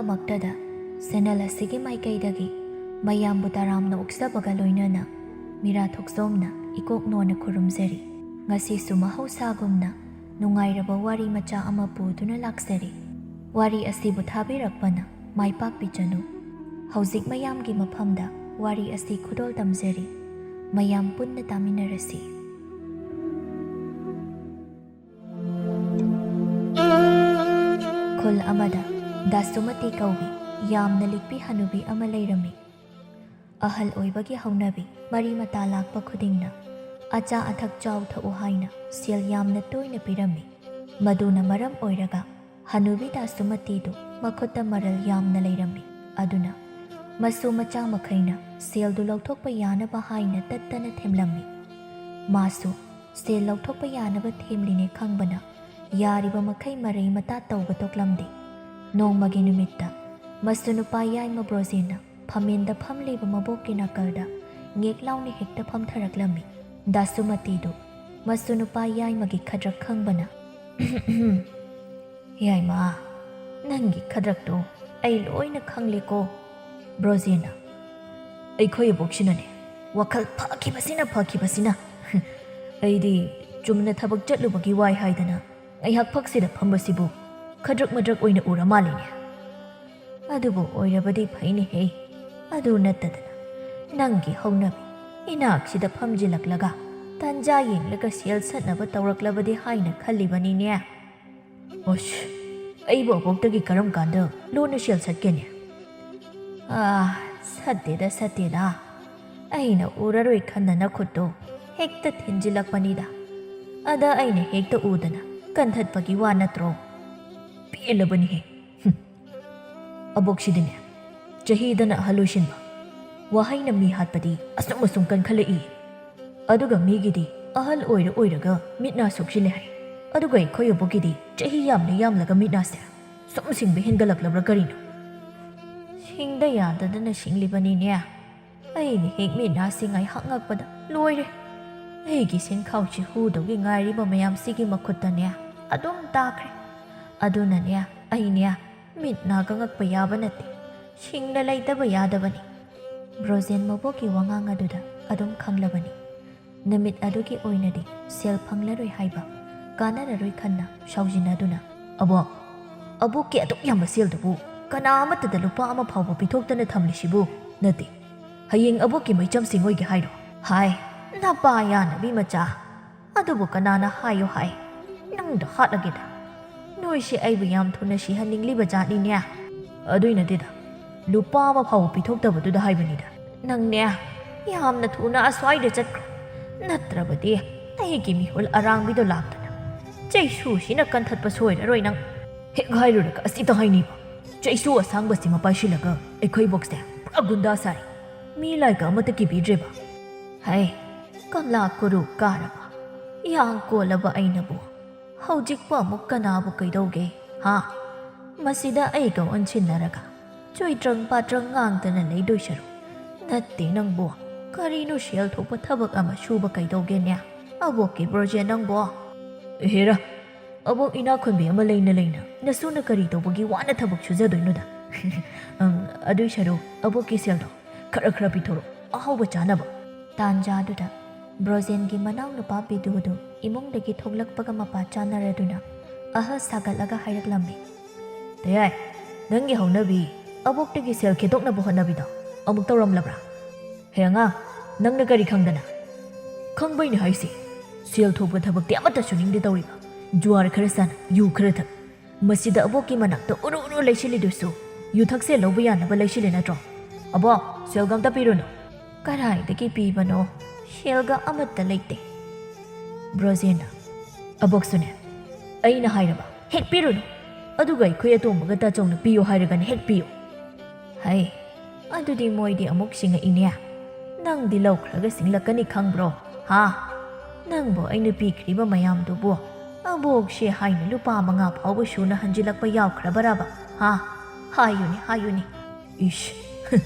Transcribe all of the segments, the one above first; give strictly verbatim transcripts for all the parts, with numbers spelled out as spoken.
ꯃꯛꯇꯗ channel ꯑꯁꯤꯒꯤ ꯃꯥꯏꯀꯩꯗꯒꯤ ꯃꯌꯥꯝꯕꯨ ꯇꯔꯥꯝꯅ ꯑꯣꯛꯆꯕꯒ ꯂꯣꯏꯅꯅ ꯃꯤꯔꯥ ꯊꯣꯛꯆꯣꯝꯅ ꯏꯀꯣꯛ ꯅꯣꯟꯅ ꯈꯨꯔꯨꯝꯖꯔꯤ꯫ ꯉꯁꯤꯁꯨ ꯃꯍꯧꯁꯥꯒꯨꯝꯅ ꯅꯨꯡꯉꯥꯏꯔꯕ ꯋꯥꯔꯤ ꯃꯆꯥ ꯑꯃ ꯄꯨꯗꯨꯅ ꯂꯥꯛꯆꯔꯤ꯫ ꯋꯥꯔꯤ ꯑꯁꯤꯕꯨ ꯊꯥꯕꯤꯔꯛꯄꯅ ꯃꯥꯏ ꯄꯥꯛꯄꯤꯖꯅꯨ꯫ ꯍꯧꯖꯤꯛ ꯃꯌꯥꯝꯒꯤ ꯃꯐꯝꯗ ꯋꯥꯔꯤ ꯑꯁꯤ ꯈꯨꯗꯣꯜ ꯇꯝꯖꯔꯤ꯫ ꯃꯌꯥꯝ ꯄꯨꯟꯅ ꯇꯥꯃꯤꯟꯅꯔꯁꯤ꯫ ꯈꯨꯜ ꯑꯃꯗ ꯗꯥꯁꯨꯃꯇꯤ ꯀꯧꯕꯤ ꯌꯥꯝꯅ ꯂꯤꯛꯄꯤ ꯍꯅꯨꯕꯤ ꯑꯃ ꯂꯩꯔꯝꯃꯤ꯫ ꯑꯍꯜ ꯑꯣꯏꯕꯒꯤ ꯍꯧꯅꯕꯤ ꯃꯔꯤ ꯃꯇꯥ ꯂꯥꯛꯄ ꯈꯨꯗꯤꯡꯅ ꯑꯆꯥ ꯑꯊꯛ ꯆꯥꯎ ꯊꯛꯎ ꯍꯥꯏꯅ ꯁꯦꯜ ꯌꯥꯝꯅ ꯇꯣꯏꯅ ꯄꯤꯔꯝꯃꯤ꯫ ꯃꯗꯨꯅ ꯃꯔꯝ ꯑꯣꯏꯔꯒ ꯍꯅꯨꯕꯤ ꯗꯥꯁꯨꯃꯇꯤꯗꯨ ꯃꯈꯨꯠꯇ ꯃꯔꯜ ꯌꯥꯝꯅ ꯂꯩꯔꯝꯃꯤ꯫ ꯑꯗꯨꯅ ꯃꯁꯨ ꯃꯆꯥ ꯃꯈꯩꯅ ꯁꯦꯜꯗꯨ ꯂꯧꯊꯣꯛꯄ ꯌꯥꯅꯕ ꯍꯥꯏꯅ ꯇꯠꯇꯅ ꯊꯦꯝꯂꯝꯃꯤ꯫ ꯃꯥꯁꯨ ꯁꯦꯜ ꯂꯧꯊꯣꯛꯄ ꯌꯥꯅꯕ ꯊꯦꯝꯂꯤꯅꯦ ꯈꯪꯕꯅ ꯌꯥꯔꯤꯕ ꯃꯈꯩ ꯃꯔꯩ ꯃꯇꯥ ꯇꯧꯕ ꯇꯣꯛꯂꯝꯗꯦ꯫ ꯅꯣꯡꯃꯒꯤ ꯅꯨꯃꯤꯠꯇ ꯃꯁꯨ ꯅꯨꯄꯥ ꯌꯥꯏꯃ ꯕ꯭ꯔꯣꯖꯦꯟꯅ ꯐꯝꯃꯦꯟꯗ ꯐꯝꯂꯤꯕ ꯃꯕꯣꯛꯀꯤ ꯅꯥꯀꯜꯗ ꯉꯦꯛ ꯂꯥꯎꯅ ꯍꯦꯛꯇ ꯐꯝꯊꯔꯛꯂꯝꯃꯤ꯫ ꯗꯥꯁꯨꯃꯇꯤꯗꯨ ꯃꯁꯨ ꯅꯨꯄꯥ ꯌꯥꯏꯃꯒꯤ ꯈꯗ꯭ꯔꯛ ꯈꯪꯕꯅ, "ꯌꯥꯏꯃ, ꯅꯪꯒꯤ ꯈꯗ꯭ꯔꯛꯇꯣ ꯑꯩ ꯂꯣꯏꯅ ꯈꯪꯂꯦꯀꯣ꯫ ꯕ꯭ꯔꯣꯖꯦꯟꯅ, ꯑꯩꯈꯣꯏ ꯑꯕꯣꯛꯁꯤꯅꯅꯦ ꯋꯥꯈꯜ ꯐꯈꯤꯕꯁꯤꯅ ꯐꯈꯤꯕꯁꯤꯅ꯫ ꯑꯩꯗꯤ ꯆꯨꯝꯅ ꯊꯕꯛ ꯆꯠꯂꯨꯕꯒꯤ ꯋꯥꯏ ꯍꯥꯏꯗꯅ ꯉꯥꯏꯍꯥꯛ ꯐꯛꯁꯤꯗ ꯐꯝꯕꯁꯤꯕꯨ ꯈꯗ꯭ꯔꯛ ꯃꯗ꯭ꯔꯛ ꯑꯣꯏꯅ ꯎꯔ ꯃꯥꯜꯂꯤꯅꯦ꯫ ꯑꯗꯨꯕꯨ ꯑꯣꯏꯔꯕꯗꯤ ꯐꯩꯅꯦꯍꯦ꯫ ꯑꯗꯨ ꯅꯠꯇꯗꯅ ꯅꯪꯒꯤ ꯍꯧꯅꯕꯤ ꯏꯅꯥꯛꯁꯤꯗ ꯐꯝꯖꯤꯜꯂꯛꯂꯒ ꯇꯟꯖꯥ ꯌꯦꯡꯂꯒ ꯁꯦꯜ ꯁꯠꯅꯕ ꯇꯧꯔꯛꯂꯕꯗꯤ ꯍꯥꯏꯅ ꯈꯜꯂꯤꯕꯅꯤꯅꯦ꯫" "ꯑꯁ, ꯑꯩꯕꯨ ꯑꯕꯣꯛꯇꯒꯤ ꯀꯔꯝ ꯀꯥꯟꯗ ꯂꯣꯟꯅ ꯁꯦꯜ ꯁꯠꯀꯦꯅꯦ?" "ꯑꯥ, ꯁꯠꯇꯦꯗ, ꯁꯠꯇꯦꯗ꯫ ꯑꯩꯅ ꯎꯔꯔꯣꯏ ꯈꯟꯅ ꯅꯈꯨꯠꯇꯣ ꯍꯦꯛꯇ ꯊꯤꯟꯖꯤꯜꯂꯛꯄꯅꯤꯗ꯫ ꯑꯗ ꯑꯩꯅ ꯍꯦꯛꯇ ꯎꯗꯅ ꯀꯟꯊꯠꯄꯒꯤ ꯋꯥ ꯅꯠꯇ꯭ꯔꯣ? ꯄꯦꯜꯂꯕꯅꯤꯍꯦ꯫ ꯍꯨꯝ꯫ ꯑꯕꯣꯛꯁꯤꯗꯤꯅꯦ, ꯆꯍꯤꯗꯅ ꯑꯍꯜ ꯑꯣꯏꯁꯤꯟꯕ, ꯋꯥꯍꯩꯅ ꯃꯤ ꯍꯥꯠꯄꯗꯤ ꯑꯁꯨꯝ ꯑꯁꯨꯝ ꯀꯟꯈꯠꯂꯛꯏ꯫ ꯑꯗꯨꯒ ꯃꯤꯒꯤꯗꯤ ꯑꯍꯜ ꯑꯣꯏꯔ ꯑꯣꯏꯔꯒ ꯃꯤꯠ ꯅꯥ ꯁꯣꯛꯆꯤꯜꯂꯦ ꯍꯥꯏ꯫ ꯑꯗꯨꯒ ꯑꯩꯈꯣꯏ ꯑꯕꯣꯛꯀꯤꯗꯤ ꯆꯍꯤ ꯌꯥꯝꯅ ꯌꯥꯝꯂꯒ ꯃꯤꯠ ꯅꯥꯁꯦ ꯁꯨꯝ ꯁꯤꯡꯕ ꯍꯦꯟꯒꯠꯂꯛꯂꯕ꯭ꯔꯥ ꯀꯔꯤꯅꯣ?" "ꯁꯤꯡꯗ ꯌꯥꯗꯗꯅ ꯁꯤꯡꯂꯤꯕꯅꯤꯅꯦ꯫ ꯑꯩꯅ ꯍꯦꯛ ꯃꯤꯠ ꯅꯥꯁꯤ ꯉꯥꯏꯍꯥꯛ ꯉꯛꯄꯗ ꯂꯣꯏꯔꯦ꯫ ꯑꯩꯒꯤ ꯁꯦꯟꯈꯥꯎꯁꯤ ꯍꯨꯗꯧꯒꯤ ꯉꯥꯏꯔꯤꯕ ꯃꯌꯥꯝꯁꯤꯒꯤ ꯃꯈꯨꯠꯇꯅꯦ ꯑꯗꯨꯝ ꯇꯥꯈ꯭ꯔꯦ꯫ ꯑꯗꯨꯅꯅꯦ ꯑꯩꯅꯦ ꯃꯤꯠ ꯅꯥ ꯀꯪꯉꯛꯄ ꯌꯥꯕ ꯅꯠꯇꯦ, ꯁꯤꯡꯅ ꯂꯩꯇꯕ ꯌꯥꯗꯕꯅꯤ꯫ ꯕ꯭ꯔꯣꯖꯦꯟ ꯃꯕꯣꯛꯀꯤ ꯋꯥꯉꯥꯡ ꯑꯗꯨꯗ ꯑꯗꯨꯝ ꯈꯪꯂꯕꯅꯤ꯫ ꯅꯨꯃꯤꯠ ꯑꯗꯨꯒꯤ ꯑꯣꯏꯅꯗꯤ ꯁꯦꯜ ꯐꯪꯂꯔꯣꯏ ꯍꯥꯏꯕ ꯀꯥꯟꯅꯔꯔꯣꯏ ꯈꯟꯅ ꯁꯥꯎꯖꯤꯟꯅꯗꯨꯅ, "ꯑꯕꯣꯛ, ꯑꯕꯣꯛꯀꯤ ꯑꯗꯨꯛ ꯌꯥꯝꯕ ꯁꯦꯜꯗꯨꯕꯨ ꯀꯅꯥ ꯑꯃꯠꯇꯗ ꯂꯨꯄꯥ ꯑꯃ ꯐꯥꯎꯕ ꯄꯤꯊꯣꯛꯇꯅ ꯊꯝꯂꯤꯁꯤꯕꯨ? ꯅꯠꯇꯦ, ꯍꯌꯦꯡ ꯑꯕꯣꯛꯀꯤ ꯃꯩꯆꯝꯁꯤꯡ ꯑꯣꯏꯒꯦ ꯍꯥꯏꯔꯣ?" "ꯍꯥꯏ, ꯅꯄꯥ ꯌꯥꯅꯕꯤ ꯃꯆꯥ, ꯑꯗꯨꯕꯨ ꯀꯅꯥꯅ ꯍꯥꯏꯌꯣ ꯍꯥꯏ? ꯅꯪꯗ ꯍꯥꯠꯂꯒꯦꯗ꯫ ꯅꯣꯏꯁꯦ ꯑꯩꯕꯨ ꯌꯥꯝ ꯊꯨꯅ ꯁꯤꯍꯟꯅꯤꯡꯂꯤꯕ ꯖꯥꯠꯅꯤꯅꯦ꯫ ꯑꯗꯨꯏ ꯅꯠꯇꯦꯗ, ꯂꯨꯄꯥ ꯑꯃ ꯐꯥꯎꯕ ꯄꯤꯊꯣꯛꯇꯕꯗꯨꯗ ꯍꯥꯏꯕꯅꯤꯗ꯫ ꯅꯪꯅꯦ, ꯌꯥꯝꯅ ꯊꯨꯅ ꯑꯁ꯭ꯋꯥꯏꯗ ꯆꯠꯈ꯭ꯔꯣ, ꯅꯠꯇ꯭ꯔꯕꯗꯤ ꯑꯩꯒꯤ ꯃꯤꯍꯨꯜ ꯑꯔꯥꯡꯕꯤꯗꯣ ꯂꯥꯛꯇꯅ ꯆꯩꯁꯨꯁꯤꯅ ꯀꯟꯊꯠꯄ ꯁꯣꯏꯔꯔꯣꯏ ꯅꯪ꯫" ꯍꯦꯛ ꯍꯥꯏꯔꯨꯔꯒ ꯑꯁꯤꯇ ꯍꯥꯏꯅꯤꯕ꯫ ꯆꯩꯁꯨ ꯑꯁꯥꯡꯕꯁꯤꯃ ꯄꯥꯏꯁꯤꯜꯂꯒ ꯑꯩꯈꯣꯏ ꯕꯣꯛꯁꯦ ꯄꯨꯔꯥ ꯒꯨꯟꯗꯥ ꯁꯥꯔꯦ꯫ ꯃꯤ ꯂꯥꯏꯀ ꯑꯃꯠꯇ ꯀꯤꯕꯤꯗ꯭ꯔꯦꯕ꯫ ꯍꯩ, ꯀꯪꯂꯥ ꯀꯨꯔꯨ ꯀꯥꯔꯕ, ꯌꯥꯡ ꯀꯣꯜꯂꯕ ꯑꯩꯅꯕꯨ ꯍꯧꯖꯤꯛꯄꯨ ꯑꯃꯨꯛ ꯀꯅꯥꯕꯨ ꯀꯩꯗꯧꯒꯦ, ꯍꯥ? ꯃꯁꯤꯗ ꯑꯩꯒ ꯑꯣꯟꯁꯤꯟꯅꯔꯒ ꯆꯣꯏꯇ꯭ꯔꯪ ꯄꯥꯇ꯭ꯔꯪ ꯉꯥꯡꯗꯅ ꯂꯩꯗꯣꯏ ꯁꯔꯨꯛ, ꯅꯠꯇꯦ ꯅꯪꯕꯨ, ꯀꯔꯤꯅꯣ ꯁꯦꯜ ꯊꯣꯛꯄ ꯊꯕꯛ ꯑꯃ ꯁꯨꯕ ꯀꯩꯗꯧꯒꯦꯅꯦ? ꯑꯕꯣꯛꯀꯤ ꯕ꯭ꯔꯣꯖꯦ ꯅꯪꯕꯨ꯫ ꯍꯦꯔꯥ, ꯑꯕꯣꯛ ꯏꯅꯥꯛ ꯈꯨꯟꯕꯤ ꯑꯃ ꯂꯩꯅ ꯂꯩꯅ ꯅꯁꯨꯅ ꯀꯔꯤ ꯇꯧꯕꯒꯤ ꯋꯥꯅ ꯊꯕꯛ ꯁꯨꯖꯗꯣꯏꯅꯣꯗ? ꯑꯪ, ꯑꯗꯨꯏ ꯁꯔꯨꯛ ꯑꯕꯣꯛꯀꯤ ꯁꯦꯜꯗꯣ ꯈꯔ ꯈꯔ ꯄꯤꯊꯣꯔꯛꯑꯣ, ꯑꯍꯥꯎꯕ ꯆꯥꯅꯕ꯫ ꯇꯥꯟꯖꯥꯗꯨꯗ ꯕ꯭ꯔꯣꯖꯦꯟꯒꯤ ꯃꯅꯥꯎꯅꯨꯄꯥ ꯕꯤꯗꯨꯗꯨ ꯏꯃꯨꯡꯗꯒꯤ ꯊꯣꯛꯂꯛꯄꯒ ꯃꯄꯥ ꯆꯥꯅꯔꯗꯨꯅ ꯑꯍꯜ ꯁꯥꯒꯠꯂꯒ ꯍꯥꯏꯔꯛꯂꯝꯃꯤ꯫ "ꯇꯌꯥꯏ, ꯅꯪꯒꯤ ꯍꯧꯅꯕꯤ ꯑꯕꯣꯛꯇꯒꯤ ꯁꯦꯜ ꯈꯦꯠꯇꯣꯛꯅꯕ ꯍꯣꯠꯅꯕꯤꯗꯣ ꯑꯃꯨꯛ ꯇꯧꯔꯝꯂꯕ꯭ꯔꯥ? ꯍꯦ ꯑꯉꯥꯡ, ꯅꯪꯅ ꯀꯔꯤ ꯈꯪꯗꯅ?" "ꯈꯪꯕꯩꯅꯦ ꯍꯥꯏꯁꯦ꯫ ꯁꯦꯜ ꯊꯣꯛꯄ ꯊꯕꯛꯇꯤ ꯑꯃꯠꯇ ꯁꯨꯅꯤꯡꯗꯦ ꯇꯧꯔꯤꯕ꯫ ꯖꯨꯋꯥꯔ ꯈꯔ ꯁꯥꯟꯅ, ꯌꯨ ꯈꯔ ꯊꯛ, ꯃꯁꯤꯗ ꯑꯕꯣꯛꯀꯤ ꯃꯅꯥꯛꯇ ꯎꯔꯨ ꯎꯔꯨ ꯂꯩꯁꯤꯜꯂꯤꯗꯨꯁꯨ ꯌꯨ ꯊꯛꯁꯦ ꯂꯧꯕ ꯌꯥꯅꯕ ꯂꯩꯁꯤꯜꯂꯤ ꯅꯠꯇ꯭ꯔꯣ? ꯑꯕꯣꯛ, ꯁꯦꯜꯒ ꯑꯝꯇ ꯄꯤꯔꯨꯅꯨ꯫" "ꯀꯗꯥꯏꯗꯒꯤ ꯄꯤꯕꯅꯣ? ꯁꯦꯜꯒ ꯑꯃꯠꯇ ꯂꯩꯇꯦ꯫" ꯕ꯭ꯔꯣꯖꯦꯟꯅ, "ꯑꯕꯣꯛꯁꯨꯅꯦ, ꯑꯩꯅ ꯍꯥꯏꯔꯕ ꯍꯦꯛ ꯄꯤꯔꯨꯅꯨ, ꯑꯗꯨꯒ ꯑꯩꯈꯣꯏ ꯑꯇꯣꯝꯕꯒ ꯇꯥꯆꯧꯅ ꯄꯤꯌꯨ ꯍꯥꯏꯔꯒꯅ ꯍꯦꯛ ꯄꯤꯌꯨ꯫" "ꯍꯩ, ꯑꯗꯨꯗꯤ ꯃꯣꯏꯗꯤ ꯑꯃꯨꯛ ꯁꯤꯡꯉꯛꯏꯅꯦ꯫ ꯅꯪꯗꯤ ꯂꯧꯈ꯭ꯔꯒ ꯁꯤꯡꯂꯛꯀꯅꯤ ꯈꯪꯕ꯭ꯔꯣ, ꯍꯥ? ꯅꯪꯕꯨ ꯑꯩꯅ ꯄꯤꯈ꯭ꯔꯤꯕ ꯃꯌꯥꯝꯗꯨꯕꯨ ꯑꯕꯣꯛꯁꯦ ꯍꯥꯏꯅ ꯂꯨꯄꯥ ꯃꯉꯥ ꯐꯥꯎꯕ ꯁꯨꯅ ꯍꯟꯖꯤꯜꯂꯛꯄ ꯌꯥꯎꯈ꯭ꯔꯕꯔꯕ, ꯍꯥ? ꯍꯥꯏꯌꯨꯅꯦ, ꯍꯥꯏꯌꯨꯅꯦ꯫" "ꯏꯁ, ꯍ,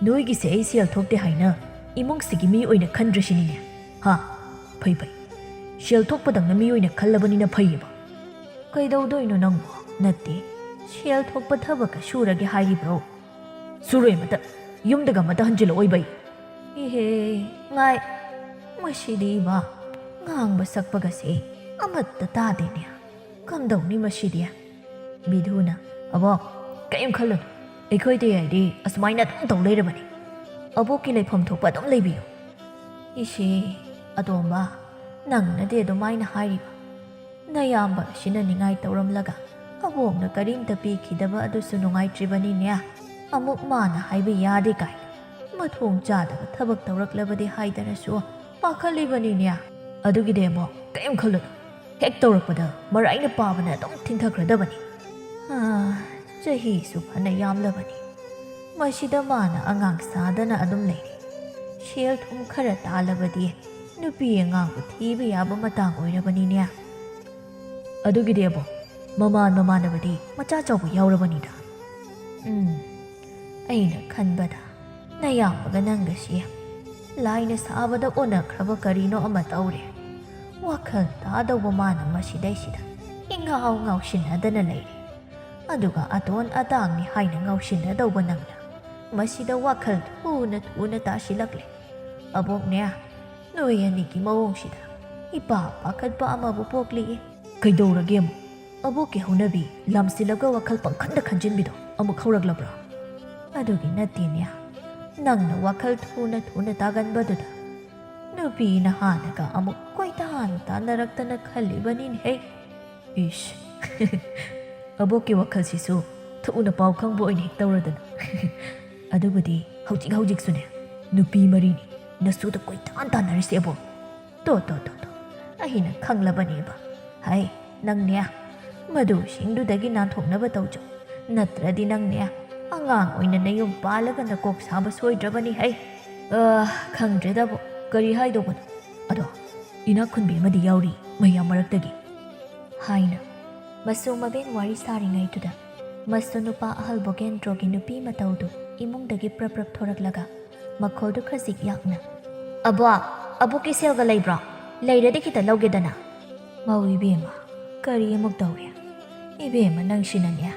ꯅꯣꯏꯒꯤꯁꯦ ꯑꯩ ꯁꯦꯜ ꯊꯣꯛꯇꯦ ꯍꯥꯏꯅ ꯏꯃꯨꯡꯁꯤꯒꯤ ꯃꯤ ꯑꯣꯏꯅ ꯈꯟꯗ꯭ꯔꯁꯤꯅꯤꯅꯦ, ꯍꯥ? ꯐꯩ, ꯐꯩ꯫ ꯁꯦꯜ ꯊꯣꯛꯄꯗꯪꯅ ꯃꯤ ꯑꯣꯏꯅ ꯈꯜꯂꯕꯅꯤꯅ ꯐꯩꯌꯦꯕ꯫" "ꯀꯩꯗꯧꯗꯣꯏꯅꯣ ꯅꯪꯕꯣ? ꯅꯠꯇꯦ, ꯁꯦꯜ ꯊꯣꯛꯄ ꯊꯕꯛꯀ ꯁꯨꯔꯒꯦ ꯍꯥꯏꯔꯤꯕ꯭ꯔꯣ? ꯁꯨꯔꯣꯏ ꯑꯃꯇ, ꯌꯨꯝꯗꯒ ꯑꯃꯇ ꯍꯟꯖꯤꯜꯂꯛꯑꯣꯏꯕ ꯑꯩ꯫ ꯏꯍꯦ, ꯉꯥꯏ, ꯃꯁꯤꯗꯤ ꯏꯃꯥ, ꯉꯥꯡꯕ ꯁꯛꯄꯒꯁꯦ ꯑꯃꯠꯇ ꯇꯥꯗꯦꯅꯦ꯫ ꯀꯝꯗꯧꯅꯤ ꯃꯁꯤꯗꯤ? ꯕꯤꯙꯨꯅ, "ꯑꯕꯣꯛ, ꯀꯔꯤꯝ ꯈꯜꯂꯨꯅꯨ, ꯑꯩꯈꯣꯏꯗꯤ ꯍꯥꯏꯗꯤ ꯑꯁꯨꯃꯥꯏꯅ ꯑꯗꯨꯝ ꯇꯧ ꯂꯩꯔꯕꯅꯤ꯫ ꯑꯕꯣꯛꯀꯤ ꯂꯩꯐꯝ ꯊꯣꯛꯄ ꯑꯗꯨꯝ ꯂꯩꯕꯤꯌꯨ꯫" ꯏꯁꯦ, ꯑꯇꯣꯝꯕ, ꯅꯪꯅꯗꯤ ꯑꯗꯨꯃꯥꯏꯅ ꯍꯥꯏꯔꯤꯕ? ꯅꯌꯥꯝꯕ ꯑꯁꯤꯅ ꯅꯤꯡꯉꯥꯏ ꯇꯧꯔꯝꯂꯒ ꯑꯕꯣꯛꯅ ꯀꯔꯤꯝꯇ ꯄꯤꯈꯤꯗꯕ ꯑꯗꯨꯁꯨ ꯅꯨꯡꯉꯥꯏꯇ꯭ꯔꯤꯕꯅꯤꯅꯦ꯫ ꯑꯃꯨꯛ ꯃꯥꯅ ꯍꯥꯏꯕ ꯌꯥꯗꯦ ꯀꯥꯏꯅ ꯃꯊꯣꯡ ꯆꯥꯗꯕ ꯊꯕꯛ ꯇꯧꯔꯛꯂꯕꯗꯤ ꯍꯥꯏꯗꯅꯁꯨ ꯄꯥꯈꯠꯂꯤꯕꯅꯤꯅꯦ꯫ ꯑꯗꯨꯒꯤꯗꯤ ꯑꯕꯣꯛ, ꯀꯔꯤꯝ ꯈꯜꯂꯨꯅꯨ꯫ ꯍꯦꯛ ꯇꯧꯔꯛꯄꯗ ꯃꯔꯥꯏꯅ ꯄꯥꯕꯅ ꯑꯗꯨꯝ ꯊꯤꯟꯊꯈ꯭ꯔꯗꯕꯅꯤ꯫ ꯑꯥ, ꯆꯍꯤꯁꯨ ꯐꯅ ꯌꯥꯝꯂꯕꯅꯤ꯫ ꯃꯁꯤꯗ ꯃꯥꯅ ꯑꯉꯥꯡ ꯁꯥꯗꯅ ꯑꯗꯨꯝ ꯂꯩꯔꯤ꯫ ꯁꯦꯜ ꯊꯨꯝ ꯈꯔ ꯇꯥꯜꯂꯕꯗꯤ ꯅꯨꯄꯤ ꯑꯉꯥꯡꯕꯨ ꯊꯤꯕ ꯌꯥꯕ ꯃꯇꯥꯡ ꯑꯣꯏꯔꯕꯅꯤꯅꯦ꯫ ꯑꯗꯨꯒꯤꯗꯤ ꯑꯕꯣꯛ, ꯃꯃꯥꯟ ꯃꯃꯥꯟꯅꯕꯗꯤ ꯃꯆꯥ ꯆꯥꯎꯕ ꯌꯥꯎꯔꯕꯅꯤꯗ꯫ ꯎꯝ, ꯑꯩꯅ ꯈꯟꯕꯗ ꯅꯌꯥꯝꯕꯒ ꯅꯪꯒꯁꯤ ꯂꯥꯏꯅ ꯁꯥꯕꯗ ꯑꯣꯟꯅꯈ꯭ꯔꯕ ꯀꯔꯤꯅꯣ ꯑꯃ ꯇꯧꯔꯦ꯫ ꯋꯥꯈꯜ ꯇꯥꯗꯧꯕ ꯃꯥꯅ ꯃꯁꯤꯗꯩꯁꯤꯗ ꯏꯉꯥꯎ ꯉꯥꯎꯁꯤꯟꯅꯗꯅ ꯂꯩꯔꯦ꯫ ꯑꯗꯨꯒ ꯑꯇꯣꯟ ꯑꯇꯥꯡꯅꯤ ꯍꯥꯏꯅ ꯉꯥꯎꯁꯤꯟꯅꯗꯧꯕ ꯅꯪꯅ ꯃꯁꯤꯗ ꯋꯥꯈꯜ ꯊꯨꯅ ꯊꯨꯅ ꯇꯥꯁꯤꯜꯂꯛꯂꯦ꯫ ꯑꯕꯣꯛꯅꯦ, ꯅꯣꯏ ꯑꯅꯤꯒꯤ ꯃꯑꯣꯡꯁꯤꯗ ꯏꯄꯥ ꯄꯥꯈꯠꯄ ꯑꯃꯕꯨ ꯄꯣꯛꯂꯤꯌꯦ꯫ ꯀꯩꯗꯧꯔꯒꯦ ꯑꯃꯨꯛ? ꯑꯕꯣꯛꯀꯤ ꯍꯧꯅꯕꯤ ꯂꯝꯁꯤꯜꯂꯒ ꯋꯥꯈꯜ ꯄꯪꯈꯟꯗ ꯈꯟꯖꯤꯟꯕꯤꯗꯣ ꯑꯃꯨꯛ ꯍꯧꯔꯛꯂꯕ꯭ꯔꯥ? ꯑꯗꯨꯒꯤ ꯅꯠꯇꯦꯅꯦ, ꯅꯪꯅ ꯋꯥꯈꯜ ꯊꯨꯅ ꯊꯨꯅ ꯇꯥꯒꯟꯕꯗꯨꯗ ꯅꯨꯄꯤ ꯅꯍꯥꯅꯒ ꯑꯃꯨꯛ ꯀꯣꯏꯇꯥꯟ ꯇꯥꯟꯅꯔꯛꯇꯅ ꯈꯜꯂꯤꯕꯅꯤꯅꯦꯍꯦ꯫ ꯏꯁ, ꯑꯕꯣꯛꯀꯤ ꯋꯥꯈꯜꯁꯤꯁꯨ ꯊꯨꯅ ꯄꯥꯎ ꯈꯪꯕ ꯑꯣꯏꯅ ꯍꯦꯛ ꯇꯧꯔꯗꯅ꯫ ꯑꯗꯨꯕꯨꯗꯤ ꯍꯧꯖꯤꯛ ꯍꯧꯖꯤꯛꯁꯨꯅꯦ ꯅꯨꯄꯤ ꯃꯔꯤꯅꯤ ꯅꯁꯨꯗ ꯀꯣꯏꯇꯥꯟ ꯇꯥꯟꯅꯔꯤꯁꯦ ꯑꯕꯣꯛ꯫ ꯇꯣ, ꯇꯣ, ꯇꯣ, ꯇꯣ, ꯑꯩꯅ ꯈꯪꯂꯕꯅꯦꯕ꯫ ꯍꯩ, ꯅꯪꯅꯦ, ꯃꯗꯨꯁꯤꯡꯗꯨꯗꯒꯤ ꯅꯥꯟꯊꯣꯛꯅꯕ ꯇꯧꯖꯧ꯫ ꯅꯠꯇ꯭ꯔꯗꯤ ꯅꯪꯅꯦ, ꯑꯉꯥꯡ ꯑꯣꯏꯅ ꯅꯌꯨꯝ ꯄꯥꯜꯂꯒ ꯅꯀꯣꯛ ꯁꯥꯕ ꯁꯣꯏꯗ꯭ꯔꯕꯅꯤ ꯍꯩ꯫ ꯑ, ꯈꯪꯗ꯭ꯔꯦꯗꯕꯨ, ꯀꯔꯤ ꯍꯥꯏꯗꯧꯕꯅꯣ? ꯑꯗꯣ, ꯏꯅꯥꯛ ꯈꯨꯟꯕꯤ ꯑꯃꯗꯤ ꯌꯥꯎꯔꯤ ꯃꯌꯥꯝ ꯃꯔꯛꯇꯒꯤ꯫ ꯍꯥꯏꯅ ꯃꯁꯨ ꯃꯕꯦꯟ ꯋꯥꯔꯤ ꯁꯥꯔꯤꯉꯩꯗꯨꯗ, ꯃꯁꯨ ꯅꯨꯄꯥ ꯑꯍꯜ ꯕꯣꯒꯦꯟꯗ꯭ꯔꯣꯒꯤ ꯅꯨꯄꯤ ꯃꯇꯧꯗꯨ ꯏꯃꯨꯡꯗꯒꯤ ꯄ꯭ꯔꯞ ꯄ꯭ꯔꯞ ꯊꯣꯔꯛꯂꯒ ꯃꯈꯣꯜꯗꯨ ꯈꯖꯤꯛ ꯌꯥꯛꯅ, "ꯑꯕꯣꯛ, ꯑꯕꯣꯛꯀꯤ ꯁꯦꯜꯒ ꯂꯩꯕ꯭ꯔꯣ? ꯂꯩꯔꯗꯤ ꯈꯤꯇ ꯂꯧꯒꯦꯗꯅ꯫" "ꯃꯧ ꯏꯕꯦꯝꯃ, ꯀꯔꯤ ꯑꯃꯨꯛ ꯇꯧꯔꯦ? ꯏꯕꯦꯝꯃ, ꯅꯪꯁꯤꯅꯅꯦ,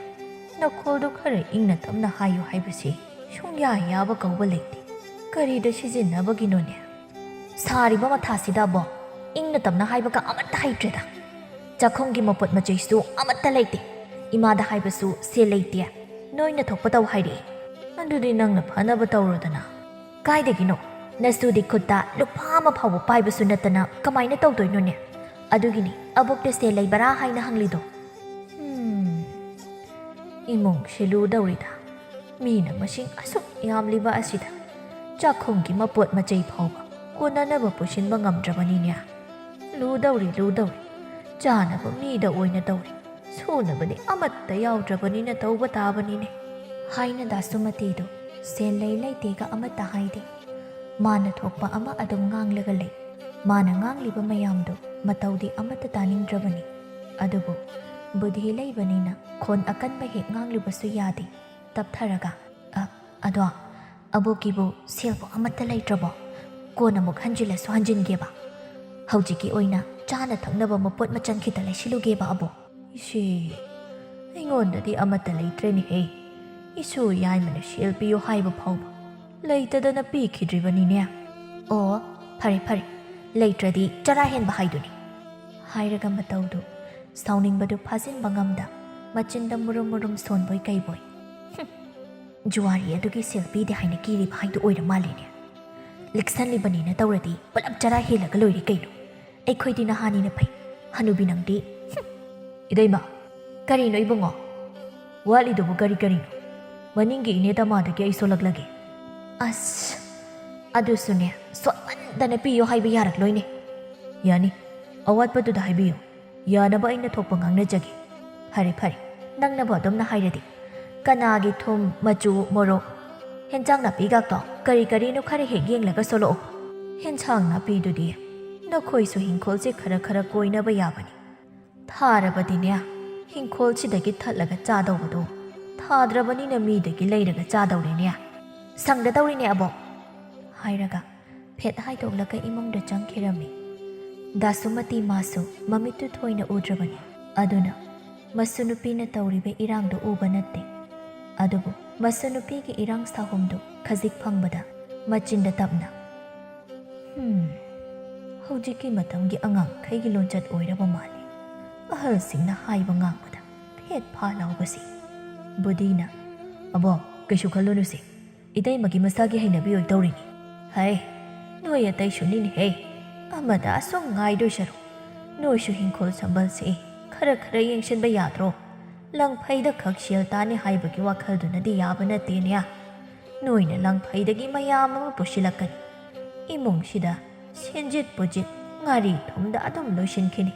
ꯅꯈꯣꯜꯗꯨ ꯈꯔ ꯏꯪꯅ ꯇꯞꯅ ꯍꯥꯏꯌꯨ ꯍꯥꯏꯕꯁꯤ ꯁꯨꯡꯌꯥ ꯌꯥꯕ ꯀꯧꯕ ꯂꯩꯇꯦ꯫ ꯀꯔꯤꯗ ꯁꯤꯖꯤꯟꯅꯕꯒꯤꯅꯣꯅꯦ? ꯁꯥꯔꯤꯕ ꯃꯊꯥꯁꯤꯗꯕꯣ ꯏꯪꯅ ꯇꯞꯅ ꯍꯥꯏꯕꯒ ꯑꯃꯠꯇ ꯍꯩꯇ꯭ꯔꯦꯗ꯫ ꯆꯥꯛꯈꯨꯝꯒꯤ ꯃꯄꯣꯠ ꯃꯆꯩꯁꯨ ꯑꯃꯠꯇ ꯂꯩꯇꯦ꯫ ꯏꯃꯥꯗ ꯍꯥꯏꯕꯁꯨ ꯁꯦꯜ ꯂꯩꯇꯦ, ꯅꯣꯏꯅ ꯊꯣꯛꯄ ꯇꯧ ꯍꯥꯏꯔꯛꯏ꯫ ꯑꯗꯨꯗꯤ ꯅꯪꯅ ꯐꯅꯕ ꯇꯧꯔꯣꯗꯅ꯫ ꯀꯥꯏꯗꯒꯤꯅꯣ? ꯅꯁꯨꯗꯤ ꯈꯨꯠꯇ ꯂꯨꯄꯥ ꯑꯃ ꯐꯥꯎꯕ ꯄꯥꯏꯕꯁꯨ ꯅꯠꯇꯅ ꯀꯃꯥꯏꯅ ꯇꯧꯗꯣꯏꯅꯣꯅꯦ? ꯑꯗꯨꯒꯤꯅꯤ ꯑꯕꯣꯛꯇ ꯁꯦꯜ ꯂꯩꯕꯔꯥ ꯍꯥꯏꯅ ꯍꯪꯂꯤꯗꯣ꯫ ꯍꯝ, ꯏꯃꯨꯡꯁꯤ ꯂꯨꯗꯧꯔꯤꯗ꯫ ꯃꯤꯅ ꯃꯁꯤꯡ ꯑꯁꯨꯛ ꯌꯥꯝꯂꯤꯕ ꯑꯁꯤꯗ ꯆꯥꯛꯈꯨꯝꯒꯤ ꯃꯄꯣꯠ ꯃꯆꯩ ꯐꯥꯎꯕ ꯀꯣꯟꯅꯅꯕ ꯄꯨꯁꯤꯟꯕ ꯉꯝꯗ꯭ꯔꯕꯅꯤꯅꯦ꯫ ꯂꯨꯗꯧꯔꯤ, ꯂꯨꯗꯧꯔꯤ꯫ ꯆꯥꯅꯕ ꯃꯤꯗ ꯑꯣꯏꯅ ꯇꯧꯔꯤ꯫ ꯁꯨꯅꯕꯗꯤ ꯑꯃꯠꯇ ꯌꯥꯎꯗ꯭ꯔꯕꯅꯤꯅ ꯇꯧꯕ ꯇꯥꯕꯅꯤꯅꯦ꯫ ꯍꯥꯏꯅ ꯗꯥꯁꯨꯃꯇꯤꯗꯨ ꯁꯦꯟ ꯂꯩ ꯂꯩꯇꯦꯒ ꯑꯃꯠꯇ ꯍꯥꯏꯗꯦ꯫ ꯃꯥꯅ ꯊꯣꯛꯄ ꯑꯃ ꯑꯗꯨꯝ ꯉꯥꯡꯂꯒ ꯂꯩ꯫ ꯃꯥꯅ ꯉꯥꯡꯂꯤꯕ ꯃꯌꯥꯝꯗꯨ ꯃꯇꯧꯗꯤ ꯑꯃꯠꯇ ꯇꯥꯅꯤꯡꯗ꯭ꯔꯕꯅꯤ꯫ ꯑꯗꯨꯕꯨ ꯕꯨꯙꯤ ꯂꯩꯕꯅꯤꯅ ꯈꯣꯟ ꯑꯀꯟꯕ ꯍꯦꯛ ꯉꯥꯡꯂꯨꯕꯁꯨ ꯌꯥꯗꯦ꯫ ꯇꯞꯊꯔꯒ, "ꯑ, ꯑꯗꯣ ꯑꯕꯣꯛꯀꯤꯕꯨ ꯁꯦꯜꯕꯨ ꯑꯃꯠꯇ ꯂꯩꯇ꯭ꯔꯕꯣ? ꯀꯣꯟꯅ ꯑꯃꯨꯛ ꯍꯟꯖꯤꯜꯂꯁꯨ ꯍꯟꯖꯤꯟꯒꯦꯕ꯫ ꯍꯧꯖꯤꯛꯀꯤ ꯑꯣꯏꯅ ꯆꯥꯅ ꯊꯛꯅꯕ ꯃꯄꯣꯠ ꯃꯆꯪ ꯈꯤꯇ ꯂꯩꯁꯤꯜꯂꯨꯒꯦꯕ ꯑꯕꯣꯛ꯫" "ꯏꯆꯦ, ꯑꯩꯉꯣꯟꯗꯗꯤ ꯑꯃꯠꯇ ꯂꯩꯇ꯭ꯔꯦꯅꯦꯍꯦ꯫ ꯏꯁꯨ ꯌꯥꯏꯃꯅ ꯁꯦꯜ ꯄꯤꯌꯨ ꯍꯥꯏꯕ ꯐꯥꯎꯕ ꯂꯩꯇꯗꯅ ꯄꯤꯈꯤꯗ꯭ꯔꯤꯕꯅꯤꯅꯦ꯫" "ꯑꯣ, ꯐꯔꯦ ꯐꯔꯦ, ꯂꯩꯇ꯭ꯔꯗꯤ ꯆꯔꯥ ꯍꯦꯟꯕ ꯍꯥꯏꯗꯨꯅꯤ꯫" ꯍꯥꯏꯔꯒ ꯃꯇꯧꯗꯨ ꯁꯥꯎꯅꯤꯡꯕꯗꯨ ꯐꯥꯖꯤꯟꯕ ꯉꯝꯗ ꯃꯆꯤꯟꯗ ꯃꯨꯔꯨꯝ ꯃꯨꯔꯨꯝ ꯁꯣꯟꯕꯣꯏ ꯀꯩꯕꯣꯏ꯫ "ꯍꯨꯝ, ꯖꯨꯋꯥꯔꯤ ꯑꯗꯨꯒꯤ ꯁꯦꯜ ꯄꯤꯗꯦ ꯍꯥꯏꯅ ꯀꯤꯔꯤꯕ ꯍꯥꯏꯗꯨ ꯑꯣꯏꯔ ꯃꯥꯜꯂꯦꯅꯦ꯫ ꯂꯤꯛꯁꯟꯂꯤꯕꯅꯤꯅ ꯇꯧꯔꯗꯤ ꯄꯨꯂꯞ ꯆꯔꯥ ꯍꯦꯜꯂꯒ ꯂꯣꯏꯔꯦ ꯀꯩꯅꯣ꯫ ꯑꯩꯈꯣꯏꯗꯤ ꯅꯍꯥꯅꯤꯅ ꯐꯩ꯫ ꯍꯅꯨꯕꯤ ꯅꯪꯗꯤ, ꯍꯨꯝ꯫" "ꯏꯇꯩꯃ, ꯀꯔꯤꯅꯣ ꯏꯕꯨꯡꯉꯣ? ꯋꯥꯠꯂꯤꯗꯨꯕꯨ ꯀꯔꯤ ꯀꯔꯤꯅꯣ? ꯃꯅꯤꯡꯒꯤ ꯏꯅꯦ ꯇꯃꯥꯗꯒꯤ ꯑꯩ ꯁꯣꯜꯂꯛꯂꯒꯦ꯫" "ꯑꯁ, ꯑꯗꯨꯁꯨꯅꯦ, ꯁꯣꯟꯃꯟꯗꯅ ꯄꯤꯌꯣ ꯍꯥꯏꯕ ꯌꯥꯔꯛꯂꯣꯏꯅꯦ꯫" "ꯌꯥꯅꯤ, ꯑꯋꯥꯠꯄꯗꯨꯗ ꯍꯥꯏꯕꯤꯌꯨ꯫ ꯌꯥꯅꯕ ꯑꯩꯅ ꯊꯣꯛꯄ ꯉꯥꯡꯅꯖꯒꯦ꯫" "ꯐꯔꯦ ꯐꯔꯦ, ꯅꯪꯅꯕꯨ ꯑꯗꯨꯝꯅ ꯍꯥꯏꯔꯗꯤ꯫ ꯀꯅꯥꯒꯤ ꯊꯨꯝ, ꯃꯆꯨ, ꯃꯣꯔꯣꯛ, ꯍꯦꯟꯖꯥꯡ ꯅꯥꯄꯤꯒꯥꯛꯇꯣ ꯀꯔꯤ ꯀꯔꯤꯅꯣ ꯈꯔ ꯍꯦꯛ ꯌꯦꯡꯂꯒ ꯁꯣꯂꯛꯑꯣ꯫" "ꯍꯦꯟꯖꯥꯡ ꯅꯥꯄꯤꯗꯨꯗꯤ ꯅꯈꯣꯏꯁꯨ ꯍꯤꯡꯈꯣꯜꯁꯦ ꯈꯔ ꯈꯔ ꯀꯣꯏꯅꯕ ꯌꯥꯕꯅꯤ꯫ ꯊꯥꯔꯕꯗꯤꯅꯦ, ꯍꯤꯡꯈꯣꯜꯁꯤꯗꯒꯤ ꯊꯠꯂꯒ ꯆꯥꯗꯧꯕꯗꯣ ꯊꯥꯗ꯭ꯔꯕꯅꯤꯅ ꯃꯤꯗꯒꯤ ꯂꯩꯔꯒ ꯆꯥꯗꯧꯔꯦꯅꯦ꯫" "ꯁꯪꯗ ꯇꯧꯔꯤꯅꯦ ꯑꯕꯣꯛ꯫" ꯍꯥꯏꯔꯒ ꯐꯦꯠ ꯍꯥꯏꯗꯣꯛꯂꯒ ꯏꯃꯨꯡꯗ ꯆꯪꯈꯤꯔꯝꯃꯤ꯫ ꯗꯥꯁꯨꯃꯇꯤ ꯃꯥꯁꯨ ꯃꯃꯤꯠꯇꯨ ꯊꯣꯏꯅ ꯎꯗ꯭ꯔꯕꯅꯤ꯫ ꯑꯗꯨꯅ ꯃꯁꯨ ꯅꯨꯄꯤꯅ ꯇꯧꯔꯤꯕ ꯏꯔꯥꯡꯗꯨ ꯎꯕ ꯅꯠꯇꯦ꯫ ꯑꯗꯨꯕꯨ ꯃꯁꯨ ꯅꯨꯄꯤꯒꯤ ꯏꯔꯥꯡ ꯁꯥꯍꯨꯝꯗꯨ ꯈꯖꯤꯛ ꯐꯪꯕꯗ ꯃꯆꯤꯟꯗ ꯇꯞꯅ, "ꯍꯝ, ꯍꯧꯖꯤꯛꯀꯤ ꯃꯇꯝꯒꯤ ꯑꯉꯥꯡꯈꯩꯒꯤ ꯂꯣꯟꯆꯠ ꯑꯣꯏꯔꯕ ꯃꯥꯜꯂꯤ꯫ ꯑꯍꯜꯁꯤꯡꯅ ꯍꯥꯏꯕ ꯉꯥꯡꯕꯗ ꯐꯦꯠ ꯐꯥ ꯂꯥꯎꯕꯁꯤ꯫" ꯕꯨꯙꯤꯅ, "ꯑꯕꯣ, ꯀꯩꯁꯨ ꯈꯜꯂꯨꯅꯨꯁꯦ꯫ ꯏꯇꯩꯃꯒꯤ ꯃꯁꯥꯒꯤ ꯍꯩꯅꯕꯤ ꯑꯣꯏ ꯇꯧꯔꯤꯅꯤ꯫ ꯍꯩ, ꯅꯣꯏ ꯑꯇꯩꯁꯨꯅꯤꯅꯦꯍꯦ꯫ ꯑꯃꯗ ꯑꯁꯨꯝ ꯉꯥꯏꯗꯣꯏ ꯁꯔꯨꯛ ꯅꯣꯏꯁꯨ ꯍꯤꯡꯈꯣꯜ ꯁꯝꯕꯜꯁꯦ ꯈꯔ ꯈꯔ ꯌꯦꯡꯁꯤꯟꯕ ꯌꯥꯗ꯭ꯔꯣ? ꯂꯪꯐꯩꯗ ꯈꯛ ꯁꯦꯜ ꯇꯥꯅꯤ ꯍꯥꯏꯕꯒꯤ ꯋꯥꯈꯜꯗꯨꯅꯗꯤ ꯌꯥꯕ ꯅꯠꯇꯦꯅꯦ꯫ ꯅꯣꯏꯅ ꯂꯪꯐꯩꯗꯒꯤ ꯃꯌꯥꯝ ꯑꯃ ꯄꯨꯁꯤꯜꯂꯛꯀꯅꯤ꯫ ꯏꯃꯨꯡꯁꯤꯗ ꯁꯦꯟꯖꯤꯠ ꯄꯨꯖꯤꯠ, ꯉꯥꯔꯤ ꯊꯨꯝꯗ ꯑꯗꯨꯝ ꯂꯣꯏꯁꯤꯟꯈꯤꯅꯤ꯫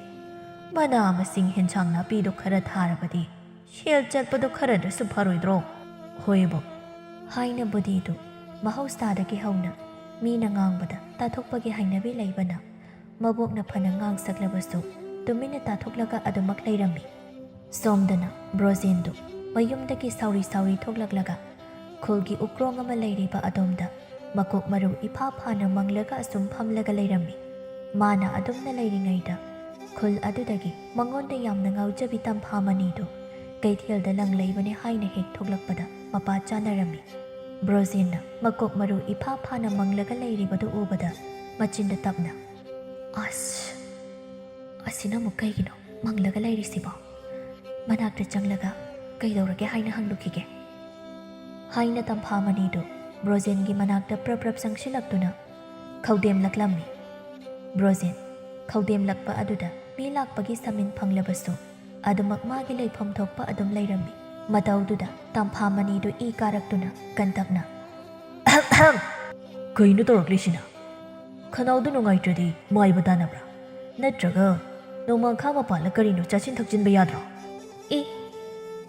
ꯃꯅꯥ ꯃꯁꯤꯡ, ꯍꯦꯟꯁꯥꯡ ꯅꯥꯄꯤꯗꯣ ꯈꯔ ꯊꯥꯔꯕꯗꯤ ꯁꯦꯜ ꯆꯠꯄꯗꯣ ꯈꯔꯗꯁꯨ ꯐꯔꯣꯏꯗ꯭ꯔꯣ?" "ꯍꯣꯏꯕꯣ," ꯍꯥꯏꯅ ꯕꯨꯙꯤꯗꯨ ꯃꯍꯧꯁꯥꯗꯒꯤ ꯍꯧꯅ ꯃꯤꯅ ꯉꯥꯡꯕꯗ ꯇꯥꯊꯣꯛꯄꯒꯤ ꯍꯩꯅꯕꯤ ꯂꯩꯕꯅ, ꯃꯕꯣꯛꯅ ꯐꯅ ꯉꯥꯡꯁꯛꯂꯕꯁꯨ ꯇꯨꯃꯤꯟꯅ ꯇꯥꯊꯣꯛꯂꯒ ꯑꯗꯨꯃꯛ ꯂꯩꯔꯝꯃꯤ꯫ ꯁꯣꯝꯗꯅ ꯕ꯭ꯔꯣꯖꯦꯟꯗꯨ ꯃꯌꯨꯝꯗꯒꯤ ꯁꯥꯎꯔꯤ ꯁꯥꯎꯔꯤ ꯊꯣꯛꯂꯛꯂꯒ ꯈꯨꯜꯒꯤ ꯎꯀ꯭ꯔꯣꯡ ꯑꯃ ꯂꯩꯔꯤꯕ ꯑꯗꯣꯝꯗ ꯃꯀꯣꯛ ꯃꯔꯨ ꯏꯐꯥ ꯐꯥꯅ ꯃꯪꯂꯒ ꯑꯁꯨꯝ ꯐꯝꯂꯒ ꯂꯩꯔꯝꯃꯤ꯫ ꯃꯥꯅ ꯑꯗꯨꯝꯅ ꯂꯩꯔꯤꯉꯩꯗ ꯈꯨꯜ ꯑꯗꯨꯗꯒꯤ ꯃꯉꯣꯟꯗ ꯌꯥꯝꯅ ꯉꯥꯎꯖꯕꯤ ꯇꯝꯐꯥꯃꯅꯤꯗꯨ ꯀꯩꯊꯦꯜꯗ ꯂꯪ ꯂꯩꯕꯅꯦ ꯍꯥꯏꯅ ꯍꯦꯛ ꯊꯣꯛꯂꯛꯄꯗ ꯃꯄꯥ ꯆꯥꯅꯔꯝꯃꯤ꯫ ꯕ꯭ꯔꯣꯖꯦꯟꯅ ꯃꯀꯣꯛ ꯃꯔꯨ ꯏꯐꯥ ꯐꯥꯅ ꯃꯪꯂꯒ ꯂꯩꯔꯤꯕꯗꯨ ꯎꯕꯗ ꯃꯆꯤꯟꯗ ꯇꯞꯅ, "ꯑꯁ, ꯑꯁꯤꯅ ꯑꯃꯨꯛ ꯀꯩꯒꯤꯅꯣ ꯃꯪꯂꯒ ꯂꯩꯔꯤꯁꯤꯕꯣ? ꯃꯅꯥꯛꯇ ꯆꯪꯂꯒ ꯀꯩꯗꯧꯔꯒꯦ ꯍꯥꯏꯅ ꯍꯪꯂꯨꯈꯤꯒꯦ," ꯍꯥꯏꯅ ꯇꯝꯐꯥꯃꯅꯤꯗꯨ ꯕ꯭ꯔꯣꯖꯦꯟꯒꯤ ꯃꯅꯥꯛꯇ ꯄ꯭ꯔꯞ ꯄ꯭ꯔꯞ ꯆꯪꯁꯤꯜꯂꯛꯇꯨꯅ ꯈꯧꯗꯦꯝꯂꯛꯂꯝꯃꯤ꯫ ꯕ꯭ꯔꯣꯖꯦꯟ ꯈꯧꯗꯦꯝꯂꯛꯄ ꯑꯗꯨꯗ ꯃꯤ ꯂꯥꯛꯄꯒꯤ ꯁꯃꯤꯟ ꯐꯪꯂꯕꯁꯨ ꯑꯗꯨꯃꯛ ꯃꯥꯒꯤ ꯂꯩꯐꯝ ꯊꯣꯛꯄ ꯑꯗꯨꯝ ꯂꯩꯔꯝꯃꯤ꯫ ꯃꯇꯧꯗꯨꯗ ꯇꯝꯐꯥꯃꯅꯤꯗꯨ ꯏ ꯀꯥꯔꯛꯇꯨꯅ ꯀꯟꯇꯛꯅ, "ꯑꯍꯝ, ꯑꯍꯝ!" "ꯀꯩꯅꯣ ꯇꯧꯔꯛꯂꯤꯁꯤꯅ? ꯈꯅꯥꯎꯗꯨ ꯅꯨꯡꯉꯥꯏꯇ꯭ꯔꯗꯤ ꯃꯥꯏꯕ ꯇꯥꯟꯅꯕ꯭ꯔꯥ? ꯅꯠꯇ꯭ꯔꯒ ꯅꯣꯡꯃꯥꯡꯈꯥ ꯃꯄꯥꯜꯂ ꯀꯔꯤꯅꯣ ꯆꯥꯁꯤꯟ ꯊꯛꯆꯤꯟꯕ ꯌꯥꯗ꯭ꯔꯣ?" "ꯑꯦ,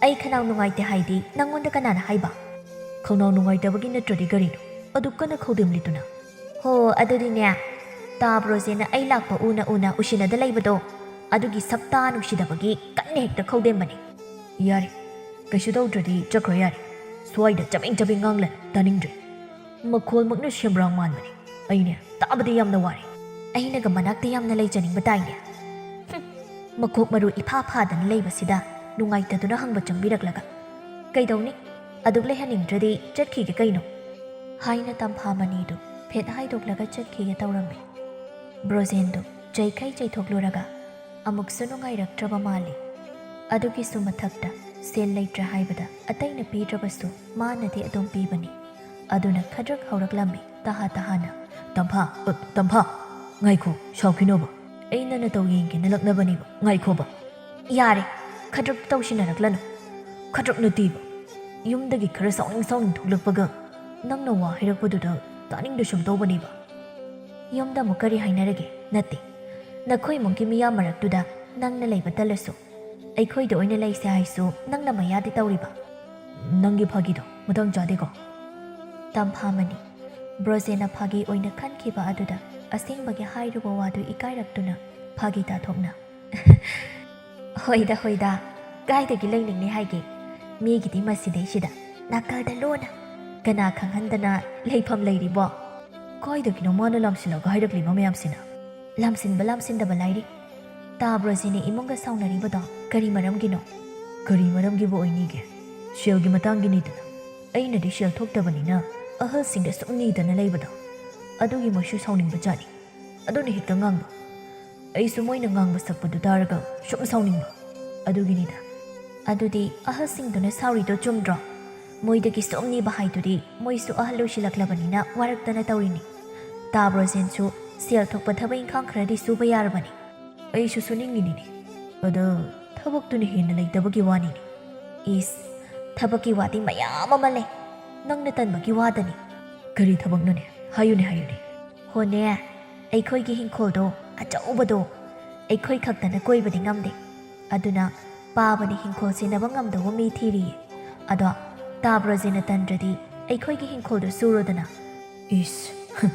ꯑꯩ ꯈꯅꯥꯎ ꯅꯨꯡꯉꯥꯏꯇꯦ ꯍꯥꯏꯗꯤ ꯅꯪꯉꯣꯟꯗ ꯀꯅꯥꯅ ꯍꯥꯏꯕ?" "ꯈꯅꯥꯎ ꯅꯨꯡꯉꯥꯏꯇꯕꯒꯤ ꯅꯠꯇ꯭ꯔꯗꯤ ꯀꯔꯤꯅꯣ ꯑꯗꯨꯛ ꯀꯟꯅ ꯈꯧꯗꯦꯝꯂꯤꯗꯨꯅ?" "ꯍꯣ, ꯑꯗꯨꯗꯤꯅꯦ, ꯇꯥꯕ꯭ꯔꯣꯖꯦꯅ ꯑꯩ ꯂꯥꯛꯄ ꯎꯅ ꯎꯅ ꯎꯁꯤꯟꯅꯗ ꯂꯩꯕꯗꯣ, ꯑꯗꯨꯒꯤ ꯁꯛꯇꯥ ꯅꯨꯡꯁꯤꯗꯕꯒꯤ ꯀꯟꯅ ꯍꯦꯛꯇ ꯈꯧꯗꯦꯝꯕꯅꯤ꯫" "ꯌꯥꯔꯦ, ꯀꯩꯁꯨ ꯇꯧꯗ꯭ꯔꯗꯤ ꯆꯠꯈ꯭ꯔꯣ ꯌꯥꯔꯦ꯫ ꯁ꯭ꯋꯥꯏꯗ ꯆꯕꯦꯡ ꯆꯕꯦꯡ ꯉꯥꯡꯂꯅꯨ, ꯇꯥꯅꯤꯡꯗ꯭ꯔꯦ꯫ ꯃꯈꯣꯜꯃꯛꯅ ꯁꯦꯝꯕ꯭ꯔꯥꯡ ꯃꯥꯟꯕꯅꯤ꯫ ꯑꯩꯅꯦ, ꯇꯥꯕꯗ ꯌꯥꯝꯅ ꯋꯥꯔꯦ꯫" "ꯑꯩꯅꯒ ꯃꯅꯥꯛꯇ ꯌꯥꯝꯅ ꯂꯩꯖꯅꯤꯡꯕ ꯇꯥꯏꯅꯦ꯫ ꯍꯨꯝ, ꯃꯀꯣꯛ ꯃꯔꯨ ꯏꯐꯥ ꯐꯥꯗꯅ ꯂꯩꯕꯁꯤꯗ ꯅꯨꯡꯉꯥꯏꯇꯗꯨꯅ ꯍꯪꯕ ꯆꯪꯕꯤꯔꯛꯂꯒ꯫ "ꯀꯩꯗꯧꯅꯤ? ꯑꯗꯨꯛ ꯂꯩꯍꯟꯅꯤꯡꯗ꯭ꯔꯗꯤ ꯆꯠꯈꯤꯒꯦ ꯀꯩꯅꯣ?" ꯍꯥꯏꯅ ꯇꯝꯐꯥꯃꯅꯤꯗꯨ ꯐꯦꯠ ꯍꯥꯏꯗꯣꯛꯂꯒ ꯆꯠꯈꯤꯒꯦ ꯇꯧꯔꯝꯃꯤ꯫ ꯕ꯭ꯔꯣꯖꯦꯟꯗꯨ ꯆꯩꯈꯩ ꯆꯩꯊꯣꯛꯂꯨꯔꯒ ꯑꯃꯨꯛꯁꯨ ꯅꯨꯡꯉꯥꯏꯔꯛꯇ꯭ꯔꯕ ꯃꯥꯜꯂꯤ꯫ ꯑꯗꯨꯒꯤꯁꯨ ꯃꯊꯛꯇ ꯁꯦꯜ ꯂꯩꯇ꯭ꯔꯦ ꯍꯥꯏꯕꯗ ꯑꯇꯩꯅ ꯄꯤꯗ꯭ꯔꯕꯁꯨ ꯃꯥꯅꯗꯤ ꯑꯗꯨꯝ ꯄꯤꯕꯅꯤ꯫ ꯑꯗꯨꯅ ꯈꯗ꯭ꯔꯛ ꯍꯧꯔꯛꯂꯝꯃꯤ ꯇꯍꯥ ꯇꯍꯥꯅ꯫ "ꯇꯝꯐꯥ, ꯑ, ꯇꯝꯐꯥ, ꯉꯥꯏꯈꯣ, ꯁꯥꯎꯈꯤꯅꯣꯕ꯫ ꯑꯩꯅ ꯅꯇꯧ ꯌꯦꯡꯒꯦꯅ ꯂꯛꯅꯕꯅꯦꯕ, ꯉꯥꯏꯈꯣꯕ꯫" "ꯌꯥꯔꯦ, ꯈꯗ꯭ꯔꯛ ꯇꯧꯁꯤꯟꯅꯔꯛꯂꯅꯨ꯫ ꯈꯗ꯭ꯔꯛ ꯅꯠꯇꯦꯕ, ꯌꯨꯝꯗꯒꯤ ꯈꯔ ꯁꯥꯎꯅꯤꯡ ꯁꯥꯎꯅꯤꯡ ꯊꯣꯛꯂꯛꯄꯒ ꯅꯪꯅ ꯋꯥ ꯍꯥꯏꯔꯛꯄꯗꯨꯗ ꯇꯥꯅꯤꯡꯗ ꯁꯨꯝ ꯇꯧꯕꯅꯦꯕ꯫" "ꯌꯨꯝꯗ ꯑꯃꯨꯛ ꯀꯔꯤ ꯍꯥꯏꯅꯔꯒꯦ?" "ꯅꯠꯇꯦ, ꯅꯈꯣꯏ ꯏꯃꯨꯡꯒꯤ ꯃꯤꯌꯥꯝ ꯃꯔꯛꯇꯨꯗ ꯅꯪꯅ ꯂꯩꯕ ꯇꯜꯂꯁꯨ ꯑꯩꯈꯣꯏꯗ ꯑꯣꯏꯅ ꯂꯩꯁꯦ ꯍꯥꯏꯁꯨ ꯅꯪꯅ ꯃꯌꯥꯗꯤ ꯇꯧꯔꯤꯕ꯫" "ꯅꯪꯒꯤ ꯐꯥꯒꯤꯗꯣ ꯃꯇꯥꯡ ꯆꯥꯗꯦꯀꯣ꯫" ꯇꯝꯐꯥꯃꯅꯤ ꯕ꯭ꯔꯣꯖꯦꯟꯅ ꯐꯥꯒꯤ ꯑꯣꯏꯅ ꯈꯟꯈꯤꯕ ꯑꯗꯨꯗ ꯑꯁꯦꯡꯕꯒꯤ ꯍꯥꯏꯔꯨꯕ ꯋꯥꯗꯨ ꯏꯀꯥꯏꯔꯛꯇꯨꯅ ꯐꯥꯒꯤ ꯇꯥꯊꯣꯛꯅ, "ꯍꯣꯏꯗ, ꯍꯣꯏꯗ, ꯀꯥꯏꯗꯒꯤ ꯂꯩꯅꯤꯡꯅꯤ ꯍꯥꯏꯒꯦ? ꯃꯤꯒꯤꯗꯤ ꯃꯁꯤꯗꯩꯁꯤꯗ ꯅꯥꯀꯜꯗ ꯂꯣꯟꯅ ꯀꯅꯥ ꯈꯪꯍꯟꯗꯅ ꯂꯩꯐꯝ ꯂꯩꯔꯤꯕꯣ?" "ꯀꯥꯏꯗꯒꯤꯅꯣ ꯃꯥꯅ ꯂꯥꯝꯁꯤꯜꯂꯒ ꯍꯥꯏꯔꯛꯂꯤꯕ ꯃꯌꯥꯝꯁꯤꯅ?" "ꯂꯥꯝꯁꯤꯟꯕ ꯂꯥꯝꯁꯤꯟꯗꯕ ꯂꯥꯏꯔꯤ꯫ ꯇꯥ ꯕ꯭ꯔꯣꯖꯦꯟꯅ ꯏꯃꯨꯡꯒ ꯁꯥꯎꯅꯔꯤꯕꯗꯣ ꯀꯔꯤ ꯃꯔꯝꯒꯤꯅꯣ?" "ꯀꯔꯤ ꯃꯔꯝꯒꯤꯕꯨ ꯑꯣꯏꯅꯤꯒꯦ? ꯁꯦꯜꯒꯤ ꯃꯇꯥꯡꯒꯤꯅꯤꯗꯅ꯫ ꯑꯩꯅꯗꯤ ꯁꯦꯜ ꯊꯣꯛꯇꯕꯅꯤꯅ ꯑꯍꯜꯁꯤꯡꯗ ꯁꯨꯝ ꯅꯤꯗꯅ ꯂꯩꯕꯗꯣ, ꯑꯗꯨꯒꯤ ꯃꯣꯏꯁꯨ ꯁꯥꯎꯅꯤꯡꯕ ꯖꯥꯠꯅꯤ꯫ ꯑꯗꯨꯅ ꯍꯦꯛꯇ ꯉꯥꯡꯕ꯫ ꯑꯩꯁꯨ ꯃꯣꯏꯅ ꯉꯥꯡꯕ ꯁꯛꯄꯗꯨ ꯇꯥꯔꯒ ꯁꯨꯝ ꯁꯥꯎꯅꯤꯡꯕ꯫ ꯑꯗꯨꯒꯤꯅꯤꯗ꯫" "ꯑꯗꯨꯗꯤ ꯑꯍꯜꯁꯤꯡꯗꯨꯅ ꯁꯥꯎꯔꯤꯗꯣ ꯆꯨꯝꯗ꯭ꯔꯣ? ꯃꯣꯏꯗꯒꯤ ꯁꯨꯝ ꯅꯤꯕ ꯍꯥꯏꯗꯨꯗꯤ ꯃꯣꯏꯁꯨ ꯑꯍꯜ ꯑꯣꯏꯁꯤꯜꯂꯛꯂꯕꯅꯤꯅ ꯋꯥꯔꯛꯇꯅ ꯇꯧꯔꯤꯅꯤ꯫ ꯇꯥ ꯕ꯭ꯔꯣꯖꯦꯟꯁꯨ ꯁꯦꯜ ꯊꯣꯛꯄ ꯊꯕꯛ ꯏꯪꯈꯥꯡ ꯈꯔꯗꯤ ꯁꯨꯕ ꯌꯥꯔꯕꯅꯤ꯫" "ꯑꯩꯁꯨ ꯁꯨꯅꯤꯡꯉꯤꯅꯤꯅꯦ꯫ ꯑꯗ ꯊꯕꯛꯇꯨꯅ ꯍꯦꯟꯅ ꯂꯩꯇꯕꯒꯤ ꯋꯥꯅꯤꯅꯦ꯫" "ꯏꯁ, ꯊꯕꯛꯀꯤ ꯋꯥꯗꯤ ꯃꯌꯥꯝ ꯑꯃ ꯂꯩ꯫ ꯅꯪꯅ ꯇꯟꯕꯒꯤ ꯋꯥꯗꯅꯤ꯫" "ꯀꯔꯤ ꯊꯕꯛꯅꯣꯅꯦ? ꯍꯥꯏꯌꯨꯅꯦ, ꯍꯥꯏꯌꯨꯅꯦ꯫" "ꯍꯣꯅꯦ, ꯑꯩꯈꯣꯏꯒꯤ ꯍꯤꯡꯈꯣꯜꯗꯣ ꯑꯆꯧꯕꯗꯣ ꯑꯩꯈꯣꯏ ꯈꯛꯇꯅ ꯀꯣꯏꯕꯗꯤ ꯉꯝꯗꯦ꯫ ꯑꯗꯨꯅ ꯄꯥꯕꯅ ꯍꯤꯡꯈꯣꯜ ꯁꯦꯟꯅꯕ ꯉꯝꯗꯧꯕ ꯃꯤ ꯊꯤꯔꯤꯌꯦ꯫ ꯑꯗꯣ ꯇꯥ ꯕ꯭ꯔꯣꯖꯦꯟꯅ ꯇꯟꯗ꯭ꯔꯗꯤ ꯑꯩꯈꯣꯏꯒꯤ ꯍꯤꯡꯈꯣꯜꯗꯣ ꯁꯨꯔꯣꯗꯅ꯫" "ꯏꯁ, ꯍꯨꯝ,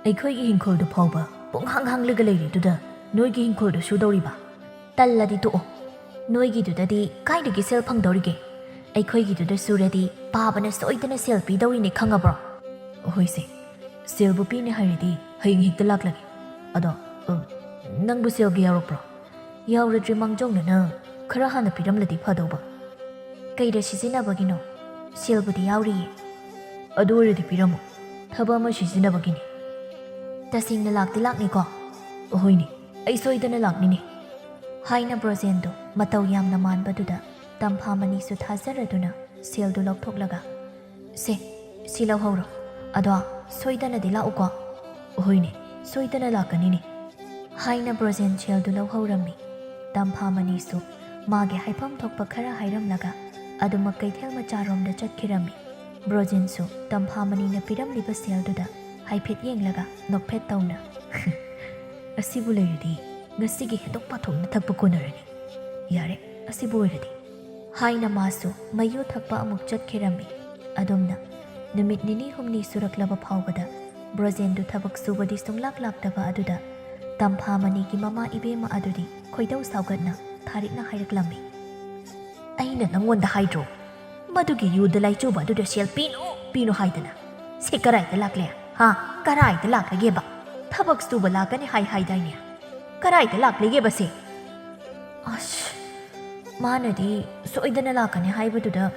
ꯑꯩꯈꯣꯏꯒꯤ ꯍꯤꯡꯈꯣꯜꯗꯨ ꯐꯥꯎꯕ ꯄꯨꯡꯍꯥꯡ ꯍꯥꯡꯂꯒ ꯂꯩꯔꯤꯗꯨꯗ ꯅꯣꯏꯒꯤ ꯍꯤꯡꯈꯣꯜꯗꯨ ꯁꯨꯗꯧꯔꯤꯕ? ꯇꯜꯂꯗꯤ ꯇꯣꯛꯑꯣ꯫ ꯅꯣꯏꯒꯤꯗꯨꯗꯗꯤ ꯀꯥꯏꯗꯒꯤ ꯁꯦꯜ ꯐꯪꯗꯧꯔꯤꯒꯦ? ꯑꯩꯈꯣꯏꯒꯤꯗꯨꯗ ꯁꯨꯔꯗꯤ ꯄꯥꯕꯅ ꯁꯣꯏꯗꯅ ꯁꯦꯜ ꯄꯤꯗꯧꯔꯤꯅꯦ, ꯈꯪꯉꯕ꯭ꯔꯣ?" "ꯍꯣꯏꯁꯦ, ꯁꯦꯜꯕꯨ ꯄꯤꯅꯦ ꯍꯥꯏꯔꯗꯤ ꯍꯌꯦꯡ ꯍꯦꯛꯇ ꯂꯥꯛꯂꯒꯦ꯫ ꯑꯗꯣ, ꯑ, ꯅꯪꯕꯨ ꯁꯦꯜꯒꯤ ꯌꯥꯎꯔꯛꯄ꯭ꯔꯣ? ꯌꯥꯎꯔꯗ꯭ꯔꯤ ꯃꯥꯡꯖꯧꯅꯅ ꯈꯔ ꯍꯥꯟꯅ ꯄꯤꯔꯝꯂꯗꯤ ꯐꯗꯧꯕ꯫ ꯀꯩꯗ ꯁꯤꯖꯤꯟꯅꯕꯒꯤꯅꯣ? ꯁꯦꯜꯕꯨꯗꯤ ꯌꯥꯎꯔꯤꯌꯦ꯫ ꯑꯗꯨ ꯑꯣꯏꯔꯗꯤ ꯄꯤꯔꯝꯃꯣ꯫ ꯊꯕꯛ ꯑꯃ ꯁꯤꯖꯤꯟꯅꯕꯒꯤꯅꯤ꯫ ꯇꯁꯦꯡꯅ ꯂꯥꯛꯇꯤ ꯂꯥꯛꯅꯤꯀꯣ? ꯑꯍꯣꯏꯅꯦ, ꯑꯩ ꯁꯣꯏꯗꯅ ꯂꯥꯛꯅꯤꯅꯦ꯫ ꯍꯥꯏꯅ ꯕ꯭ꯔꯣꯖꯦꯟꯗꯨ ꯃꯇꯧ ꯌꯥꯝꯅ ꯃꯥꯟꯕꯗꯨꯗ ꯇꯝꯐꯥꯃꯅꯤꯁꯨ ꯊꯥꯖꯔꯗꯨꯅ ꯁꯦꯜꯗꯨ ꯂꯧꯊꯣꯛꯂꯒ, "ꯁꯦ, ꯁꯤ ꯂꯧꯍꯧꯔꯣ꯫ ꯑꯗꯣ ꯁꯣꯏꯗꯅꯗꯤ ꯂꯥꯛꯎꯀꯣ?" "ꯍꯣꯏꯅꯦ, ꯁꯣꯏꯗꯅ ꯂꯥꯛꯀꯅꯤꯅꯦ" ꯍꯥꯏꯅ ꯕ꯭ꯔꯣꯖꯦꯟ ꯁꯦꯜꯗꯨ ꯂꯧꯍꯧꯔꯝꯃꯤ꯫ ꯇꯝꯐꯥꯃꯅꯤꯁꯨ ꯃꯥꯒꯤ ꯍꯥꯏꯐꯝ ꯊꯣꯛꯄ ꯈꯔ ꯍꯥꯏꯔꯝꯂꯒ ꯑꯗꯨꯃꯛ ꯀꯩꯊꯦꯜ ꯃꯆꯥꯔꯣꯝꯗ ꯆꯠꯈꯤꯔꯝꯃꯤ꯫ ꯕ꯭ꯔꯣꯖꯦꯟꯁꯨ ꯇꯝꯐꯥꯃꯅꯤꯅ ꯄꯤꯔꯝꯂꯤꯕ ꯁꯦꯜꯗꯨꯗ ꯍꯥꯏꯐꯦꯠ ꯌꯦꯡꯂꯒ ꯅꯣꯛꯐꯦꯠ ꯇꯧꯅ, "ꯑꯁꯤꯕꯨ ꯂꯩꯔꯗꯤ ꯉꯁꯤꯒꯤ ꯍꯦꯟꯗꯣꯛ ꯄꯥꯊꯣꯛꯅ ꯊꯛꯄ ꯀꯣꯟꯅꯔꯅꯤ꯫ ꯌꯥꯔꯦ, ꯑꯁꯤꯕꯨ ꯑꯣꯏꯔꯗꯤ" ꯍꯥꯏꯅ ꯃꯥꯁꯨ ꯃꯌꯨ ꯊꯛꯄ ꯑꯃꯨꯛ ꯆꯠꯈꯤꯔꯝꯃꯤ꯫ ꯑꯗꯨꯝꯅ ꯅꯨꯃꯤꯠ ꯅꯤꯅꯤ ꯍꯨꯝꯅꯤ ꯁꯨꯔꯛꯂꯕ ꯐꯥꯎꯕꯗ ꯕ꯭ꯔꯣꯖꯦꯟꯗꯨ ꯊꯕꯛ ꯁꯨꯕꯗꯤ ꯁꯨꯡꯂꯥꯛ ꯂꯥꯛꯇꯕ ꯑꯗꯨꯗ ꯇꯝꯐꯥꯃꯅꯤꯒꯤ ꯃꯃꯥ ꯏꯕꯦꯝꯃ ꯑꯗꯨꯗꯤ ꯈꯣꯏꯗꯧ ꯁꯥꯎꯒꯠꯅ ꯊꯥꯔꯤꯛꯅ ꯍꯥꯏꯔꯛꯂꯝꯃꯤ, "ꯑꯩꯅ ꯅꯪꯉꯣꯟꯗ ꯍꯥꯏꯗ꯭ꯔꯣ, ꯃꯗꯨꯒꯤ ꯌꯨꯗ ꯂꯥꯏꯆꯨꯕ ꯑꯗꯨꯗ ꯁꯦꯜ ꯄꯤꯅꯨ, ꯄꯤꯅꯨ ꯍꯥꯏꯗꯅ? ꯁꯦ ꯀꯔꯥꯏꯗ ꯂꯥꯛꯂꯦ? ꯍꯥ? ꯀꯔꯥꯏꯗ ꯂꯥꯛꯂꯒꯦꯕ? ꯊꯕꯛ ꯁꯨꯕ ꯂꯥꯛꯀꯅꯤ ꯍꯥꯏ ꯍꯥꯏꯗꯥꯏꯅꯦ? ꯀꯔꯥꯏꯗ ꯂꯥꯛꯂꯒꯦꯕ ꯁꯦ?" ꯑꯁ, ꯃꯥꯅꯗꯤ ꯁꯣꯏꯗꯅ ꯂꯥꯛꯀꯅꯤ ꯍꯥꯏꯕꯗꯨꯗ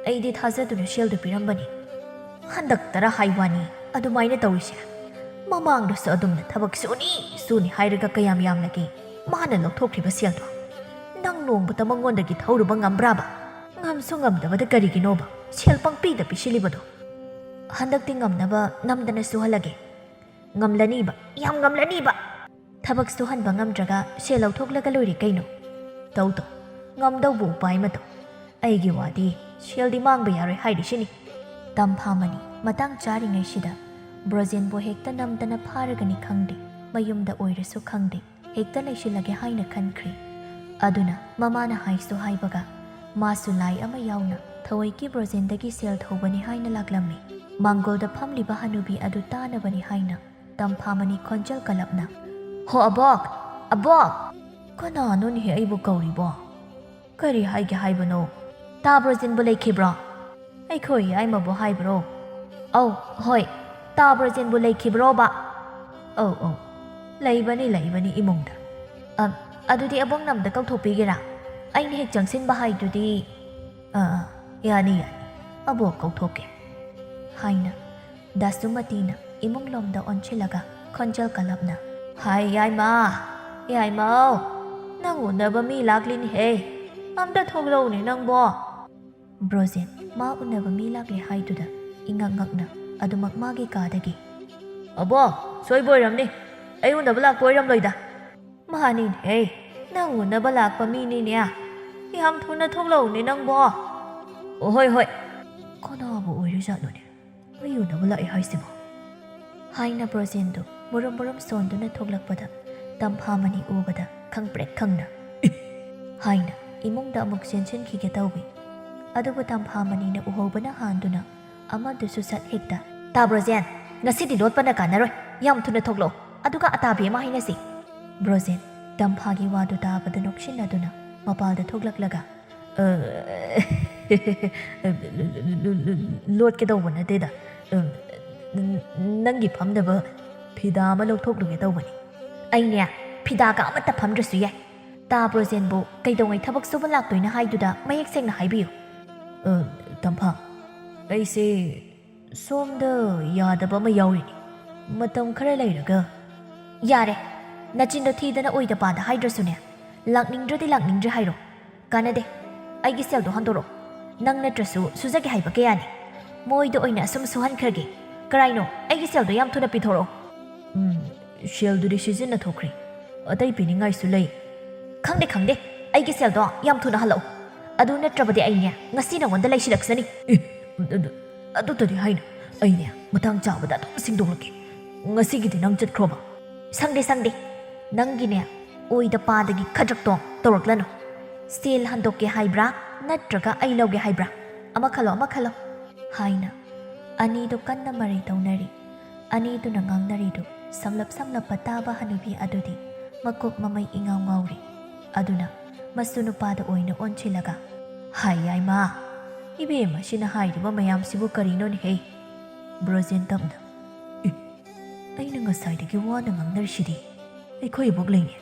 ꯑꯩꯗꯤ ꯊꯥꯖꯗꯨꯅ ꯁꯦꯜꯗꯨ ꯄꯤꯔꯝꯕꯅꯤ꯫ ꯍꯟꯗꯛꯇꯔ ꯍꯥꯏ ꯋꯥꯅꯤ ꯑꯗꯨꯃꯥꯏꯅ ꯇꯧꯔꯤꯁꯦ꯫ ꯃꯃꯥꯡꯗꯁꯨ ꯑꯗꯨꯝꯅ ꯊꯕꯛ ꯁꯨꯅꯤ, ꯁꯨꯅꯤ ꯍꯥꯏꯔꯒ ꯀꯌꯥꯝ ꯌꯥꯝꯂꯒꯦ ꯃꯥꯅ ꯂꯧꯊꯣꯛꯈ꯭ꯔꯤꯕ ꯁꯦꯜꯗꯣ? ꯅꯪ ꯅꯣꯡꯃꯇ ꯃꯉꯣꯟꯗꯒꯤ ꯊꯧꯔꯨꯕ ꯉꯝꯕ꯭ꯔꯥꯕ? ꯉꯝꯁꯨ ꯉꯝꯗꯕꯗ ꯀꯔꯤꯒꯤꯅꯣꯕ ꯁꯦꯜ ꯄꯪꯄꯤꯗ ꯄꯤꯁꯤꯜꯂꯤꯕꯗꯣ? ꯍꯟꯗꯛꯇꯤ ꯉꯝꯅꯕ ꯅꯝꯗꯅ ꯁꯨꯍꯜꯂꯒꯦ꯫ ꯉꯝꯂꯅꯤꯕ, ꯌꯥꯝ ꯉꯝꯂꯅꯤꯕ꯫ ꯊꯕꯛ ꯁꯨꯍꯟꯕ ꯉꯝꯗ꯭ꯔꯒ ꯁꯦꯜ ꯂꯧꯊꯣꯛꯂꯒ ꯂꯣꯏꯔꯦ ꯀꯩꯅꯣ꯫ ꯇꯧ ꯇꯧ, ꯉꯝꯗꯧꯕ ꯎꯄꯥꯏ ꯑꯃ ꯇꯧ꯫ ꯑꯩꯒꯤ ꯋꯥꯗꯤ ꯁꯦꯜꯗꯤ ꯃꯥꯡꯕ ꯌꯥꯔꯣꯏ ꯍꯥꯏꯔꯤꯁꯤꯅꯤ꯫ ꯇꯝꯐꯥꯃꯅꯤ ꯃꯇꯥꯡ ꯆꯥꯔꯤꯉꯩꯁꯤꯗ ꯕ꯭ꯔꯣꯖꯦꯟꯕꯨ ꯍꯦꯛꯇ ꯅꯝꯗꯅ ꯐꯥꯔꯒꯅꯤ ꯈꯪꯗꯦ, ꯃꯌꯨꯝꯗ ꯑꯣꯏꯔꯁꯨ ꯈꯪꯗꯦ, ꯍꯦꯛꯇ ꯂꯩꯁꯤꯜꯂꯒꯦ ꯍꯥꯏꯅ ꯈꯟꯈ꯭ꯔꯦ꯫ ꯑꯗꯨꯅ ꯃꯃꯥꯅ ꯍꯥꯏꯁꯨ ꯍꯥꯏꯕꯒ ꯃꯥꯁꯨ ꯂꯥꯏ ꯑꯃ ꯌꯥꯎꯅ ꯊꯑꯣꯏꯀꯤ ꯕ꯭ꯔꯣꯖꯦꯟꯗꯒꯤ ꯁꯦꯜ ꯊꯧꯕꯅꯤ ꯍꯥꯏꯅ ꯂꯥꯛꯂꯝꯃꯤ꯫ ꯃꯥꯡꯒꯣꯜꯗ ꯐꯝꯂꯤꯕ ꯍꯅꯨꯕꯤ ꯑꯗꯨ ꯇꯥꯅꯕꯅꯤ ꯍꯥꯏꯅ ꯇꯝꯐꯥꯃꯅꯤ ꯈꯣꯟꯖꯦꯜ ꯀꯜꯂꯞꯅ, "ꯍꯣ ꯑꯕꯣꯛ! ꯑꯕꯣꯛ!" "ꯀꯅꯥꯅꯣꯅꯦꯍꯦ ꯑꯩꯕꯨ ꯀꯧꯔꯤꯕꯣ? ꯀꯔꯤ ꯍꯥꯏꯒꯦ ꯍꯥꯏꯕꯅꯣ? ꯇꯥ ꯕ꯭ꯔꯣꯖꯦꯟꯕꯨ ꯂꯩꯈꯤꯕ꯭ꯔꯣ? ꯑꯩꯈꯣꯏ ꯌꯥꯏꯃꯕꯨ ꯍꯥꯏꯕ꯭ꯔꯣ?" "ꯑꯧ, ꯍꯣꯏ, ꯇꯥ ꯕ꯭ꯔꯣꯖꯦꯟꯕꯨ ꯂꯩꯈꯤꯕ꯭ꯔꯣꯕ?" "ꯑꯧ, ꯑꯧ, ꯂꯩꯕꯅꯤ, ꯂꯩꯕꯅꯤ ꯏꯃꯨꯡꯗ꯫ ꯑ, ꯑꯗꯨꯗꯤ ꯑꯕꯣꯛꯅ ꯑꯝꯇ ꯀꯧꯊꯣꯛꯄꯤꯒꯦꯔꯥ?" ꯑꯩꯅ ꯍꯦꯛ ꯆꯪꯁꯤꯟꯕ ꯍꯥꯏꯗꯨꯗꯤ꯫ "ꯑꯥ, ꯑꯥ, ꯌꯥꯅꯤ, ꯌꯥꯅꯤ, ꯑꯕꯣꯛ ꯀꯧꯊꯣꯛꯀꯦ," ꯍꯥꯏꯅ ꯗꯥꯁꯨꯃꯇꯤꯅ ꯏꯃꯨꯡꯂꯣꯝꯗ ꯑꯣꯟꯁꯤꯜꯂꯒ ꯈꯣꯟꯖꯦꯜ ꯀꯜꯂꯞꯅ, "ꯍꯥꯏ, ꯌꯥꯏꯃ, ꯌꯥꯏꯃꯧ, ꯅꯪ ꯎꯅꯕ ꯃꯤ ꯂꯥꯛꯂꯤꯅꯦꯍꯦ, ꯑꯝꯇ ꯊꯣꯛꯂꯛꯎꯅꯦ ꯅꯪꯕꯣ!" ꯕ꯭ꯔꯣꯖꯦꯟ ꯃꯥ ꯎꯅꯕ ꯃꯤ ꯂꯥꯛꯂꯦ ꯍꯥꯏꯗꯨꯗ ꯏꯉꯛ ꯉꯛꯅ ꯑꯗꯨꯃꯛ ꯃꯥꯒꯤ ꯀꯥꯗꯒꯤ, "ꯑꯕꯣ, ꯁꯣꯏꯕ ꯑꯣꯏꯔꯝꯅꯤ, ꯑꯩ ꯎꯅꯕ ꯂꯥꯛꯄ ꯑꯣꯏꯔꯝꯂꯣꯏꯗ꯫ ꯃꯥꯅꯤꯅꯦꯍꯦ, ꯅꯪ ꯎꯅꯕ ꯂꯥꯛꯄ ꯃꯤꯅꯤꯅꯦ꯫ ꯌꯥꯝ ꯊꯨꯅ ꯊꯣꯛꯂꯛꯎꯅꯦ ꯅꯪꯕꯣ꯫ ꯑꯣ, ꯍꯣꯏ, ꯍꯣꯏ꯫ ꯀꯅꯥꯕꯨ ꯑꯣꯏꯔꯤꯖꯥꯠꯅꯣꯅꯦ, ꯑꯩ ꯎꯅꯕ ꯂꯥꯛꯑꯦ ꯍꯥꯏꯁꯤꯕꯣ?" ꯍꯥꯏꯅ ꯕ꯭ꯔꯣꯖꯦꯟꯗꯨ ꯃꯨꯔꯨꯝ ꯃꯨꯔꯨꯝ ꯁꯣꯟꯗꯨꯅ ꯊꯣꯛꯂꯛꯄꯗ ꯇꯝꯐꯥꯃꯅꯤ ꯎꯕꯗ ꯈꯪꯄ꯭ꯔꯦꯛ ꯈꯪꯅ, "ꯏ!" ꯍꯥꯏꯅ ꯏꯃꯨꯡꯗ ꯑꯃꯨꯛ ꯆꯦꯟꯁꯤꯟꯈꯤꯒꯦ ꯇꯧꯏ꯫ ꯑꯗꯨꯕꯨ ꯇꯝꯐꯥꯃꯅꯤꯅ ꯎꯍꯧꯕꯅ ꯍꯥꯟꯗꯨꯅ ꯑꯃꯗꯨꯁꯨ ꯁꯠ ꯍꯦꯛꯇ, "ꯇꯥ ꯕ꯭ꯔꯣꯖꯦꯟ, ꯉꯁꯤꯗꯤ ꯂꯣꯠꯄꯅ ꯀꯥꯟꯅꯔꯣꯏ, ꯌꯥꯝ ꯊꯨꯅ ꯊꯣꯛꯂꯛꯑꯣ, ꯑꯗꯨꯒ ꯑꯇꯥꯕꯤ ꯑꯃ ꯍꯥꯏꯅꯁꯤ꯫" ꯕ꯭ꯔꯣꯖꯦꯟ ꯇꯝꯐꯥꯒꯤ ꯋꯥꯗꯨ ꯇꯥꯕꯗ ꯅꯣꯛꯁꯤꯟꯅꯗꯨꯅ ꯃꯄꯥꯜꯗ ꯊꯣꯛꯂꯛꯂꯒ, "ꯑ, ꯂꯣꯠꯀꯦ ꯇꯧꯕ ꯅꯠꯇꯦꯗ, ꯑ, ꯅꯪꯒꯤ ꯐꯝꯅꯕ ꯐꯤꯗꯥ ꯑꯃ ꯂꯧꯊꯣꯛꯂꯨꯒꯦ ꯇꯧꯕꯅꯤ꯫" "ꯑꯩꯅꯦ ꯐꯤꯗꯥꯒ ꯑꯃꯠꯇ ꯐꯝꯗ꯭ꯔꯁꯨ ꯌꯥꯏ꯫ ꯇꯥ ꯕ꯭ꯔꯣꯖꯦꯟꯕꯨ ꯀꯩꯗꯧꯉꯩ ꯊꯕꯛ ꯁꯨꯕ ꯂꯥꯛꯇꯣꯏꯅꯣ ꯍꯥꯏꯗꯨꯗ ꯃꯌꯦꯛ ꯁꯦꯡꯅ ꯍꯥꯏꯕꯤꯌꯨ꯫" "ꯑ, ꯇꯝꯐꯥ, ꯑꯩꯁꯦ ꯁꯣꯝꯗ ꯌꯥꯗꯕ ꯑꯃ ꯌꯥꯎꯔꯤꯅꯤ꯫ ꯃꯇꯝ ꯈꯔ ꯂꯩꯔꯒ꯫" "ꯌꯥꯔꯦ, ꯅꯆꯤꯟꯗꯣ ꯊꯤꯗꯅ ꯑꯣꯏꯗ ꯄꯥꯗ ꯍꯥꯏꯗ꯭ꯔꯁꯨꯅꯦ, ꯂꯥꯛꯅꯤꯡꯗ꯭ꯔꯗꯤ ꯂꯥꯛꯅꯤꯡꯗ꯭ꯔꯦ ꯍꯥꯏꯔꯣ꯫ ꯀꯥꯟꯅꯗꯦ, ꯑꯩꯒꯤ ꯁꯦꯜꯗꯣ ꯍꯟꯗꯣꯔꯛꯑꯣ꯫ ꯅꯪ ꯅꯠꯇ꯭ꯔꯁꯨ ꯁꯨꯖꯒꯦ ꯍꯥꯏꯕ ꯀꯌꯥꯅꯤ꯫ ꯃꯣꯏꯗ ꯑꯣꯏꯅ ꯑꯁꯨꯝ ꯁꯨꯍꯟꯈ꯭ꯔꯒꯦ꯫ ꯀꯔꯥꯏꯅꯣ, ꯑꯩꯒꯤ ꯁꯦꯜꯗꯣ ꯌꯥꯝ ꯊꯨꯅ ꯄꯤꯊꯣꯔꯛꯑꯣ꯫" "ꯎꯝ, ꯁꯦꯜꯗꯨꯗꯤ ꯁꯤꯖꯤꯟꯅꯊꯣꯛꯈ꯭ꯔꯦ꯫ ꯑꯇꯩ ꯄꯤꯅꯤꯡꯉꯥꯏꯁꯨ ꯂꯩ꯫" "ꯈꯪꯗꯦ, ꯈꯪꯗꯦ, ꯑꯩꯒꯤ ꯁꯦꯜꯗꯣ ꯌꯥꯝ ꯊꯨꯅ ꯍꯜꯂꯛꯑꯣ꯫ ꯑꯗꯨ ꯅꯠꯇ꯭ꯔꯕꯗꯤ ꯑꯩꯅꯦ ꯉꯁꯤ ꯅꯉꯣꯟꯗ ꯂꯩꯁꯤꯜꯂꯛꯁꯅꯤ꯫" "ꯑꯦ, ꯑꯗꯨ, ꯑꯗꯨꯇꯗꯤ ꯍꯥꯏꯅꯨ꯫ ꯑꯩꯅꯦ ꯃꯇꯥꯡ ꯆꯥꯕꯗ ꯑꯗꯨꯝ ꯁꯤꯡꯗꯣꯛꯂꯛꯀꯦ꯫ ꯉꯁꯤꯒꯤꯗꯤ ꯅꯪ ꯆꯠꯈ꯭ꯔꯣꯕ꯫" "ꯁꯪꯗꯦ, ꯁꯪꯗꯦ꯫ ꯅꯪꯒꯤꯅꯦ ꯑꯣꯏꯗ ꯄꯥꯗꯒꯤ ꯈꯗ꯭ꯔꯛꯇꯣ ꯇꯧꯔꯛꯂꯅꯨ꯫ ꯁꯦꯜ ꯍꯟꯗꯣꯛꯀꯦ ꯍꯥꯏꯕ꯭ꯔꯥ, ꯅꯠꯇ꯭ꯔꯒ ꯑꯩ ꯂꯧꯒꯦ ꯍꯥꯏꯕ꯭ꯔꯥ? ꯑꯃ ꯈꯜꯂꯣ, ꯑꯃ ꯈꯜꯂꯣ," ꯍꯥꯏꯅ ꯑꯅꯤꯗꯨ ꯀꯟꯅ ꯃꯔꯩ ꯇꯧꯅꯔꯤ꯫ ꯑꯅꯤꯗꯨꯅ ꯉꯥꯡꯅꯔꯤꯗꯨ ꯁꯝꯂꯞ ꯁꯝꯂꯞꯄ ꯇꯥꯕ ꯍꯅꯨꯕꯤ ꯑꯗꯨꯗꯤ ꯃꯀꯣꯛ ꯃꯃꯩ ꯏꯉꯥꯎ ꯉꯥꯎꯔꯤ꯫ ꯑꯗꯨꯅ ꯃꯁꯨ ꯅꯨꯄꯥꯗ ꯑꯣꯏꯅ ꯑꯣꯟꯁꯤꯜꯂꯒ, "ꯍꯥꯏ ꯌꯥꯏꯃ, ꯏꯕꯦꯝꯃꯁꯤꯅ ꯍꯥꯏꯔꯤꯕ ꯃꯌꯥꯝꯁꯤꯕꯨ ꯀꯔꯤꯅꯣꯅꯦꯍꯦ?" ꯕ꯭ꯔꯣꯖꯦꯟ ꯇꯞꯅ, "ꯑꯦ, ꯑꯩꯅ ꯉꯁꯥꯏꯗꯒꯤ ꯋꯥꯅ ꯉꯥꯡꯅꯔꯤꯁꯤꯗꯤ ꯑꯩꯈꯣꯏ ꯏꯕꯣꯛ ꯂꯩꯅꯦ꯫"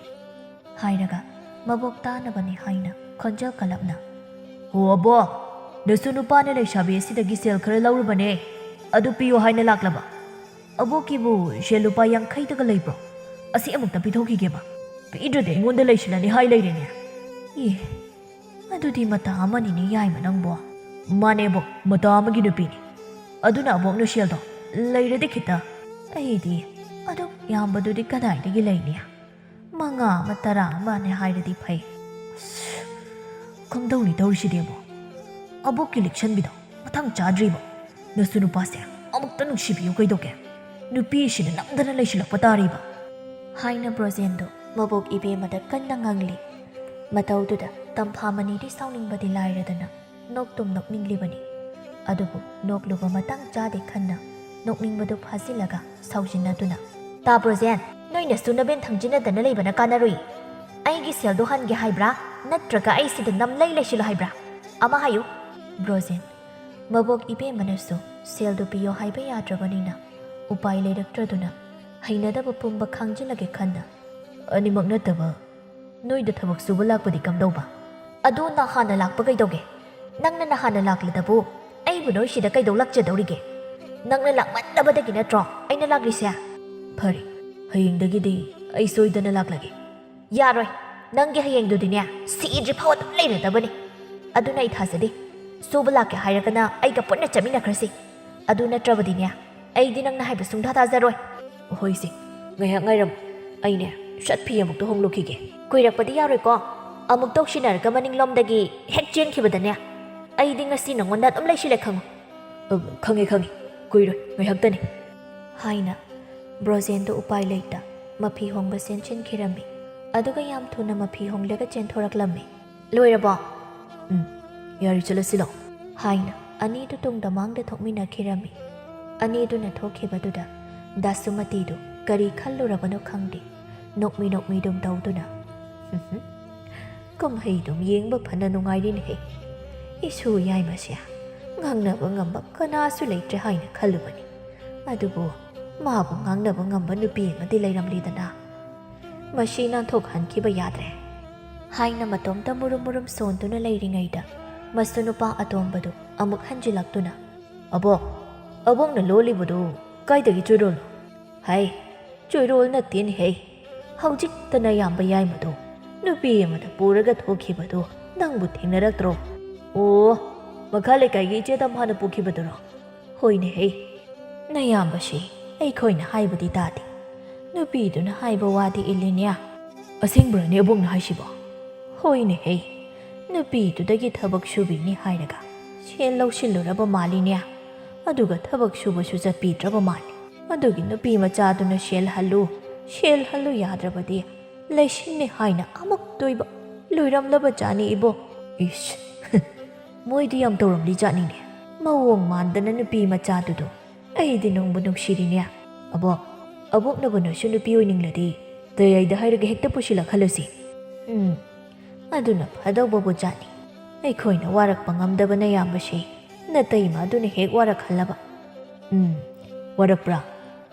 ꯍꯥꯏꯔꯒ ꯃꯕꯣꯛ ꯇꯥꯅꯕꯅꯤ ꯍꯥꯏꯅ ꯈꯣꯟꯖꯦꯜ ꯀꯜꯂꯞꯅ, "ꯍꯣ ꯑꯕꯣꯛ, ꯅꯁꯨ ꯅꯨꯄꯥꯅ ꯂꯩꯁꯥꯕꯤ ꯑꯁꯤꯗꯒꯤ ꯁꯦꯜ ꯈꯔ ꯂꯧꯔꯨꯕꯅꯦ, ꯑꯗꯨ ꯄꯤꯌꯣ ꯍꯥꯏꯅ ꯂꯥꯛꯂꯕ? ꯑꯕꯣꯛꯀꯤꯕꯨ ꯁꯦꯜ ꯂꯨꯄꯥ ꯌꯥꯡꯈꯩꯗꯒ ꯂꯩꯕ꯭ꯔꯣ? ꯑꯁꯤ ꯑꯃꯨꯛꯇ ꯄꯤꯊꯣꯛꯈꯤꯒꯦꯕ, ꯄꯤꯗ꯭ꯔꯗꯤ ꯑꯩꯉꯣꯟꯗ ꯂꯩꯁꯤꯜꯂꯅꯤ ꯍꯥꯏ ꯂꯩꯔꯦꯅꯦ꯫ ꯑꯦ, ꯑꯗꯨꯗꯤ ꯃꯇꯥ ꯑꯃꯅꯤꯅꯦ ꯌꯥꯏꯃ ꯅꯪꯕꯣ꯫" "ꯃꯥꯅꯦ ꯑꯕꯣꯛ, ꯃꯇꯥ ꯑꯃꯒꯤ ꯅꯨꯄꯤꯅꯤ꯫ ꯑꯗꯨꯅ ꯑꯕꯣꯛꯅ ꯁꯦꯜꯗꯣ ꯂꯩꯔꯗꯤ ꯈꯤꯇ꯫" "ꯑꯩꯗꯤ ꯑꯗꯨꯛ ꯌꯥꯝꯕꯗꯨꯗꯤ ꯀꯗꯥꯏꯗꯒꯤ ꯂꯩꯅꯤ? ꯃꯉꯥ ꯑꯃ ꯇꯔꯥ ꯑꯃꯅꯦ ꯍꯥꯏꯔꯗꯤ ꯐꯩ꯫ ꯑꯁ, ꯀꯝꯗꯧꯅꯤ ꯇꯧꯔꯤꯁꯤꯗꯤ ꯑꯕꯣꯛ? ꯑꯕꯣꯛꯀꯤ ꯂꯤꯛꯁꯟꯕꯤꯗꯣ ꯃꯊꯪ ꯆꯥꯗ꯭ꯔꯤꯕꯣ? ꯅꯁꯨ ꯅꯨꯄꯥꯁꯦ ꯑꯃꯨꯛꯇ ꯅꯨꯡꯁꯤꯕꯤꯌꯨ ꯀꯩꯗꯧꯒꯦ? ꯅꯨꯄꯤꯁꯤꯅ ꯅꯝꯗꯅ ꯂꯩꯁꯤꯜꯂꯛꯄ ꯇꯥꯔꯤꯕ?" ꯍꯥꯏꯅ ꯕ꯭ꯔꯣꯖꯦꯟꯗꯣ ꯃꯕꯣꯛ ꯏꯕꯦꯝꯃꯗ ꯀꯟꯅ ꯉꯥꯡꯂꯤ꯫ ꯃꯇꯧꯗꯨꯗ ꯇꯝꯐꯥ ꯃꯅꯤꯗꯤ ꯁꯥꯎꯅꯤꯡꯕꯗꯤ ꯂꯥꯏꯔꯗꯅ ꯅꯣꯛꯇꯨꯝ ꯅꯣꯛꯅꯤꯡꯂꯤꯕꯅꯤ꯫ ꯑꯗꯨꯕꯨ ꯅꯣꯛꯂꯨꯕ ꯃꯇꯥꯡ ꯆꯥꯗꯦ ꯈꯟꯅ ꯅꯣꯛꯅꯤꯡꯕꯗꯨ ꯐꯥꯖꯤꯜꯂꯒ ꯁꯥꯎꯖꯤꯟꯅꯗꯨꯅ, "ꯇꯥꯕ꯭ꯔꯣ ꯖꯦꯟ? ꯅꯣꯏꯅꯁꯨ ꯅꯕꯦꯟ ꯊꯪꯖꯤꯟꯅꯗꯅ ꯂꯩꯕꯅ ꯀꯥꯟꯅꯔꯨꯏ꯫ ꯑꯩꯒꯤ ꯁꯦꯜꯗꯣ ꯍꯟꯒꯦ ꯍꯥꯏꯕ꯭ꯔꯥ? ꯅꯠꯇ꯭ꯔꯒ ꯑꯩ ꯁꯤꯗ ꯅꯝꯂꯩ ꯂꯩꯁꯤꯜꯂꯣ ꯍꯥꯏꯕ꯭ꯔꯥ? ꯑꯃ ꯍꯥꯏꯌꯨ꯫" ꯕ꯭ꯔꯣꯖꯦꯟ, ꯃꯕꯣꯛ ꯏꯕꯦꯝꯃꯅꯁꯨ ꯁꯦꯜꯗꯨ ꯄꯤꯌꯣ ꯍꯥꯏꯕ ꯌꯥꯗ꯭ꯔꯕꯅꯤꯅ ꯎꯄꯥꯏ ꯂꯩꯔꯛꯇ꯭ꯔꯗꯨꯅ ꯍꯩꯅꯗꯕ ꯄꯨꯝꯕ ꯈꯥꯡꯖꯤꯜꯂꯒꯦ ꯈꯟꯅ, "ꯑꯅꯤꯃꯛ ꯅꯠꯇꯕ ꯅꯣꯏꯗ ꯊꯕꯛ ꯁꯨꯕ ꯂꯥꯛꯄꯗꯤ ꯀꯝꯗꯧꯕ?" "ꯑꯗꯨ ꯅꯍꯥꯟꯅ ꯂꯥꯛꯄ ꯀꯩꯗꯧꯒꯦ? ꯅꯪꯅ ꯅꯍꯥꯟꯅ ꯂꯥꯛꯂꯗꯕꯨ ꯑꯩꯕꯨ ꯅꯣꯏꯁꯤꯗ ꯀꯩꯗꯧ ꯂꯥꯛꯆꯗꯧꯔꯤꯒꯦ? ꯅꯪꯅ ꯂꯥꯛꯃꯟꯗꯕꯗꯒꯤ ꯅꯠꯇ꯭ꯔꯣ ꯑꯩꯅ ꯂꯥꯛꯂꯤꯁꯦ?" "ꯐꯔꯦ, ꯍꯌꯦꯡꯗꯒꯤꯗꯤ ꯑꯩ ꯁꯣꯏꯗꯅ ꯂꯥꯛꯂꯒꯦ꯫" "ꯌꯥꯔꯣꯏ, ꯅꯪꯒꯤ ꯍꯌꯦꯡꯗꯨꯗꯤꯅꯦ ꯁꯤꯗ꯭ꯔꯤ ꯐꯥꯎ ꯑꯗꯨꯝ ꯂꯩꯔꯗꯕꯅꯤ꯫ ꯑꯗꯨꯅ ꯑꯩ ꯊꯥꯖꯗꯦ꯫ ꯁꯨꯕ ꯂꯥꯛꯀꯦ ꯍꯥꯏꯔꯒꯅ ꯑꯩꯒ ꯄꯨꯟꯅ ꯆꯠꯃꯤꯟꯅꯈ꯭ꯔꯁꯤ꯫ ꯑꯗꯨ ꯅꯠꯇ꯭ꯔꯕꯗꯤꯅꯦ ꯑꯩꯗꯤ ꯅꯪꯅ ꯍꯥꯏꯕ ꯁꯨꯡꯊꯥ ꯊꯥꯖꯔꯣꯏ꯫" "ꯍꯣꯏꯁꯦ, ꯉꯥꯏꯍꯥꯛ ꯉꯥꯏꯔꯝꯃꯨ꯫ ꯑꯩꯅꯦ ꯁꯠ ꯐꯤ ꯑꯃꯨꯛꯇ ꯍꯣꯡꯂꯨꯈꯤꯒꯦ꯫" "ꯀꯨꯏꯔꯛꯄꯗꯤ ꯌꯥꯔꯣꯏꯀꯣ꯫ ꯑꯃꯨꯛ ꯇꯧꯁꯤꯟꯅꯔꯒ ꯃꯅꯤꯡꯂꯣꯝꯗꯒꯤ ꯍꯦꯛ ꯆꯦꯟꯈꯤꯕꯗꯅꯦ ꯑꯩꯗꯤ ꯉꯁꯤ ꯅꯉꯣꯟꯗ ꯑꯗꯨꯝ ꯂꯩꯁꯤꯜꯂꯦ ꯈꯪꯉꯨ꯫" "ꯑ, ꯈꯪꯉꯦ, ꯈꯪꯉꯦ꯫ ꯀꯨꯏꯔꯣꯏ, ꯉꯥꯏꯍꯥꯛꯇꯅꯤ꯫" ꯍꯥꯏꯅ ꯕ꯭ꯔꯣꯖꯦꯟꯗꯣ ꯎꯄꯥꯏ ꯂꯩꯇ ꯃꯐꯤ ꯍꯣꯡꯕ ꯆꯦꯟꯁꯤꯟꯈꯤꯔꯝꯃꯤ꯫ ꯑꯗꯨꯒ ꯌꯥꯝ ꯊꯨꯅ ꯃꯐꯤ ꯍꯣꯡꯂꯒ ꯆꯦꯟꯊꯣꯔꯛꯂꯝꯃꯤ꯫ "ꯂꯣꯏꯔꯕꯣ?" "ꯎꯝ, ꯌꯥꯔꯦ, ꯆꯠꯂꯁꯤ ꯂꯥꯛꯑꯣ꯫" ꯍꯥꯏꯅ ꯑꯅꯤꯗꯨ ꯇꯨꯡꯗ ꯃꯥꯡꯗ ꯊꯣꯛꯃꯤꯟꯅꯈꯤꯔꯝꯃꯤ꯫ ꯑꯅꯤꯗꯨꯅ ꯊꯣꯛꯈꯤꯕꯗꯨꯗ ꯗꯥꯁꯨꯃꯇꯤꯗꯨ ꯀꯔꯤ ꯈꯜꯂꯨꯔꯕꯅꯣ ꯈꯪꯗꯦ, ꯅꯣꯛꯃꯤ ꯅꯣꯛꯃꯤꯗꯨꯝ ꯇꯧꯗꯨꯅ, "ꯀꯨꯝꯍꯩꯗꯨꯝ ꯌꯦꯡꯕ ꯐꯅ ꯅꯨꯡꯉꯥꯏꯔꯤꯅꯦꯍꯦ꯫ ꯏꯁꯨ ꯌꯥꯏꯃꯁꯦ ꯉꯥꯡꯅꯕ ꯉꯝꯕ ꯀꯅꯥꯁꯨ ꯂꯩꯇ꯭ꯔꯦ ꯍꯥꯏꯅ ꯈꯜꯂꯨꯕꯅꯤ꯫ ꯑꯗꯨꯕꯨ ꯃꯥꯕꯨ ꯉꯥꯡꯅꯕ ꯉꯝꯕ ꯅꯨꯄꯤ ꯑꯃꯗꯤ ꯂꯩꯔꯝꯂꯤꯗꯅ꯫ ꯃꯁꯤ ꯅꯥꯟꯊꯣꯛꯍꯟꯈꯤꯕ ꯌꯥꯗ꯭ꯔꯦ꯫" ꯍꯥꯏꯅ ꯃꯇꯣꯝꯇ ꯃꯨꯔꯨꯝ ꯃꯨꯔꯨꯝ ꯁꯣꯟꯗꯨꯅ ꯂꯩꯔꯤꯉꯩꯗ, ꯃꯁꯨ ꯅꯨꯄꯥ ꯑꯇꯣꯝꯕꯗꯨ ꯑꯃꯨꯛ ꯍꯟꯖꯤꯜꯂꯛꯇꯨꯅ, "ꯑꯕꯣꯛ, ꯑꯕꯣꯛꯅ ꯂꯣꯜꯂꯤꯕꯗꯨ ꯀꯥꯏꯗꯒꯤ ꯆꯨꯔꯨꯜꯅꯣ?" "ꯍꯩ, ꯆꯨꯔꯣꯜ ꯅꯠꯇꯦꯅꯦꯍꯦ꯫ ꯍꯧꯖꯤꯛꯇ ꯅꯌꯥꯝꯕ ꯌꯥꯏꯃꯗꯣ ꯅꯨꯄꯤ ꯑꯃꯗ ꯄꯨꯔꯒ ꯊꯣꯛꯈꯤꯕꯗꯣ ꯅꯪꯕꯨ ꯊꯦꯡꯅꯔꯛꯇ꯭ꯔꯣ?" "ꯑꯣ, ꯃꯈꯥ ꯂꯩꯀꯥꯏꯒꯤ ꯏꯆꯦ ꯇꯝꯐꯥꯅ ꯄꯨꯈꯤꯕꯗꯨꯔꯣ?" "ꯍꯣꯏꯅꯦꯍꯦ꯫ ꯅꯌꯥꯝꯕꯁꯤ ꯑꯩꯈꯣꯏꯅ ꯍꯥꯏꯕꯗꯤ ꯇꯥꯗꯦ꯫ ꯅꯨꯄꯤꯗꯨꯅ ꯍꯥꯏꯕ ꯋꯥꯗꯤ ꯏꯜꯂꯤꯅꯦ꯫" "ꯑꯁꯦꯡꯕ꯭ꯔꯅꯦ ꯑꯕꯣꯛꯅ ꯍꯥꯏꯁꯤꯕꯣ?" "ꯍꯣꯏꯅꯦꯍꯦ꯫ ꯅꯨꯄꯤꯗꯨꯗꯒꯤ ꯊꯕꯛ ꯁꯨꯕꯤꯅꯤ ꯍꯥꯏꯔꯒ ꯁꯦꯜ ꯂꯧꯁꯤꯜꯂꯨꯔꯕ ꯃꯥꯜꯂꯤꯅꯦ꯫ ꯑꯗꯨꯒ ꯊꯕꯛ ꯁꯨꯕꯁꯨ ꯆꯠꯄꯤꯗ꯭ꯔꯕ ꯃꯥꯜꯂꯤ꯫ ꯑꯗꯨꯒꯤ ꯅꯨꯄꯤ ꯃꯆꯥꯗꯨꯅ ꯁꯦꯜ ꯍꯜꯂꯨ, ꯁꯦꯜ ꯍꯜꯂꯨ ꯌꯥꯗ꯭ꯔꯕꯗꯤ ꯂꯩꯁꯤꯟꯅꯤ ꯍꯥꯏꯅ ꯑꯃꯨꯛ ꯇꯣꯏꯕ ꯂꯣꯏꯔꯝꯂꯕ ꯖꯥꯠꯅꯤ ꯏꯕꯣ꯫" "ꯏꯁ, ꯃꯣꯏꯗꯤ ꯌꯥꯝ ꯇꯧꯔꯝꯂꯤ ꯖꯥꯠꯅꯤꯅꯦ꯫ ꯃꯑꯣꯡ ꯃꯥꯟꯗꯅ ꯅꯨꯄꯤ ꯃꯆꯥꯗꯨꯗꯣ ꯑꯩꯗꯤ ꯅꯨꯡꯕꯨ ꯅꯨꯡꯁꯤꯔꯤꯅꯦ꯫" "ꯑꯕꯣꯛ, ꯑꯕꯣꯛꯅꯕꯨ ꯅꯣꯏꯁꯨ ꯅꯨꯄꯤ ꯑꯣꯏꯅꯤꯡꯂꯗꯤ ꯇꯌꯥꯏꯗ ꯍꯥꯏꯔꯒ ꯍꯦꯛꯇ ꯄꯨꯁꯤꯜꯂꯛꯍꯜꯂꯁꯤ꯫" "ꯎꯝ, ꯑꯗꯨꯅ ꯐꯗꯧꯕꯕꯨ ꯖꯥꯠꯅꯤ꯫ ꯑꯩꯈꯣꯏꯅ ꯋꯥꯔꯛꯄ ꯉꯝꯗꯕ ꯅꯌꯥꯝꯕꯁꯤ ꯅꯇꯩꯃ ꯑꯗꯨꯅ ꯍꯦꯛ ꯋꯥꯔꯛꯍꯜꯂꯕ꯫" "ꯎꯝ, ꯋꯥꯔꯛꯄ꯭ꯔꯥ?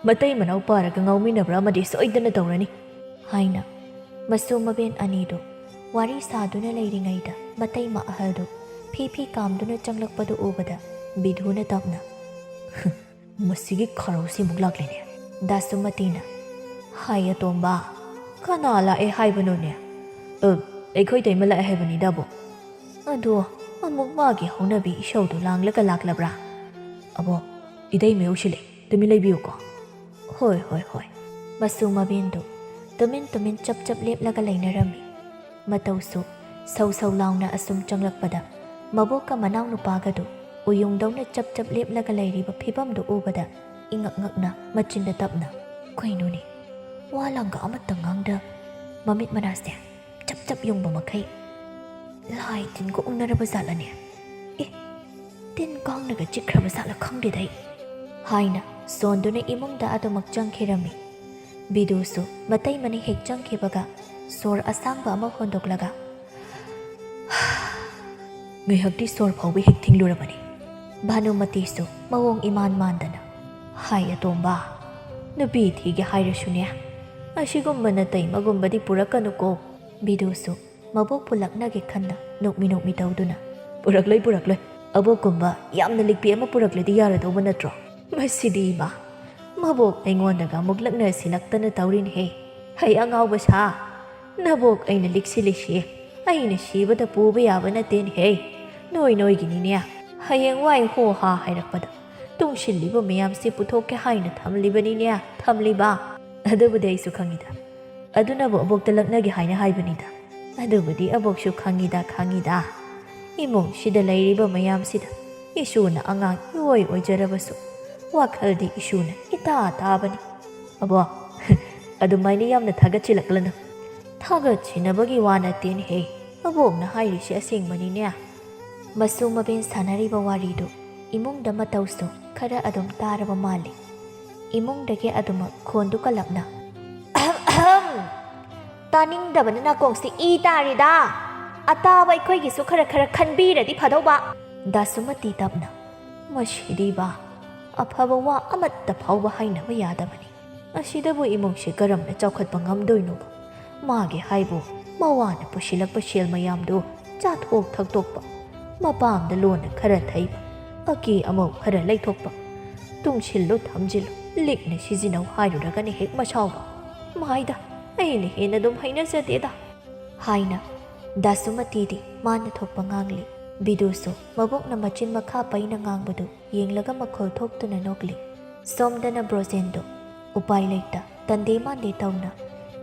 ꯃꯇꯩ ꯃꯅꯥꯎ ꯄꯥꯔꯒ ꯉꯥꯎꯃꯤꯟꯅꯕ꯭ꯔꯥ ꯑꯃꯗꯤ ꯁꯣꯏꯗꯅ ꯇꯧꯔꯅꯤ," ꯍꯥꯏꯅ ꯃꯁꯨ ꯃꯕꯦꯟ ꯑꯅꯤꯗꯨ ꯋꯥꯔꯤ ꯁꯥꯗꯨꯅ ꯂꯩꯔꯤꯉꯩꯗ ꯃꯇꯩꯃ ꯑꯍꯜꯗꯨ ꯐꯤ ꯐꯤ ꯀꯥꯝꯗꯨꯅ ꯆꯪꯂꯛꯄꯗꯨ ꯎꯕꯗ ꯕꯤꯙꯨꯅ ꯇꯞꯅ, "ꯃꯁꯤꯒꯤ ꯈꯥꯔꯧꯁꯤꯃꯨꯛ ꯂꯥꯛꯂꯦꯅꯦ꯫" ꯗꯥꯁꯨꯃꯇꯤꯅ, "ꯍꯥꯏ ꯑꯇꯣꯝꯕ, ꯀꯅꯥ ꯂꯥꯛꯑꯦ ꯍꯥꯏꯕꯅꯣꯅꯦ?" "ꯑ, ꯑꯩꯈꯣꯏ ꯇꯩꯃ ꯂꯥꯛꯑꯦ ꯍꯥꯏꯕꯅꯤꯗꯕꯣ꯫" "ꯑꯗꯣ ꯑꯃꯨꯛ ꯃꯥꯒꯤ ꯍꯧꯅꯕꯤ ꯏꯁꯧꯗꯨ ꯂꯥꯡꯂꯒ ꯂꯥꯛꯂꯕ꯭ꯔꯥ?" "ꯑꯕꯣ, ꯏꯇꯩꯃ ꯌꯧꯁꯤꯜꯂꯦ, ꯇꯨꯃꯤꯟ ꯂꯩꯕꯤꯌꯨꯀꯣ꯫" "ꯍꯣꯏ, ꯍꯣꯏ, ꯍꯣꯏ꯫" ꯃꯁꯨ ꯃꯕꯦꯟꯗꯨ ꯇꯨꯃꯤꯟ ꯇꯨꯃꯤꯟ ꯆꯞ ꯆꯞ ꯂꯦꯞꯂꯒ ꯂꯩꯅꯔꯝꯃꯤ꯫ ꯃꯇꯧꯁꯨ ꯁꯧ ꯁꯧ ꯂꯥꯎꯅ ꯑꯁꯨꯝ ꯆꯪꯂꯛꯄꯗ ꯃꯕꯣꯛꯀ ꯃꯅꯥꯎꯅꯨꯄꯥꯒꯗꯨ ꯎꯌꯨꯡꯗꯧꯅ ꯆꯞ ꯆꯞ ꯂꯦꯞꯂꯒ ꯂꯩꯔꯤꯕ ꯐꯤꯕꯝꯗꯨ ꯎꯕꯗ ꯏꯉꯛ ꯉꯛꯅ ꯃꯆꯤꯟꯗ ꯇꯞꯅ, "ꯀꯩꯅꯣꯅꯦ, ꯋꯥ ꯂꯥꯡꯒ ꯑꯃꯠꯇ ꯉꯥꯡꯗ ꯃꯃꯤꯠ ꯃꯅꯥꯁꯦ ꯆꯞ ꯆꯞ ꯌꯨꯡꯕ ꯃꯈꯩ ꯂꯥꯏ ꯇꯤꯟꯒ ꯎꯅꯔꯕ ꯖꯥꯠꯂꯅꯦ? ꯑꯦ, ꯇꯤꯟ ꯀꯥꯡꯅꯒ ꯆꯤꯛꯈ꯭ꯔꯕ ꯖꯥꯠꯂ ꯈꯪꯗꯦꯗ ꯑꯩ," ꯍꯥꯏꯅ ꯁꯣꯟꯗꯨꯅ ꯏꯃꯨꯡꯗ ꯑꯗꯨꯃꯛ ꯆꯪꯈꯤꯔꯝꯃꯤ꯫ ꯕꯤꯗꯨꯁꯨ ꯃꯇꯩꯃꯅ ꯍꯦꯛ ꯆꯪꯈꯤꯕꯒ ꯁꯣꯔ ꯑꯁꯥꯡꯕ ꯑꯃ ꯍꯣꯟꯗꯣꯛꯂꯒ ꯉꯥꯏꯍꯥꯛꯇꯤ ꯁꯣꯔ ꯐꯥꯎꯕ ꯍꯦꯛ ꯊꯤꯡꯂꯨꯔꯕꯅꯤ꯫ ꯚꯥꯅꯨꯃꯇꯤꯁꯨ ꯃꯑꯣꯡ ꯏꯃꯥꯟ ꯃꯥꯟꯗꯅ, "ꯍꯥꯏ ꯑꯇꯣꯝꯕ, ꯅꯨꯄꯤ ꯊꯤꯒꯦ ꯍꯥꯏꯔꯁꯨꯅꯦ, ꯑꯁꯤꯒꯨꯝꯕ ꯅꯇꯩꯃꯒꯨꯝꯕꯗꯤ ꯄꯨꯔꯛꯀꯅꯨꯀꯣ꯫" ꯕꯤꯗꯨꯁꯨ ꯃꯕꯣꯛꯄꯨ ꯂꯛꯅꯒꯦ ꯈꯟꯅ ꯅꯣꯛꯃꯤ ꯅꯣꯛꯃꯤ ꯇꯧꯗꯨꯅ, "ꯄꯨꯔꯛꯂꯣꯏ, ꯄꯨꯔꯛꯂꯣꯏ꯫ ꯑꯕꯣꯛꯀꯨꯝꯕ ꯌꯥꯝꯅ ꯂꯤꯛꯄꯤ ꯑꯃ ꯄꯨꯔꯛꯂꯗꯤ ꯌꯥꯔꯗꯧꯕ ꯅꯠꯇ꯭ꯔꯣ?" ꯃꯁꯤꯗꯤ ꯏꯃꯥ! ꯃꯕꯣꯛ ꯑꯩꯉꯣꯟꯗꯒ ꯑꯃꯨꯛ ꯂꯛꯅꯁꯤꯜꯂꯛꯇꯅ ꯇꯧꯔꯤꯅꯦꯍꯦ꯫ ꯍꯩ ꯑꯉꯥꯎꯕ ꯁꯥ! ꯅꯕꯣꯛ ꯑꯩꯅ ꯂꯤꯛꯁꯤ ꯂꯤꯛꯁꯤ, ꯑꯩꯅ ꯁꯤꯕꯗ ꯄꯨꯕ ꯌꯥꯕ ꯅꯠꯇꯦꯅꯦꯍꯦ꯫ ꯅꯣꯏ ꯅꯣꯏꯒꯤꯅꯤꯅꯦ꯫ ꯍꯌꯦꯡꯋꯥꯏ ꯍꯣ ꯍꯥ ꯍꯥꯏꯔꯛꯄꯗ ꯇꯨꯡꯁꯤꯜꯂꯤꯕ ꯃꯌꯥꯝꯁꯤ ꯄꯨꯊꯣꯛꯀꯦ ꯍꯥꯏꯅ ꯊꯝꯂꯤꯕꯅꯤꯅꯦ, ꯊꯝꯂꯤꯕ꯫ ꯑꯗꯨꯕꯨꯗꯤ ꯑꯩꯁꯨ ꯈꯪꯉꯤꯗ꯫ ꯑꯗꯨꯅꯕꯨ ꯑꯕꯣꯛꯇ ꯂꯛꯅꯒꯦ ꯍꯥꯏꯅ ꯍꯥꯏꯕꯅꯤꯗ꯫ ꯑꯗꯨꯕꯨꯗꯤ ꯑꯕꯣꯛꯁꯨ ꯈꯪꯉꯤꯗ, ꯈꯪꯉꯤꯗ꯫ ꯏꯃꯨꯡꯁꯤꯗ ꯂꯩꯔꯤꯕ ꯃꯌꯥꯝꯁꯤꯗ ꯏꯁꯨꯅ ꯑꯉꯥꯡ ꯏꯑꯣꯏ ꯑꯣꯏꯖꯔꯕꯁꯨ ꯋꯥꯈꯜꯗꯤ ꯏꯁꯨꯅ ꯏꯇꯥ ꯇꯥꯕꯅꯤ꯫ ꯑꯕꯣꯛ, ꯑꯗꯨꯃꯥꯏꯅ ꯌꯥꯝꯅ ꯊꯥꯒꯠꯆꯤꯜꯂꯛꯂꯅꯨ꯫ ꯊꯥꯒꯠꯁꯤꯟꯅꯕꯒꯤ ꯋꯥ ꯅꯠꯇꯦꯅꯦꯍꯦ꯫ ꯑꯕꯣꯛꯅ ꯍꯥꯏꯔꯤꯁꯤ ꯑꯁꯦꯡꯕꯅꯤꯅꯦ꯫ ꯃꯁꯨ ꯃꯕꯦꯟ ꯁꯥꯟꯅꯔꯤꯕ ꯋꯥꯔꯤꯗꯨ ꯏꯃꯨꯡꯗ ꯃꯇꯧꯁꯨ ꯈꯔ ꯑꯗꯨꯝ ꯇꯥꯔꯕ ꯃꯥꯜꯂꯤ꯫ ꯏꯃꯨꯡꯗꯒꯤ ꯑꯗꯨꯃꯛ ꯈꯣꯟꯗꯨ ꯀꯜꯂꯞꯅ, "ꯑꯍꯝ, ꯑꯍꯝ! ꯇꯥꯅꯤꯡꯗꯕꯅ ꯅꯥꯀꯣꯡꯁꯤ ꯏ ꯇꯥꯔꯤꯗ! ꯑꯇꯥꯕ ꯑꯩꯈꯣꯏꯒꯤꯁꯨ ꯈꯔ ꯈꯔ ꯈꯟꯕꯤꯔꯗꯤ ꯐꯗꯧꯕ!" ꯗꯥꯁꯨꯃꯇꯤ ꯇꯞꯅ, "ꯃꯁꯤꯗꯤꯕ ꯑꯐꯕ ꯋꯥ ꯑꯃꯠꯇ ꯐꯥꯎꯕ ꯍꯥꯏꯅꯕ ꯌꯥꯗꯕꯅꯤ꯫ ꯑꯁꯤꯗꯕꯨ ꯏꯃꯨꯡꯁꯤ ꯀꯔꯝꯅ ꯆꯥꯎꯈꯠꯄ ꯉꯝꯗꯣꯏꯅꯣꯕ? ꯃꯥꯒꯤ ꯍꯥꯏꯕꯨ ꯃꯋꯥꯅ ꯄꯨꯁꯤꯜꯂꯛꯄ ꯁꯦꯜ ꯃꯌꯥꯝꯗꯨ ꯆꯥꯊꯣꯛ ꯊꯛꯇꯣꯛꯄ, ꯃꯄꯥꯝꯗ ꯂꯣꯟꯅ ꯈꯔ ꯊꯩꯕ, ꯑꯀꯤ ꯑꯃꯧ ꯈꯔ ꯂꯩꯊꯣꯛꯄ, ꯇꯨꯡꯁꯤꯜꯂꯨ ꯊꯝꯖꯤꯜꯂꯨ, ꯂꯤꯛꯅ ꯁꯤꯖꯤꯟꯅꯧ ꯍꯥꯏꯔꯨꯔꯒꯅ ꯍꯦꯛ ꯃꯁꯥꯎꯕ꯫ ꯃꯥꯏꯗ, ꯑꯩꯅ ꯍꯦꯟꯅ ꯑꯗꯨꯝ ꯍꯩꯅꯖꯗꯦꯗ" ꯍꯥꯏꯅ ꯗꯥꯁꯨꯃꯇꯤꯗꯤ ꯃꯥꯅ ꯊꯣꯛꯄ ꯉꯥꯡꯂꯤ꯫ ꯕꯤꯗꯨꯁꯨ ꯃꯕꯣꯛꯅ ꯃꯆꯤꯟ ꯃꯈꯥ ꯄꯩꯅ ꯉꯥꯡꯕꯗꯨ ꯌꯦꯡꯂꯒ ꯃꯈꯣꯜ ꯊꯣꯛꯇꯨꯅ ꯅꯣꯛꯂꯤ꯫ ꯁꯣꯝꯗꯅ ꯕ꯭ꯔꯣꯖꯦꯟꯗꯣ ꯎꯄꯥꯏ ꯂꯩꯇ ꯇꯟꯗꯦ ꯃꯥꯟꯗꯦ ꯇꯧꯅ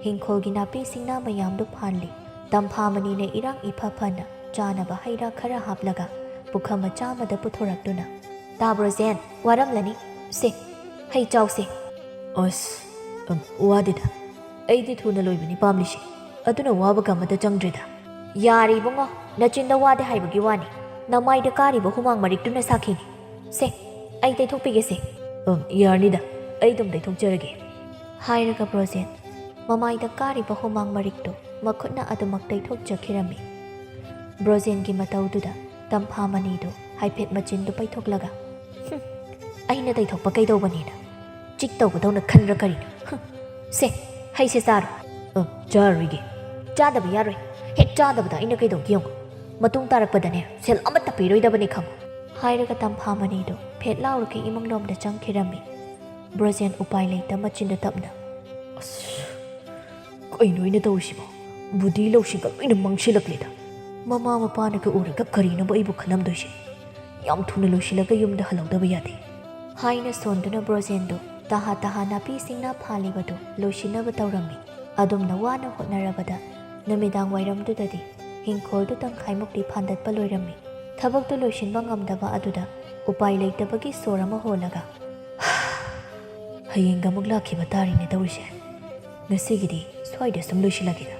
ꯍꯤꯡꯈꯣꯜꯒꯤ ꯅꯥꯄꯤ ꯁꯤꯡꯅꯥ ꯃꯌꯥꯝꯗꯨ ꯐꯥꯟꯂꯤ꯫ ꯇꯝꯐꯥꯃꯅꯤꯅ ꯏꯔꯥꯡ ꯏꯐ ꯐꯅ ꯆꯥꯅꯕ ꯍꯩ ꯔꯥ ꯈꯔ ꯍꯥꯞꯂꯒ ꯄꯨꯈꯝ ꯃꯆꯥ ꯑꯃꯗ ꯄꯨꯊꯣꯔꯛꯇꯨꯅ, "ꯇꯥ ꯕ꯭ꯔꯣꯖꯦꯟ, ꯋꯥꯔꯝꯂꯅꯤ꯫ ꯁꯦ, ꯍꯩ ꯆꯥꯎꯁꯦ꯫" "ꯑꯁ, ꯑꯝ, ꯋꯥꯗꯦꯗ꯫ ꯑꯩꯗꯤ ꯊꯨꯅ ꯂꯣꯏꯕꯅꯤ ꯄꯥꯝꯂꯤꯁꯦ꯫ ꯑꯗꯨꯅ ꯋꯥꯕꯒ ꯑꯃꯠꯇ ꯆꯪꯗ꯭ꯔꯦꯗ꯫" "ꯌꯥꯔꯦ ꯏꯕꯨꯡꯉꯣ, ꯅꯆꯤꯟꯗ ꯋꯥꯗꯦ ꯍꯥꯏꯕꯒꯤ ꯋꯥꯅꯤ꯫ ꯅꯃꯥꯏꯗ ꯀꯥꯔꯤꯕ ꯍꯨꯃꯥꯡ ꯃꯔꯤꯛꯇꯨꯅ ꯁꯥꯈꯤꯅꯤ꯫ ꯁꯦ, ꯑꯩ ꯇꯩꯊꯣꯛꯄꯤꯒꯦꯁꯦ꯫" "ꯑꯝ, ꯌꯥꯔꯅꯤꯗ, ꯑꯩ ꯑꯗꯨꯝ ꯇꯩꯊꯣꯛꯆꯔꯒꯦ" ꯍꯥꯏꯔꯒ ꯕ꯭ꯔꯣꯖꯦꯟ ꯃꯃꯥꯏꯗ ꯀꯥꯔꯤꯕ ꯍꯨꯃꯥꯡ ꯃꯔꯤꯛꯇꯨ ꯃꯈꯨꯠꯅ ꯑꯗꯨꯃꯛ ꯇꯩꯊꯣꯛꯆꯈꯤꯔꯝꯃꯤ꯫ ꯕ꯭ꯔꯣꯖꯦꯟꯒꯤ ꯃꯇꯧꯗꯨꯗ ꯇꯝꯐꯥꯃꯅꯤꯗꯨ ꯍꯥꯏꯐꯦꯠ ꯃꯆꯤꯟꯗꯨ ꯄꯩꯊꯣꯛꯂꯒ, "ꯍꯨꯝ, ꯑꯩꯅ ꯇꯩꯊꯣꯛꯄ ꯀꯩꯗꯧꯕꯅꯦꯅ ꯆꯤꯛ ꯇꯧꯒꯗꯧꯅ ꯈꯟꯕ꯭ꯔꯥ ꯀꯔꯤꯅꯣ? ꯍꯨꯝ, ꯁꯦ, ꯍꯩꯁꯦ ꯆꯥꯔꯣ꯫" "ꯑ, ꯆꯥꯔꯣꯏꯒꯦ꯫" "ꯆꯥꯗꯕ ꯌꯥꯔꯣꯏ꯫ ꯍꯦꯛ ꯆꯥꯗꯕꯗ ꯑꯩꯅ ꯀꯩꯗꯧꯒꯦ ꯌꯦꯡꯉꯨ꯫ ꯃꯇꯨꯡ ꯇꯥꯔꯛꯄꯗꯅꯦ ꯁꯦꯜ ꯑꯃꯠꯇ ꯄꯤꯔꯣꯏꯗꯕꯅꯤ ꯈꯪꯉꯨ꯫ ꯍꯥꯏꯔꯒ ꯇꯝꯐꯥꯃꯅꯤꯗꯨ ꯐꯦꯠ ꯂꯥꯎꯔꯒ ꯏꯃꯨꯡꯂꯣꯝꯗ ꯆꯪꯈꯤꯔꯝꯃꯤ꯫ ꯕ꯭ꯔꯣꯖꯦꯟ ꯎꯄꯥꯏ ꯂꯩꯇ ꯃꯆꯤꯟꯗ ꯇꯞꯅ, "ꯑꯁ, ꯀꯩꯅꯣ ꯑꯩꯅ ꯇꯧꯔꯤꯁꯤꯕꯣ? ꯕꯨꯙꯤ ꯂꯧꯁꯤꯡꯒ ꯂꯣꯏꯅ ꯃꯥꯡꯁꯤꯜꯂꯛꯂꯦꯗ꯫ ꯃꯃꯥ ꯃꯄꯥꯅꯒ ꯎꯔꯒ ꯀꯔꯤꯅꯣꯕ ꯑꯩꯕꯨ ꯈꯜꯂꯝꯗꯣꯏꯁꯦ? ꯌꯥꯝ ꯊꯨꯅ ꯂꯣꯏꯁꯤꯜꯂꯒ ꯌꯨꯝꯗ ꯍꯜꯍꯧꯗꯕ ꯌꯥꯗꯦ," ꯍꯥꯏꯅ ꯁꯣꯟꯗꯨꯅ ꯕ꯭ꯔꯣꯖꯦꯟꯗꯨ ꯇꯍꯥ ꯇꯍꯥ ꯅꯥꯄꯤ ꯁꯤꯡꯅꯥ ꯐꯥꯜꯂꯤꯕꯗꯨ ꯂꯣꯏꯁꯤꯟꯅꯕ ꯇꯧꯔꯝꯃꯤ꯫ ꯑꯗꯨꯝꯅ ꯋꯥꯅ ꯍꯣꯠꯅꯔꯕꯗ ꯅꯨꯃꯤꯗꯥꯡ ꯋꯥꯏꯔꯝꯗꯨꯗꯗꯤ ꯍꯤꯡꯈꯣꯜꯗꯨ ꯇꯪꯈꯥꯏꯃꯨꯛꯇꯤ ꯐꯥꯟꯗꯠꯄ ꯂꯣꯏꯔꯝꯃꯤ꯫ ꯊꯕꯛꯇꯨ ꯂꯣꯏꯁꯤꯟꯕ ꯉꯝꯗꯕ ꯑꯗꯨꯗ ꯎꯄꯥꯏ ꯂꯩꯇꯕꯒꯤ ꯁꯣꯔ ꯑꯃ ꯍꯣꯜꯂꯒ, "ꯍꯌꯦꯡꯒ ꯑꯃꯨꯛ ꯂꯥꯛꯈꯤꯕ ꯇꯥꯔꯤꯅꯦ ꯇꯧꯔꯤꯁꯦ꯫ ꯉꯁꯤꯒꯤꯗꯤ ꯁ꯭ꯋꯥꯏꯗ ꯁꯨꯝ ꯂꯣꯏꯁꯤꯜꯂꯒꯦꯗ꯫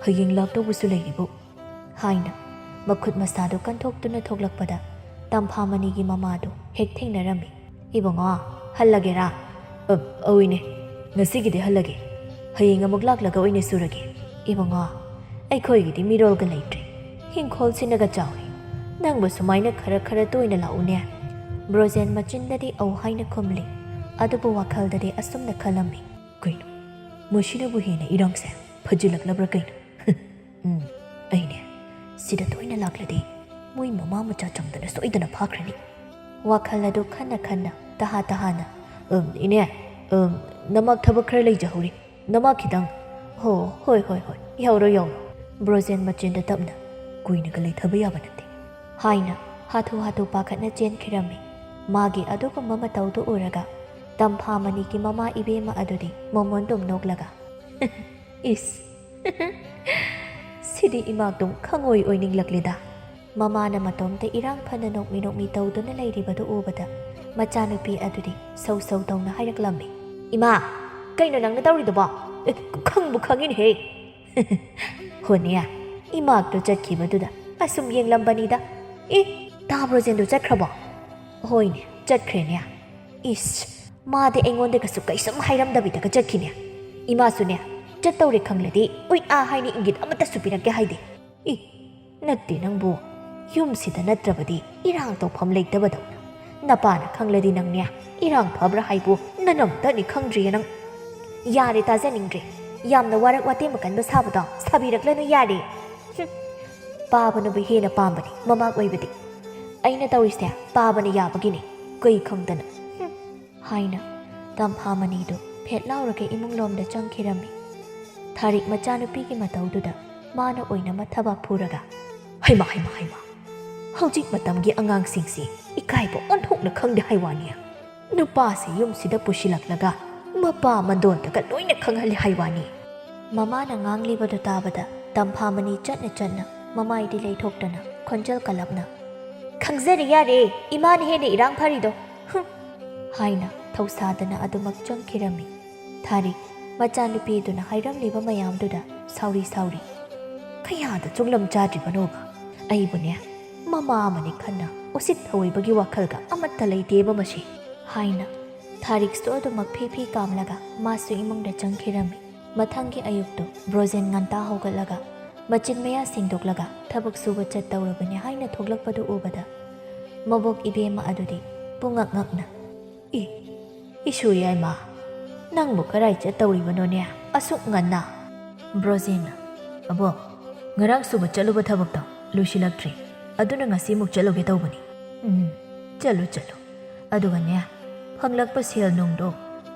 ꯍꯌꯦꯡ ꯂꯥꯛꯇꯧꯕꯁꯨ ꯂꯩꯔꯤꯕꯨ," ꯍꯥꯏꯅ ꯃꯈꯨꯠ ꯃꯁꯥꯗꯨ ꯀꯟꯊꯣꯛꯇꯨꯅ ꯊꯣꯛꯂꯛꯄꯗ ꯇꯝꯐꯥꯃꯅꯤꯒꯤ ꯃꯃꯥꯗꯨ ꯍꯦꯛ ꯊꯦꯡꯅꯔꯝꯃꯤ꯫ "ꯏꯕꯨꯡꯉꯣ, ꯍꯜꯂꯒꯦꯔꯥ?" "ꯑ, ꯑꯧꯏꯅꯦ, ꯉꯁꯤꯒꯤꯗꯤ ꯍꯜꯂꯒꯦ꯫ ꯍꯌꯦꯡ ꯑꯃꯨꯛ ꯂꯥꯛꯂꯒ ꯑꯣꯏꯅ ꯁꯨꯔꯒꯦ꯫ ꯏꯕꯨꯡꯉꯣ, ꯑꯩꯈꯣꯏꯒꯤꯗꯤ ꯃꯤꯔꯣꯜꯒ ꯂꯩꯇ꯭ꯔꯦ꯫ ꯍꯤꯡꯈꯣꯜꯁꯤꯅꯒ ꯆꯥꯎꯔꯦ꯫ ꯅꯪꯕꯨ ꯁꯨꯃꯥꯏꯅ ꯈꯔ ꯈꯔ ꯇꯣꯏꯅ ꯂꯥꯛꯎꯅꯦ꯫" ꯕ꯭ꯔꯣꯖꯦꯟ ꯃꯆꯤꯟꯗꯗꯤ ꯑꯧ ꯍꯥꯏꯅ ꯈꯨꯝꯂꯤ꯫ ꯑꯗꯨꯕꯨ ꯋꯥꯈꯜꯗꯗꯤ ꯑꯁꯨꯝꯅ ꯈꯜꯂꯝꯃꯤ, "ꯀꯩꯅꯣ, ꯃꯁꯤꯅꯕꯨ ꯍꯦꯟꯅ ꯏꯔꯥꯡꯁꯦ ꯐꯖꯤꯜꯂꯛꯂꯕ꯭ꯔꯥ ꯀꯩꯅꯣ? ꯎꯝ, ꯑꯩꯅꯦ, ꯁꯤꯗ ꯇꯣꯏꯅ ꯂꯥꯛꯂꯗꯤ ꯃꯣꯏ ꯃꯃꯥ ꯃꯆꯥ ꯆꯪꯗꯅ ꯁꯣꯏꯗꯅ ꯐꯥꯈ꯭ꯔꯅꯤ꯫" ꯋꯥꯈꯜ ꯑꯗꯨ ꯈꯟꯅ ꯈꯟꯅ ꯇꯍꯥ ꯇꯍꯥꯅ, "ꯎꯝ, ꯏꯅꯦ, ꯎꯝ, ꯅꯃꯥꯛ ꯊꯕꯛ ꯈꯔ ꯂꯩꯖꯍꯧꯔꯤ꯫ ꯅꯃꯥꯛ ꯈꯤꯇꯪ꯫" "ꯍꯣ, ꯍꯣꯏ, ꯍꯣꯏ, ꯍꯣꯏ, ꯌꯧꯔꯣ, ꯌꯧꯔꯣ꯫" ꯕ꯭ꯔꯣꯖꯦꯟ ꯃꯆꯤꯟꯗ ꯇꯞꯅ, "ꯀꯨꯏꯅꯒ ꯂꯩꯊꯕ ꯌꯥꯕ ꯅꯠꯇꯦ," ꯍꯥꯏꯅ ꯍꯥꯊꯨ ꯍꯥꯊꯨ ꯄꯥꯈꯠꯅ ꯆꯦꯟꯈꯤꯔꯝꯃꯤ꯫ ꯃꯥꯒꯤ ꯑꯗꯨꯒꯨꯝꯕ ꯃꯇꯧꯗꯨ ꯎꯔꯒ ꯇꯝꯐꯥꯃꯅꯤꯒꯤ ꯃꯃꯥ ꯏꯕꯦꯝꯃ ꯑꯗꯨꯗꯤ ꯃꯣꯃꯣꯟꯗꯨꯝ ꯅꯣꯛꯂꯒ, "ꯏꯁ, ꯁꯤꯗꯤ ꯏꯃꯥꯛꯇꯨꯝ ꯈꯪꯑꯣꯏ ꯑꯣꯏꯅꯤꯡꯂꯛꯂꯦꯗ꯫" ꯃꯃꯥꯅ ꯃꯇꯣꯝꯇ ꯏꯔꯥꯡ ꯐꯅ ꯅꯣꯛꯃꯤ ꯅꯣꯛꯃꯤ ꯇꯧꯗꯨꯅ ꯂꯩꯔꯤꯕꯗꯨ ꯎꯕꯗ ꯃꯆꯥꯅꯨꯄꯤ ꯑꯗꯨꯗꯤ ꯁꯧ ꯁꯧ ꯇꯧꯅ ꯍꯥꯏꯔꯛꯂꯝꯃꯤ, "ꯏꯃꯥ, ꯀꯩꯅꯣ ꯅꯪꯅ ꯇꯧꯔꯤꯗꯨꯕꯣ? ꯑꯦ, ꯈꯪꯕꯨ ꯈꯪꯉꯤꯅꯦꯍꯦ꯫" "ꯍꯣꯅꯦ, ꯏꯃꯥꯛꯇꯣ ꯆꯠꯈꯤꯕꯗꯨꯗ ꯑꯁꯨꯝ ꯌꯦꯡꯂꯝꯕꯅꯤꯗ꯫ ꯑꯦ, ꯇꯥꯕ꯭ꯔꯣ ꯖꯦꯟꯗꯣ ꯆꯠꯈ꯭ꯔꯕꯣ?" "ꯍꯣꯏꯅꯦ, ꯆꯠꯈ꯭ꯔꯦꯅꯦ꯫" "ꯏꯁ, ꯃꯥꯗꯤ ꯑꯩꯉꯣꯟꯗꯒꯁꯨ ꯀꯩꯁꯨꯝ ꯍꯥꯏꯔꯝꯗꯕꯤꯗꯒ ꯆꯠꯈꯤꯅꯦ꯫ ꯏꯃꯥꯁꯨꯅꯦ, ꯆꯠꯇꯧꯔꯦ ꯈꯪꯂꯗꯤ ꯎꯏ ꯑꯥ ꯍꯥꯏꯅ ꯏꯪꯒꯤꯠ ꯑꯃꯠꯇꯁꯨ ꯄꯤꯔꯛꯀꯦ ꯍꯥꯏꯗꯦ꯫" "ꯏ, ꯅꯠꯇꯦ ꯅꯪꯕꯨ, ꯌꯨꯝꯁꯤꯗ ꯅꯠꯇ꯭ꯔꯕꯗꯤ ꯏꯔꯥꯡ ꯇꯧꯐꯝ ꯂꯩꯇꯕꯗꯧꯅ꯫ ꯅꯄꯥꯅ ꯈꯪꯂꯗꯤ ꯅꯪꯅꯦ, ꯏꯔꯥꯡ ꯐꯕ꯭ꯔꯥ ꯍꯥꯏꯕꯨ ꯅꯅꯝꯇꯅꯤ ꯈꯪꯗ꯭ꯔꯤꯌꯦ ꯅꯪ꯫" "ꯌꯥꯔꯦ, ꯇꯥꯖꯅꯤꯡꯗ꯭ꯔꯦ꯫ ꯌꯥꯝꯅ ꯋꯥꯔꯛ ꯋꯥꯇꯦꯝ ꯑꯀꯟꯕ ꯁꯥꯕꯗꯣ ꯁꯥꯕꯤꯔꯛꯂꯅꯨ ꯌꯥꯔꯦ꯫" ꯄꯥꯕꯅꯕꯨ ꯍꯦꯟꯅ ꯄꯥꯝꯕꯅꯤ ꯃꯃꯥ ꯑꯣꯏꯕꯗꯤ꯫ ꯑꯩꯅ ꯇꯧꯔꯤꯁꯦ ꯄꯥꯕꯅ ꯌꯥꯕꯒꯤꯅꯤ, ꯀꯩ ꯈꯪꯗꯅ꯫ ꯍꯨꯝ꯫ ꯍꯥꯏꯅ ꯇꯝꯐꯥꯃꯅꯤꯗꯨ ꯐꯦꯠ ꯂꯥꯎꯔꯒ ꯏꯃꯨꯡ ꯂꯣꯝꯗ ꯆꯪꯈꯤꯔꯝꯃꯤ꯫ ꯊꯥꯔꯤꯛ ꯃꯆꯥꯅꯨꯄꯤꯒꯤ ꯃꯇꯧꯗꯨꯗ ꯃꯥꯅ ꯑꯣꯏꯅ ꯃꯊꯕꯥꯛ ꯐꯨꯔꯒ, "ꯍꯩꯃꯥ, ꯍꯩꯃꯥ, ꯍꯩꯃꯥ! ꯍꯧꯖꯤꯛ ꯃꯇꯝꯒꯤ ꯑꯉꯥꯡꯁꯤꯡꯁꯤ ꯏꯀꯥꯏꯕ ꯑꯣꯟꯊꯣꯛꯅ ꯈꯪꯗꯦ ꯍꯥꯏ ꯋꯥꯅꯤ꯫ ꯅꯨꯄꯥꯁꯤ ꯌꯨꯝꯁꯤꯗ ꯄꯨꯁꯤꯜꯂꯛꯂꯒ ꯃꯄꯥ ꯃꯗꯣꯟꯗꯒ ꯂꯣꯏꯅ ꯈꯪꯍꯜꯂꯤ ꯍꯥꯏ ꯋꯥꯅꯤ"꯫ ꯃꯃꯥꯅ ꯉꯥꯡꯂꯤꯕꯗꯨ ꯇꯥꯕꯗ ꯇꯝꯐꯥꯃꯅꯤ ꯆꯠꯅ ꯆꯠꯅ ꯃꯃꯥꯏꯗꯤ ꯂꯩꯊꯣꯛꯇꯅ ꯈꯣꯟꯖꯦꯜ ꯀꯜꯂꯞꯅ, "ꯈꯪꯖꯔꯦ ꯌꯥꯔꯦ, ꯏꯃꯥꯅ ꯍꯦꯟꯅ ꯏꯔꯥꯡ ꯐꯔꯤꯗꯣ꯫ ꯍꯨꯝ!" ꯍꯥꯏꯅ ꯊꯧꯁꯥꯗꯅ ꯑꯗꯨꯃꯛ ꯆꯪꯈꯤꯔꯝꯃꯤ꯫ ꯊꯥꯔꯤꯛ ꯃꯆꯥꯅꯨꯄꯤꯗꯨꯅ ꯍꯥꯏꯔꯝꯂꯤꯕ ꯃꯌꯥꯝꯗꯨꯗ ꯁꯥꯎꯔꯤ ꯁꯥꯎꯔꯤ, "ꯀꯌꯥꯗ ꯆꯨꯡꯂꯝ ꯆꯥꯗ꯭ꯔꯤꯕꯅꯣꯕ? ꯑꯩꯕꯨꯅꯦ, ꯃꯃꯥ ꯑꯃꯅꯤ ꯈꯟꯅ ꯎꯁꯤꯠ ꯊꯑꯣꯏꯕꯒꯤ ꯋꯥꯈꯜꯒ ꯑꯃꯠꯇ ꯂꯩꯇꯦꯕ ꯃꯁꯤ"꯫ ꯍꯥꯏꯅ ꯊꯥꯔꯤꯛꯁꯨ ꯑꯗꯨꯃꯛ ꯐꯤ ꯐꯤ ꯀꯥꯝꯂꯒ ꯃꯥꯁꯨ ꯏꯃꯨꯡꯗ ꯆꯪꯈꯤꯔꯝꯃꯤ꯫ ꯃꯊꯪꯒꯤ ꯑꯌꯨꯛꯇꯨ ꯕ꯭ꯔꯣꯖꯦꯟ ꯉꯟꯇꯥ ꯍꯧꯒꯠꯂꯒ ꯃꯆꯤꯟ ꯃꯌꯥ ꯁꯦꯡꯗꯣꯛꯂꯒ ꯊꯕꯛ ꯁꯨꯕ ꯆꯠꯇꯧꯔꯕꯅꯤ ꯍꯥꯏꯅ ꯊꯣꯛꯂꯛꯄꯗꯨ ꯎꯕꯗ ꯃꯕꯣꯛ ꯏꯕꯦꯝꯃ ꯑꯗꯨꯗꯤ ꯄꯨꯡꯉꯛ ꯉꯛꯅ, "ꯏ, ꯏꯁꯨ ꯌꯥꯏꯃ, ꯅꯪꯕꯨ ꯀꯔꯥꯏ ꯆꯠꯇꯧꯔꯤꯕꯅꯣꯅꯦ ꯑꯁꯨꯛ ꯉꯟꯅ?" ꯕ꯭ꯔꯣꯖꯦꯟꯅ, "ꯑꯕꯣꯛ, ꯉꯔꯥꯡ ꯁꯨꯕ ꯆꯠꯂꯨꯕ ꯊꯕꯛꯇꯣ ꯂꯣꯏꯁꯤꯜꯂꯛꯇ꯭ꯔꯤ, ꯑꯗꯨꯅ ꯉꯁꯤꯃꯨꯛ ꯆꯠꯂꯨꯒꯦ ꯇꯧꯕꯅꯤ"꯫ "ꯎꯝ, ꯆꯠꯂꯨ ꯆꯠꯂꯨ꯫ ꯑꯗꯨꯒꯅꯦ, ꯐꯪꯂꯛꯄ ꯁꯦꯜ ꯅꯨꯡꯗꯣ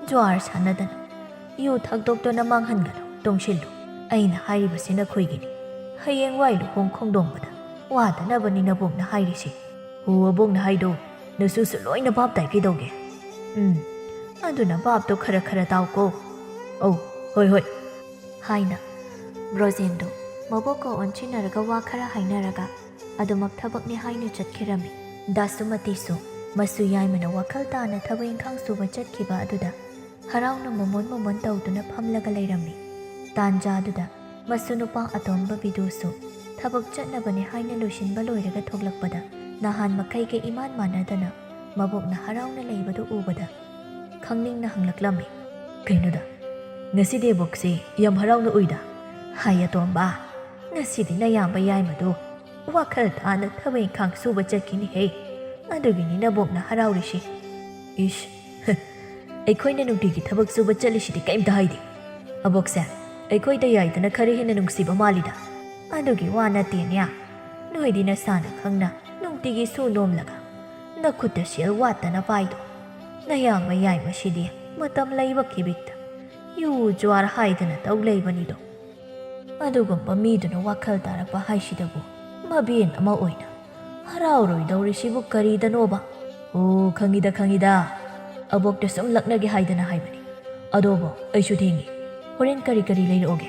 ꯖ꯭ꯋꯥꯔ ꯁꯥꯟꯅꯗꯅ, ꯌꯨ ꯊꯛꯇꯣꯛꯇꯅ ꯃꯥꯡꯍꯟꯒꯅꯨ, ꯇꯨꯡꯁꯤꯜꯂꯨ꯫ ꯑꯩꯅ ꯍꯥꯏꯔꯤꯕꯁꯤ ꯅꯈꯣꯏꯒꯤꯅꯤ꯫ ꯍꯌꯦꯡꯋꯥꯏ ꯂꯨꯍꯣꯡ ꯈꯣꯡꯗꯣꯡꯕꯗ ꯋꯥꯗꯅꯕꯅꯤ ꯅꯕꯣꯛꯅ ꯍꯥꯏꯔꯤꯁꯤ꯫ ꯍꯣ, ꯑꯕꯣꯛꯅ ꯍꯥꯏꯗꯣ ꯅꯁꯨꯁꯨ ꯂꯣꯏꯅ ꯚꯥꯞ ꯇꯥꯏ ꯀꯩꯗꯧꯒꯦ? ꯎꯝ, ꯑꯗꯨꯅ ꯚꯥꯞꯇꯣ ꯈꯔ ꯈꯔ ꯇꯥꯎꯀꯣ꯫ ꯑꯧ, ꯍꯣꯏ, ꯍꯣꯏ"꯫ ꯍꯥꯏꯅ ꯕ꯭ꯔꯣꯖꯦꯟꯗꯣ ꯃꯕꯣꯛꯀ ꯑꯣꯟꯁꯤꯟꯅꯔꯒ ꯋꯥ ꯈꯔ ꯍꯥꯏꯅꯔꯒ ꯑꯗꯨꯃꯛ ꯊꯕꯛꯅꯤ ꯍꯥꯏꯅ ꯆꯠꯈꯤꯔꯝꯃꯤ꯫ ꯗꯥꯁꯨꯃꯇꯤꯁꯨ ꯃꯁꯨ ꯌꯥꯏꯃꯅ ꯋꯥꯈꯜ ꯇꯥꯅ ꯊꯕꯛ ꯏꯪꯈꯥꯡ ꯁꯨꯕ ꯆꯠꯈꯤꯕ ꯑꯗꯨꯗ ꯍꯔꯥꯎꯅ ꯃꯣꯃꯣꯟ ꯃꯣꯃꯣꯟ ꯇꯧꯗꯨꯅ ꯐꯝꯂꯒ ꯂꯩꯔꯝꯃꯤ꯫ ꯇꯥꯟꯖꯥꯗꯨꯗ ꯃꯁꯨ ꯅꯨꯄꯥ ꯑꯇꯣꯝꯕ ꯕꯤꯗꯨꯁꯨ ꯊꯕꯛ ꯆꯠꯅꯕꯅꯤ ꯍꯥꯏꯅ ꯂꯣꯏꯁꯤꯟꯕ ꯂꯣꯏꯔꯒ ꯊꯣꯛꯂꯛꯄꯗ ꯅꯍꯥꯟ ꯃꯈꯩꯒ ꯏꯃꯥꯟ ꯃꯥꯟꯅꯗꯅ ꯃꯕꯣꯛꯅ ꯍꯔꯥꯎꯅ ꯂꯩꯕꯗꯨ ꯎꯕꯗ ꯈꯪꯅꯤꯡꯅ ꯍꯪꯂꯛꯂꯝꯃꯤ, "ꯀꯩꯅꯣꯗ, ꯉꯁꯤꯗꯤ ꯑꯕꯣꯛꯁꯤ ꯌꯥꯝ ꯍꯔꯥꯎꯅ ꯎꯏꯗ?" "ꯍꯥꯏ ꯑꯇꯣꯝꯕ, ꯉꯁꯤꯗꯤ ꯅꯌꯥꯝꯕ ꯌꯥꯏꯃꯗꯨ ꯋꯥꯈꯜ ꯇꯥꯅ ꯊꯕꯛ ꯏꯪꯈꯥꯡ ꯁꯨꯕ ꯆꯠꯈꯤꯅꯤꯍꯦ, ꯑꯗꯨꯒꯤꯅꯤ ꯅꯕꯣꯛꯅ ꯍꯔꯥꯎꯔꯤꯁꯤ"꯫ "ꯏꯁ, ꯑꯩꯈꯣꯏꯅ ꯅꯨꯡꯇꯤꯒꯤ ꯊꯕꯛ ꯁꯨꯕ ꯆꯠꯂꯤꯁꯤꯗꯤ ꯀꯩꯝꯇ ꯍꯥꯏꯗꯦ꯫ ꯑꯕꯣꯛꯁꯦ ꯑꯩꯈꯣꯏꯗ ꯌꯥꯏꯗꯅ ꯈꯔ ꯍꯦꯟꯅ ꯅꯨꯡꯁꯤꯕ ꯃꯥꯜꯂꯤꯗ"꯫ "ꯑꯗꯨꯒꯤ ꯋꯥ ꯅꯠꯇꯦꯅꯦ, ꯅꯣꯏꯗꯤ ꯅꯁꯥꯅ ꯈꯪꯅ ꯅꯨꯡꯇꯤꯒꯤ ꯁꯨ ꯅꯣꯝꯂꯒ ꯅꯈꯨꯠꯇ ꯁꯦꯜ ꯋꯥꯠꯇꯅ ꯄꯥꯏꯗꯣ꯫ ꯅꯌꯥꯝꯕ ꯌꯥꯏꯃꯁꯤꯗꯤ ꯃꯇꯝ ꯂꯩꯕ ꯀꯤꯕꯤꯛꯇ ꯌꯨ ꯖ꯭ꯋꯥꯔ ꯍꯥꯏꯗꯅ ꯇꯧ ꯂꯩꯕꯅꯤꯗꯣ꯫ ꯑꯗꯨꯒꯨꯝꯕ ꯃꯤꯗꯨꯅ ꯋꯥꯈꯜ ꯇꯥꯔꯛꯄ ꯍꯥꯏꯁꯤꯗꯕꯨ ꯃꯕꯦꯟ ꯑꯃ ꯑꯣꯏꯅ ꯍꯔꯥꯎꯔꯣꯏꯗꯧꯔꯤꯁꯤꯕꯨ ꯀꯔꯤꯗꯅꯣꯕ? ꯑꯣ, ꯈꯪꯉꯤꯗ, ꯈꯪꯉꯤꯗ꯫ ꯑꯕꯣꯛꯇ ꯁꯨꯝ ꯂꯛꯅꯒꯦ ꯍꯥꯏꯗꯅ ꯍꯥꯏꯕꯅꯤ꯫ ꯑꯗꯣꯕꯣ, ꯑꯩꯁꯨ ꯊꯦꯡꯉꯤ꯫ ꯍꯣꯔꯦꯟ ꯀꯔꯤ ꯀꯔꯤ ꯂꯩꯔꯛꯑꯣꯒꯦ?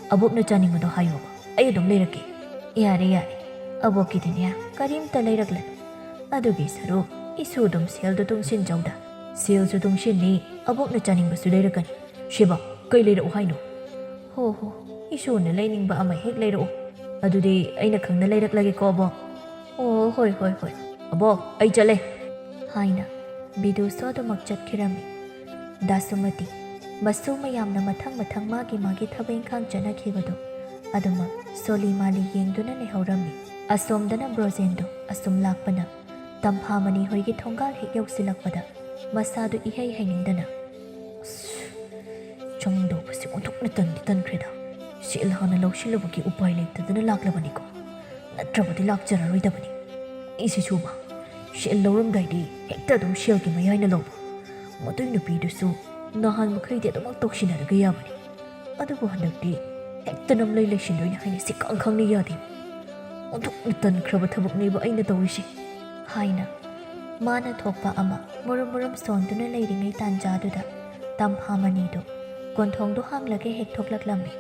ꯑꯕꯣꯛꯅ ꯆꯥꯅꯤꯡꯕꯗꯣ ꯍꯥꯏꯌꯣꯕ, ꯑꯩ ꯑꯗꯨꯝ ꯂꯩꯔꯛꯀꯦ꯫ ꯌꯥꯔꯦ, ꯌꯥꯔꯦ꯫ ꯑꯕꯣꯛꯀꯤꯗꯤꯅꯦ, ꯀꯔꯤꯝꯇ ꯂꯩꯔꯛꯂꯅꯨ꯫ ꯑꯗꯨꯒꯤ ꯁꯔꯨꯛ, ꯏꯁꯨ ꯑꯗꯨꯝ ꯁꯦꯜꯗꯣ ꯇꯨꯡꯁꯤꯟꯖꯧꯗ꯫ ꯁꯦꯜꯁꯨ ꯇꯨꯡꯁꯤꯟꯅꯤ, ꯑꯕꯣꯛꯅ ꯆꯥꯅꯤꯡꯕꯁꯨ ꯂꯩꯔꯛꯀꯅꯤ꯫ ꯁꯤꯕ, ꯀꯩ ꯂꯩꯔꯛꯎ ꯍꯥꯏꯅꯣ? ꯍꯣ ꯍꯣ, ꯏꯁꯨꯅ ꯂꯩꯅꯤꯡꯕ ꯑꯃ ꯍꯦꯛ ꯂꯩꯔꯛꯎ꯫ ꯑꯗꯨꯗꯤ ꯑꯩꯅ ꯈꯪꯅ ꯂꯩꯔꯛꯂꯒꯦꯀꯣ, ꯑꯕꯣꯛ꯫ ꯑꯣ, ꯍꯣꯏ, ꯍꯣꯏ, ꯍꯣꯏ꯫ ꯑꯕꯣꯛ, ꯑꯩ ꯆꯠꯂꯦ꯫ ꯍꯥꯏꯅ ꯕꯤꯗꯨꯁꯨ ꯑꯗꯨꯃꯛ ꯆꯠꯈꯤꯔꯝꯃꯤ꯫ ꯗꯥꯁꯨꯃꯇꯤ, ꯃꯁꯨ ꯃꯌꯥꯝꯅ ꯃꯊꯪ ꯃꯊꯪ ꯃꯥꯒꯤ ꯃꯥꯒꯤ ꯊꯕꯛ ꯏꯪꯈꯥꯡ ꯆꯠꯅꯈꯤꯕꯗꯨ ꯑꯗꯨꯃꯛ ꯁꯣꯂꯤ ꯃꯥꯂꯤ ꯌꯦꯡꯗꯨꯅ ꯂꯩꯍꯧꯔꯝꯃꯤ꯫ ꯑꯁꯣꯝꯗꯅ ꯕ꯭ꯔꯣꯖꯦꯟꯗꯨ ꯑꯁꯨꯝ ꯂꯥꯛꯄꯅ ꯇꯝꯐꯥꯃꯅꯤ ꯍꯣꯏꯒꯤ ꯊꯣꯡꯒꯥꯜ ꯍꯦꯛ ꯌꯧꯁꯤꯜꯂꯛꯄꯗ ꯃꯁꯥꯗꯨ ꯏꯍꯩ ꯍꯩꯅꯤꯡꯗꯅ, "ꯑꯁ, ꯆꯪꯗꯧꯕꯁꯦ ꯑꯣꯟꯊꯣꯛꯅ ꯇꯟꯗꯤ ꯇꯟꯈ꯭ꯔꯦꯗ꯫ ꯁꯦꯜ ꯍꯥꯟꯅ ꯂꯧꯁꯤꯜꯂꯨꯕꯒꯤ ꯎꯄꯥꯏ ꯂꯩꯇꯗꯅ ꯂꯥꯛꯂꯕꯅꯤꯀꯣ꯫ ꯅꯠꯇ꯭ꯔꯕꯗꯤ ꯂꯥꯛꯆꯔꯔꯣꯏꯗꯕꯅꯤ꯫ ꯑꯩꯁꯤꯁꯨꯕ, ꯁꯦꯜ ꯂꯧꯔꯝꯗꯥꯏꯗꯤ ꯍꯦꯛꯇ ꯑꯗꯨꯝ ꯁꯦꯜꯒꯤ ꯃꯌꯥꯏꯅ ꯂꯧꯕ꯫ ꯃꯗꯨꯏ ꯅꯨꯄꯤꯗꯨꯁꯨ ꯅꯍꯥꯟ ꯃꯈꯩꯗꯤ ꯑꯗꯨꯃꯛ ꯇꯧꯁꯤꯟꯅꯔꯒ ꯌꯥꯕꯅꯤ꯫ ꯑꯗꯨꯕꯨ ꯍꯟꯗꯛꯇꯤ ꯍꯦꯛꯇ ꯅꯝꯂꯩ ꯂꯩꯁꯤꯟꯗꯣꯏꯅꯤ ꯍꯥꯏꯅ ꯁꯤꯈꯪ ꯈꯪꯅ ꯌꯥꯗꯦ꯫ ꯑꯣꯟꯊꯣꯛꯅ ꯇꯟꯈ꯭ꯔꯕ ꯊꯕꯛꯅꯦꯕ ꯑꯩꯅ ꯇꯧꯔꯤꯁꯦ," ꯍꯥꯏꯅ ꯃꯥꯅ ꯊꯣꯛꯄ ꯑꯃ ꯃꯨꯔꯨꯝ ꯃꯨꯔꯨꯝ ꯁꯣꯟꯗꯨꯅ ꯂꯩꯔꯤꯉꯩ ꯇꯥꯟꯖꯥꯗꯨꯗ ꯇꯝꯐꯥꯃꯅꯤꯗꯨ ꯀꯣꯟꯊꯣꯡꯗꯨ ꯍꯥꯡꯂꯒ ꯍꯦꯛ ꯊꯣꯛꯂꯛꯂꯝꯃꯤ꯫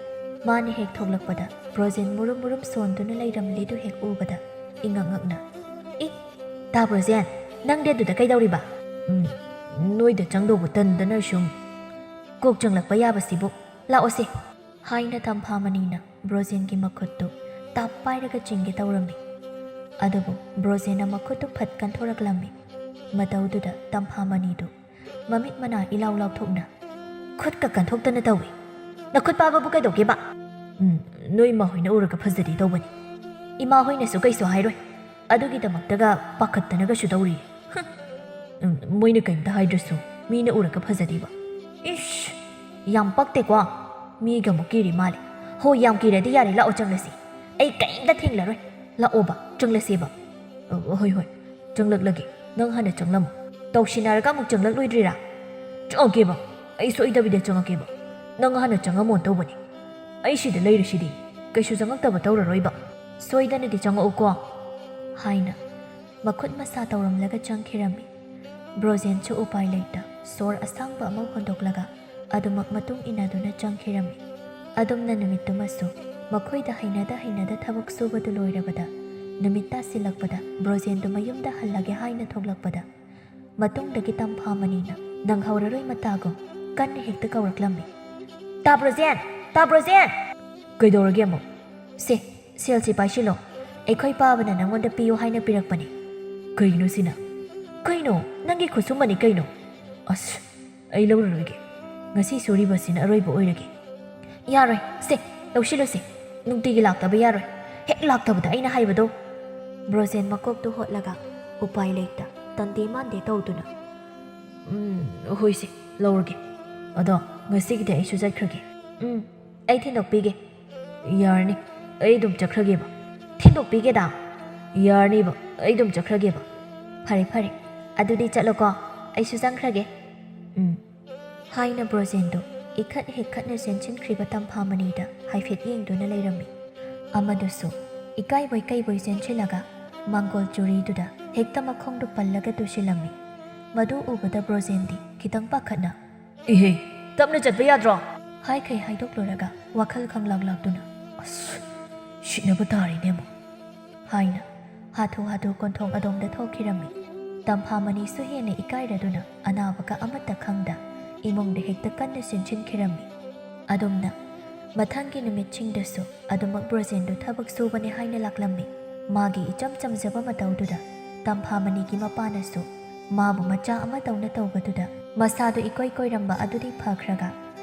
ꯃꯥꯅ ꯍꯦꯛ ꯊꯣꯛꯂꯛꯄꯗ ꯕ꯭ꯔꯣꯖꯦꯟ ꯃꯨꯔꯨꯝ ꯃꯨꯔꯨꯝ ꯁꯣꯟꯗꯨꯅ ꯂꯩꯔꯝꯂꯤꯗꯨ ꯍꯦꯛ ꯎꯕꯗ ꯏꯉꯛ ꯉꯛꯅ, "ꯏ, ꯇꯥ ꯕ꯭ꯔꯣꯖꯦꯟ, ꯅꯪꯗꯤ ꯑꯗꯨꯗ ꯀꯩꯗꯧꯔꯤꯕ?" "ꯎꯝ, ꯅꯣꯏꯗ ꯆꯪꯗꯧꯕ ꯇꯟꯗꯅ ꯁꯨꯝ꯫ ꯀꯣꯛ ꯆꯪꯂꯛꯄ ꯌꯥꯕꯁꯤꯕꯨ꯫ ꯂꯥꯛꯑꯣꯁꯦ," ꯍꯥꯏꯅ ꯇꯝꯐꯥꯃꯅꯤꯅ ꯕ꯭ꯔꯣꯖꯦꯟꯒꯤ ꯃꯈꯨꯠꯇꯨ ꯇꯥꯞ ꯄꯥꯏꯔꯒ ꯆꯤꯡꯒꯦ ꯇꯧꯔꯝꯃꯤ꯫ ꯑꯗꯨꯕꯨ ꯕ꯭ꯔꯣꯖꯦꯟꯅ ꯃꯈꯨꯠꯇꯨ ꯐꯠ ꯀꯟꯊꯣꯔꯛꯂꯝꯃꯤ꯫ ꯃꯇꯧꯗꯨꯗ ꯇꯝꯐꯥꯃꯅꯤꯗꯨ ꯃꯃꯤꯠ ꯃꯅꯥ ꯏꯂꯥꯎ ꯂꯥꯎꯊꯣꯛꯅ, "ꯈꯨꯠꯀ ꯀꯟꯊꯣꯛꯇꯅ ꯇꯧꯏ꯫ ꯅꯈꯨꯠ ꯄꯥꯕꯕꯨ ꯀꯩꯗꯧꯒꯦꯕ?" "ꯎꯝ, ꯅꯣꯏ ꯏꯃꯥ ꯍꯣꯏꯅ ꯎꯔꯒ ꯐꯖꯗꯦ ꯇꯧꯕꯅꯤ꯫ ꯏꯃꯥ ꯍꯣꯏꯅꯁꯨ ꯀꯩꯁꯨ ꯍꯥꯏꯔꯣꯏ꯫ ꯑꯗꯨꯒꯤꯗꯃꯛꯇꯒ ꯄꯥꯈꯠꯇꯅꯒꯁꯨ ꯇꯧꯔꯤ꯫ ꯍꯨꯝ꯫ ꯎꯝ, ꯃꯣꯏꯅ ꯀꯩꯝꯇ ꯍꯥꯏꯗ꯭ꯔꯁꯨ ꯃꯤꯅ ꯎꯔꯒ ꯐꯖꯗꯦꯕ꯫ ꯏꯁ, ꯌꯥꯝ ꯄꯛꯇꯦꯀꯣ꯫ ꯃꯤꯒ ꯑꯃꯨꯛ ꯀꯤꯔꯤ ꯃꯥꯜꯂꯦ꯫ ꯍꯣ, ꯌꯥꯝ ꯀꯤꯔꯗꯤ ꯌꯥꯔꯦ, ꯂꯥꯛꯑꯣ ꯆꯪꯂꯁꯤ꯫ ꯑꯩ ꯀꯩꯝꯇ ꯊꯦꯡꯂꯔꯣꯏ꯫ "ꯂꯥꯛꯑꯣꯕ, ꯆꯪꯂꯁꯦꯕ꯫" "ꯑ, ꯍꯣꯏ, ꯍꯣꯏ, ꯆꯪꯂꯛꯂꯒꯦ꯫ ꯅꯪ ꯍꯥꯟꯅ ꯆꯪꯂꯝꯃꯣ꯫" "ꯇꯧꯁꯤꯟꯅꯔꯒ ꯑꯃꯨꯛ ꯆꯪꯂꯛꯂꯣꯏꯗ꯭ꯔꯤꯔꯥ?" "ꯆꯪꯉꯛꯀꯦꯕ, ꯑꯩ ꯁꯣꯏꯗꯕꯤꯗ ꯆꯪꯉꯛꯀꯦꯕ꯫ ꯅꯪ ꯍꯥꯟꯅ ꯆꯪꯉꯝꯃꯣ ꯇꯧꯕꯅꯤ꯫ ꯑꯩ ꯁꯤꯗ ꯂꯩꯔꯤꯁꯤꯗꯤ, ꯀꯩꯁꯨ ꯆꯪꯉꯛꯇꯕ ꯇꯧꯔꯔꯣꯏꯕ꯫ ꯁꯣꯏꯗꯅꯗꯤ ꯆꯪꯉꯛꯎꯀꯣ," ꯍꯥꯏꯅ ꯃꯈꯨꯠ ꯃꯁꯥ ꯇꯧꯔꯝꯂꯒ ꯆꯪꯈꯤꯔꯝꯃꯤ꯫ ꯕ꯭ꯔꯣꯖꯦꯟꯁꯨ ꯎꯄꯥꯏ ꯂꯩꯇ ꯁꯣꯔ ꯑꯁꯥꯡꯕ ꯑꯃ ꯍꯣꯟꯗꯣꯛꯂꯒ ꯑꯗꯨꯃꯛ ꯃꯇꯨꯡ ꯏꯟꯅꯗꯨꯅ ꯆꯪꯈꯤꯔꯝꯃꯤ꯫ ꯑꯗꯨꯝꯅ ꯅꯨꯃꯤꯠꯇꯨꯃꯁꯨ ꯃꯈꯣꯏꯗ ꯍꯩꯅꯗ ꯍꯩꯅꯗ ꯊꯕꯛ ꯁꯨꯕꯗꯨ ꯂꯣꯏꯔꯕꯗ, ꯅꯨꯃꯤꯠ ꯇꯥꯁꯤꯜꯂꯛꯄꯗ ꯕ꯭ꯔꯣꯖꯦꯟꯗꯨ ꯃꯌꯨꯝꯗ ꯍꯜꯂꯒꯦ ꯍꯥꯏꯅ ꯊꯣꯛꯂꯛꯄꯗ, ꯃꯇꯨꯡꯗꯒꯤ ꯇꯝꯐꯥꯃꯅꯤꯅ ꯅꯪꯍꯧꯔꯔꯣꯏ ꯃꯇꯥꯒꯨꯝ ꯀꯟꯅ ꯍꯦꯛꯇ ꯀꯧꯔꯛꯂꯝꯃꯤ꯫ "ꯇꯥ ꯕ꯭ꯔꯣꯖꯦꯟ! ꯇꯥ ꯕ꯭ꯔꯣꯖꯦꯟ!" "ꯀꯩꯗꯧꯔꯒꯦ ꯑꯃꯨꯛ?" "ꯁꯦ, ꯁꯦꯜꯁꯤ ꯄꯥꯏꯁꯤꯜꯂꯣ꯫ ꯑꯩꯈꯣꯏ ꯄꯥꯕꯅ ꯅꯪꯉꯣꯟꯗ ꯄꯤꯌꯨ ꯍꯥꯏꯅ ꯄꯤꯔꯛꯄꯅꯤ꯫" "ꯀꯩꯅꯣ ꯁꯤꯅ?" "ꯀꯩꯅꯣ? ꯅꯪꯒꯤ ꯈꯨꯠꯁꯨꯃꯅꯤ ꯀꯩꯅꯣ?" "ꯑꯁ, ꯑꯩ ꯂꯧꯔꯔꯣꯏꯒꯦ꯫ ꯉꯁꯤ ꯁꯨꯔꯤꯕꯁꯤꯅ ꯑꯔꯣꯏꯕ ꯑꯣꯏꯔꯒꯦ꯫" "ꯌꯥꯔꯣꯏ꯫ ꯁꯦ, ꯂꯧꯁꯤꯜꯂꯨꯁꯦ꯫ ꯅꯨꯡꯇꯤꯒꯤ ꯂꯥꯛꯇꯕ ꯌꯥꯔꯣꯏ꯫ ꯍꯦꯛ ꯂꯥꯛꯇꯕꯗ ꯑꯩꯅ ꯍꯥꯏꯕꯗꯣ꯫" ꯕ꯭ꯔꯣꯖꯦꯟ ꯃꯀꯣꯛꯇꯨ ꯍꯣꯠꯂꯒ ꯎꯄꯥꯏ ꯂꯩꯇ ꯇꯟꯗꯦ ꯃꯥꯟꯗꯦ ꯇꯧꯗꯨꯅ, "ꯎꯝ, ꯍꯣꯏꯁꯦ, ꯂꯧꯔꯒꯦ꯫ ꯑꯗꯣ ꯉꯁꯤꯒꯤꯗꯤ ꯑꯩꯁꯨ ꯆꯠꯈ꯭ꯔꯒꯦ꯫" "ꯎꯝ, ꯑꯩ ꯊꯤꯟꯗꯣꯛꯄꯤꯒꯦ꯫" "ꯌꯥꯔꯅꯤ, ꯑꯩ ꯑꯗꯨꯝ ꯆꯠꯈ꯭ꯔꯒꯦꯕ꯫" "ꯊꯤꯟꯗꯣꯛꯄꯤꯒꯦꯗ꯫" "ꯌꯥꯔꯅꯤꯕ, ꯑꯩ ꯑꯗꯨꯝ ꯆꯠꯈ꯭ꯔꯒꯦꯕ꯫" "ꯐꯔꯦ, ꯐꯔꯦ, ꯑꯗꯨꯗꯤ ꯆꯠꯂꯣꯀꯣ, ꯑꯩꯁꯨ ꯆꯪꯈ꯭ꯔꯒꯦ꯫" "ꯎꯝ," ꯍꯥꯏꯅ ꯕ꯭ꯔꯣꯖꯦꯟꯗꯨ ꯏꯈꯠ ꯍꯦꯛꯈꯠꯅ ꯆꯦꯟꯁꯤꯟꯈ꯭ꯔꯤꯕ ꯇꯝꯐꯥꯃꯅꯤꯗ ꯍꯥꯏꯐꯦꯠ ꯌꯦꯡꯗꯨꯅ ꯂꯩꯔꯝꯃꯤ꯫ ꯑꯃꯗꯨꯁꯨ ꯏꯀꯥꯏꯕꯣꯏ ꯀꯩꯕꯣꯏ ꯆꯦꯟꯁꯤꯜꯂꯒ ꯃꯥꯡꯒꯣꯜ ꯆꯨꯔꯤꯗꯨꯗ ꯍꯦꯛꯇ ꯃꯈꯣꯡꯗꯨ ꯄꯜꯂꯒ ꯇꯨꯁꯤꯜꯂꯝꯃꯤ꯫ ꯃꯗꯨ ꯎꯕꯗ ꯕ꯭ꯔꯣꯖꯦꯟꯗꯤ ꯈꯤꯇꯪ ꯄꯥꯈꯠꯅ, "ꯏꯍꯦ, ꯇꯞꯅ ꯆꯠꯄ ꯌꯥꯗ꯭ꯔꯣ?" ꯍꯥꯏꯈꯩ ꯍꯥꯏꯗꯣꯛꯂꯨꯔꯒ ꯋꯥꯈꯜ ꯈꯪꯂꯥꯛ ꯂꯥꯛꯇꯨꯅ, "ꯑꯁ, ꯁꯤꯠꯅꯕ ꯇꯥꯔꯦꯅꯦ ꯑꯃꯨꯛ," ꯍꯥꯏꯅ ꯍꯥꯊꯨ ꯍꯥꯊꯨ ꯀꯣꯟꯊꯣꯡ ꯑꯗꯣꯝꯗ ꯊꯣꯛꯈꯤꯔꯝꯃꯤ꯫ ꯇꯝꯐꯥꯃꯅꯤꯁꯨ ꯍꯦꯟꯅ ꯏꯀꯥꯏꯔꯗꯨꯅ ꯑꯅꯥꯕꯒ ꯑꯃꯠꯇ ꯈꯪꯗ ꯏꯃꯨꯡꯗ ꯍꯦꯛꯇ ꯀꯟꯅ ꯆꯦꯟꯁꯤꯟꯈꯤꯔꯝꯃꯤ꯫ ꯑꯗꯨꯝꯅ ꯃꯊꯪꯒꯤ ꯅꯨꯃꯤꯠꯁꯤꯡꯗꯁꯨ ꯑꯗꯨꯃꯛ ꯕ꯭ꯔꯣꯖꯦꯟꯗꯨ ꯊꯕꯛ ꯁꯨꯕꯅꯦ ꯍꯥꯏꯅ ꯂꯥꯛꯂꯝꯃꯤ꯫ ꯃꯥꯒꯤ ꯏꯆꯝ ꯆꯝꯖꯕ ꯃꯇꯧꯗꯨꯗ ꯇꯝꯐꯥꯃꯅꯤꯒꯤ ꯃꯄꯥꯅꯁꯨ ꯃꯥꯕꯨ ꯃꯆꯥ ꯑꯃꯗꯧꯅ ꯇꯧꯕꯗꯨꯗ ꯃꯁꯥꯗꯨ ꯏꯀꯣꯏ ꯀꯣꯏꯔꯝꯕ ꯑꯗꯨꯗꯤ ꯐꯈ꯭ꯔꯒ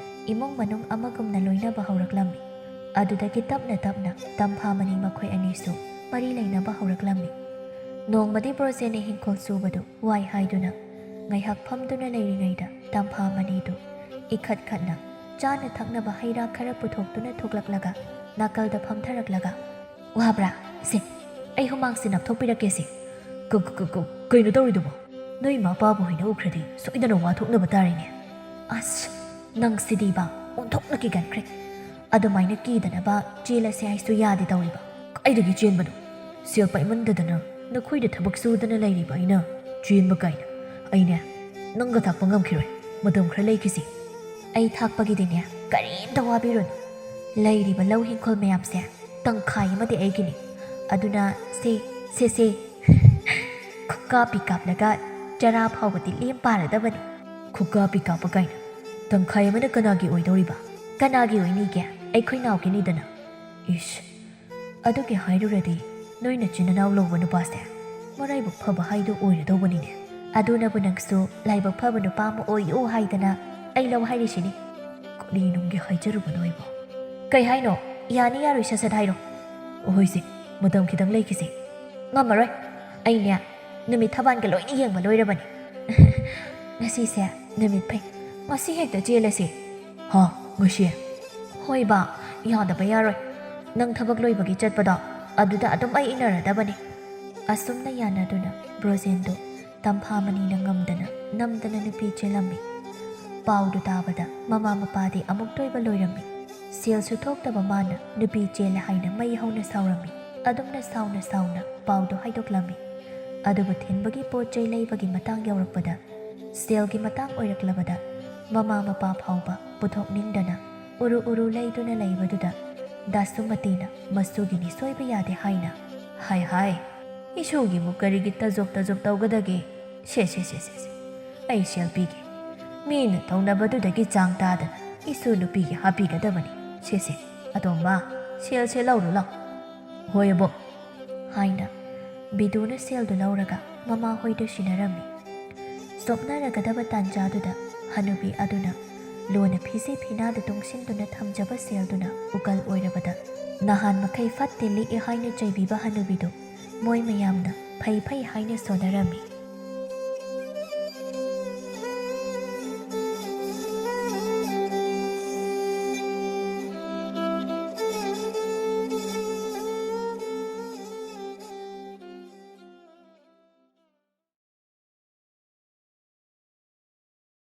ꯏꯃꯨꯡ ꯃꯅꯨꯡ ꯑꯃꯒꯨꯝꯅ ꯂꯣꯏꯅꯕ ꯍꯧꯔꯛꯂꯝꯃꯤ꯫ ꯑꯗꯨꯗꯒꯤ ꯇꯞꯅ ꯇꯞꯅ ꯇꯝꯐꯥꯃꯅꯤ ꯃꯈꯣꯏ ꯑꯅꯤꯁꯨ ꯃꯔꯤ ꯂꯩꯅꯕ ꯍꯧꯔꯛꯂꯝꯃꯤ꯫ ꯅꯣꯡꯃꯗꯤ ꯕ꯭ꯔꯣꯖꯦꯟꯅ ꯍꯤꯡꯈꯣꯜ ꯁꯨꯕꯗꯨ ꯋꯥꯏ ꯍꯥꯏꯗꯨꯅ ꯉꯥꯏꯍꯥꯛ ꯐꯝꯗꯨꯅ ꯂꯩꯔꯤꯉꯩꯗ ꯇꯝꯐꯥꯃꯅꯤꯗꯨ ꯏꯈꯠ ꯈꯠꯅ ꯆꯥꯅ ꯊꯛꯅꯕ ꯍꯩ ꯔꯥ ꯈꯔ ꯄꯨꯊꯣꯛꯇꯨꯅ ꯊꯣꯛꯂꯛꯂꯒ ꯅꯥꯀꯜꯗ ꯐꯝꯊꯔꯛꯂꯒ, "ꯋꯥꯕ꯭ꯔꯥ? ꯁꯦ, ꯑꯩ ꯍꯨꯃꯥꯡꯁꯦ ꯅꯞꯊꯣꯛꯄꯤꯔꯛꯀꯦꯁꯦ꯫ ꯀ- ꯀ- ꯀ- ꯀ- ꯀꯩꯅꯣ ꯇꯧꯔꯤꯗꯨꯕꯣ? ꯅꯣꯏ ꯏꯃꯥ ꯄꯥꯕꯨ ꯍꯣꯏꯅ ꯎꯈ꯭ꯔꯗꯤ ꯁꯣꯏꯗꯅ ꯋꯥ ꯊꯣꯛꯅꯕ ꯇꯥꯔꯦꯅꯦ꯫ ꯑꯁ, ꯅꯪꯁꯤꯗꯤꯕ ꯑꯣꯟꯊꯣꯛꯅ ꯀꯤꯒꯟꯈ꯭ꯔꯦ꯫ ꯑꯗꯨꯃꯥꯏꯅ ꯀꯤꯗꯅꯕ ꯆꯦꯜꯂꯁꯦ ꯍꯥꯏꯁꯨ ꯌꯥꯗꯦ ꯇꯧꯔꯤꯕ꯫ ꯀꯥꯏꯗꯒꯤ ꯆꯦꯟꯕꯅꯣ? ꯁꯦꯜ ꯄꯥꯏꯃꯟꯗꯗꯅ ꯅꯈꯣꯏꯗ ꯊꯕꯛ ꯁꯨꯗꯅ ꯂꯩꯔꯤꯕ ꯑꯩꯅ ꯆꯦꯟꯕ ꯀꯥꯏꯅ꯫ ꯑꯩꯅꯦ, ꯅꯪꯒ ꯊꯥꯛꯄ ꯉꯝꯈꯤꯔꯣꯏ꯫ ꯃꯇꯝ ꯈꯔ ꯂꯩꯈꯤꯁꯤ꯫ ꯑꯩ ꯊꯥꯛꯄꯒꯤꯗꯤꯅꯦ, ꯀꯔꯤꯝꯇ ꯋꯥꯕꯤꯔꯨꯅꯨ꯫ ꯂꯩꯔꯤꯕ ꯂꯧ ꯍꯤꯡꯈꯣꯜ ꯃꯌꯥꯝꯁꯦ ꯇꯪꯈꯥꯏ ꯑꯃꯗꯤ ꯑꯩꯒꯤꯅꯤ꯫ ꯑꯗꯨꯅ ꯁꯦ, ꯁꯦ, ꯁꯦ꯫ ꯈꯨꯀꯥꯞꯄꯤ ꯀꯥꯞꯂꯒ ꯆꯔꯥ ꯐꯥꯎꯕꯗꯤ ꯂꯦꯝ ꯄꯥꯔꯗꯕꯅꯤ꯫ ꯈꯨꯀꯥꯞꯄꯤ ꯀꯥꯞꯄ ꯀꯥꯏꯅ꯫ ꯇꯪꯈꯥꯏ ꯑꯃꯅ ꯀꯅꯥꯒꯤ ꯑꯣꯏꯗꯧꯔꯤꯕ? ꯀꯅꯥꯒꯤ ꯑꯣꯏꯅꯤꯒꯦ? ꯑꯩꯈꯣꯏ ꯅꯥꯎꯒꯤꯅꯤꯗꯅ꯫ ꯏꯁ, ꯑꯗꯨꯒꯤ ꯍꯥꯏꯔꯨꯔꯗꯤ ꯅꯣꯏ ꯅꯆꯤꯟ ꯅꯅꯥꯎ ꯂꯧꯕ ꯅꯨꯄꯥꯁꯦ ꯃꯔꯥꯏꯕꯛ ꯐꯕ ꯍꯥꯏꯗꯨ ꯑꯣꯏꯔꯗꯧꯕꯅꯤꯅꯦ꯫ ꯑꯗꯨꯅꯕꯨ ꯅꯪꯁꯨ ꯂꯥꯏꯕꯛ ꯐꯕ ꯅꯨꯄꯥ ꯑꯃ ꯑꯣꯏꯌꯨ ꯍꯥꯏꯗꯅ ꯑꯩ ꯂꯧ ꯍꯥꯏꯔꯤꯁꯤꯅꯤ꯫ ꯀꯔꯤꯅꯨꯡꯒꯤ ꯍꯥꯏꯖꯔꯨꯕꯅꯣ ꯑꯩꯕꯣ? ꯀꯩ ꯍꯥꯏꯅꯣ? ꯌꯥꯅꯤ ꯌꯥꯔꯣꯏ ꯁꯠ ꯁꯠ ꯍꯥꯏꯔꯣ꯫ ꯍꯣꯏꯁꯦ, ꯃꯇꯝ ꯈꯤꯇꯪ ꯂꯩꯈꯤꯁꯦ꯫ ꯉꯝꯃꯔꯣꯏ꯫ ꯑꯩꯅꯦ, ꯅꯨꯃꯤꯠ ꯊꯕꯥꯟꯒ ꯂꯣꯏꯅ ꯌꯦꯡꯕ ꯂꯣꯏꯔꯕꯅꯤ꯫ ꯉꯁꯤꯁꯦ ꯅꯨꯃꯤꯠ ꯐꯩ꯫ ꯉꯁꯤ ꯍꯦꯛꯇ ꯆꯦꯜꯂꯁꯦ꯫ ꯍꯥ, ꯉꯁꯤ? ꯍꯣꯏ ꯕꯥ, ꯌꯥꯗꯕ ꯌꯥꯔꯣꯏ꯫ ꯅꯪ ꯊꯕꯛ ꯂꯣꯏꯕꯒꯤ ꯆꯠꯄꯗꯣ, ꯑꯗꯨꯗ ꯑꯗꯨꯝ ꯑꯩ ꯏꯟꯅꯔꯗꯕꯅꯤ꯫ ꯑꯁꯨꯝꯅ ꯌꯥꯅꯗꯨꯅ ꯕ꯭ꯔꯣꯖꯦꯟꯗꯨ ꯇꯝꯐꯥ ꯃꯅꯤꯅ ꯉꯝꯗꯅ ꯅꯝꯗꯅ ꯅꯨꯄꯤ ꯆꯦꯜꯂꯝꯃꯤ꯫ ꯄꯥꯎꯗꯨ ꯇꯥꯕꯗ ꯃꯃꯥ ꯃꯄꯥꯗꯤ ꯑꯃꯨꯛꯇꯣꯏꯕ ꯂꯣꯏꯔꯝꯃꯤ꯫ ꯁꯦꯜꯁꯨ ꯊꯣꯛꯇꯕ ꯃꯥꯅ ꯅꯨꯄꯤ ꯆꯦꯜꯂꯦ ꯍꯥꯏꯅ ꯃꯩ ꯍꯧꯅ ꯁꯥꯎꯔꯝꯃꯤ꯫ ꯑꯗꯨꯝꯅ ꯁꯥꯎꯅ ꯁꯥꯎꯅ ꯄꯥꯎꯗꯨ ꯍꯥꯏꯗꯣꯛꯂꯝꯃꯤ꯫ ꯑꯗꯨꯕꯨ ꯊꯤꯟꯕꯒꯤ ꯄꯣꯠ ꯆꯩ ꯂꯩꯕꯒꯤ ꯃꯇꯥꯡ ꯌꯧꯔꯛꯄꯗ, ꯁꯦꯜꯒꯤ ꯃꯇꯥꯡ ꯑꯣꯏꯔꯛꯂꯕꯗ ꯃꯃꯥ ꯃꯄꯥ ꯐꯥꯎꯕ ꯄꯨꯊꯣꯛꯅꯤꯡꯗꯅ ꯎꯔꯨ ꯎꯔꯨ ꯂꯩꯗꯨꯅ ꯂꯩꯕꯗꯨꯗ ꯗꯥꯁꯨꯃꯇꯤꯅ ꯃꯁꯨꯒꯤꯅꯤ ꯁꯣꯏꯕ ꯌꯥꯗꯦ ꯍꯥꯏꯅ, "ꯍꯥꯏ ꯍꯥꯏ, ꯏꯁꯨꯒꯤꯕꯨ ꯀꯔꯤꯒꯤ ꯇꯖꯣꯞ ꯇꯖꯣꯞ ꯇꯧꯒꯗꯒꯦ? ꯁꯦ ꯁꯦ ꯁꯦ ꯁꯦ ꯁꯦ, ꯑꯩ ꯁꯦꯜ ꯄꯤꯒꯦ꯫ ꯃꯤꯅ ꯇꯧꯅꯕꯗꯨꯗꯒꯤ ꯆꯥꯡ ꯇꯥꯗꯅ ꯏꯁꯨ ꯅꯨꯄꯤꯒꯤ ꯍꯥꯞꯄꯤꯒꯗꯕꯅꯤ꯫ ꯁꯦ ꯁꯦ, ꯑꯇꯣꯝꯕ, ꯁꯦꯜꯁꯦ ꯂꯧꯔꯨ ꯂꯥꯎ"꯫ "ꯍꯣꯏ ꯑꯕꯣꯛ" ꯍꯥꯏꯅ ꯕꯤꯗꯨꯅ ꯁꯦꯜꯗꯨ ꯂꯧꯔꯒ ꯃꯃꯥꯍꯣꯏꯗ ꯁꯤꯟꯅꯔꯝꯃꯤ꯫ ꯁꯣꯛꯅꯔꯒꯗꯕ ꯇꯥꯟꯖꯥꯗꯨꯗ ꯍꯅꯨꯕꯤ ꯑꯗꯨꯅ ꯂꯨꯅ ꯐꯤꯖꯦ ꯐꯤꯅꯥꯗ ꯇꯨꯡꯁꯤꯟꯗꯨꯅ ꯊꯝꯖꯕ ꯁꯦꯜꯗꯨꯅ ꯎꯀꯜ ꯑꯣꯏꯔꯕꯗ ꯅꯍꯥꯟ ꯃꯈꯩ ꯐꯠꯇꯦ ꯂꯤꯛꯑꯦ ꯍꯥꯏꯅ ꯆꯩꯕꯤꯕ ꯍꯅꯨꯕꯤꯗꯨ ꯃꯣꯏ ꯃꯌꯥꯝꯅ ꯐꯩ ꯐꯩ ꯍꯥꯏꯅ ꯁꯣꯟꯅꯔꯝꯃꯤ꯫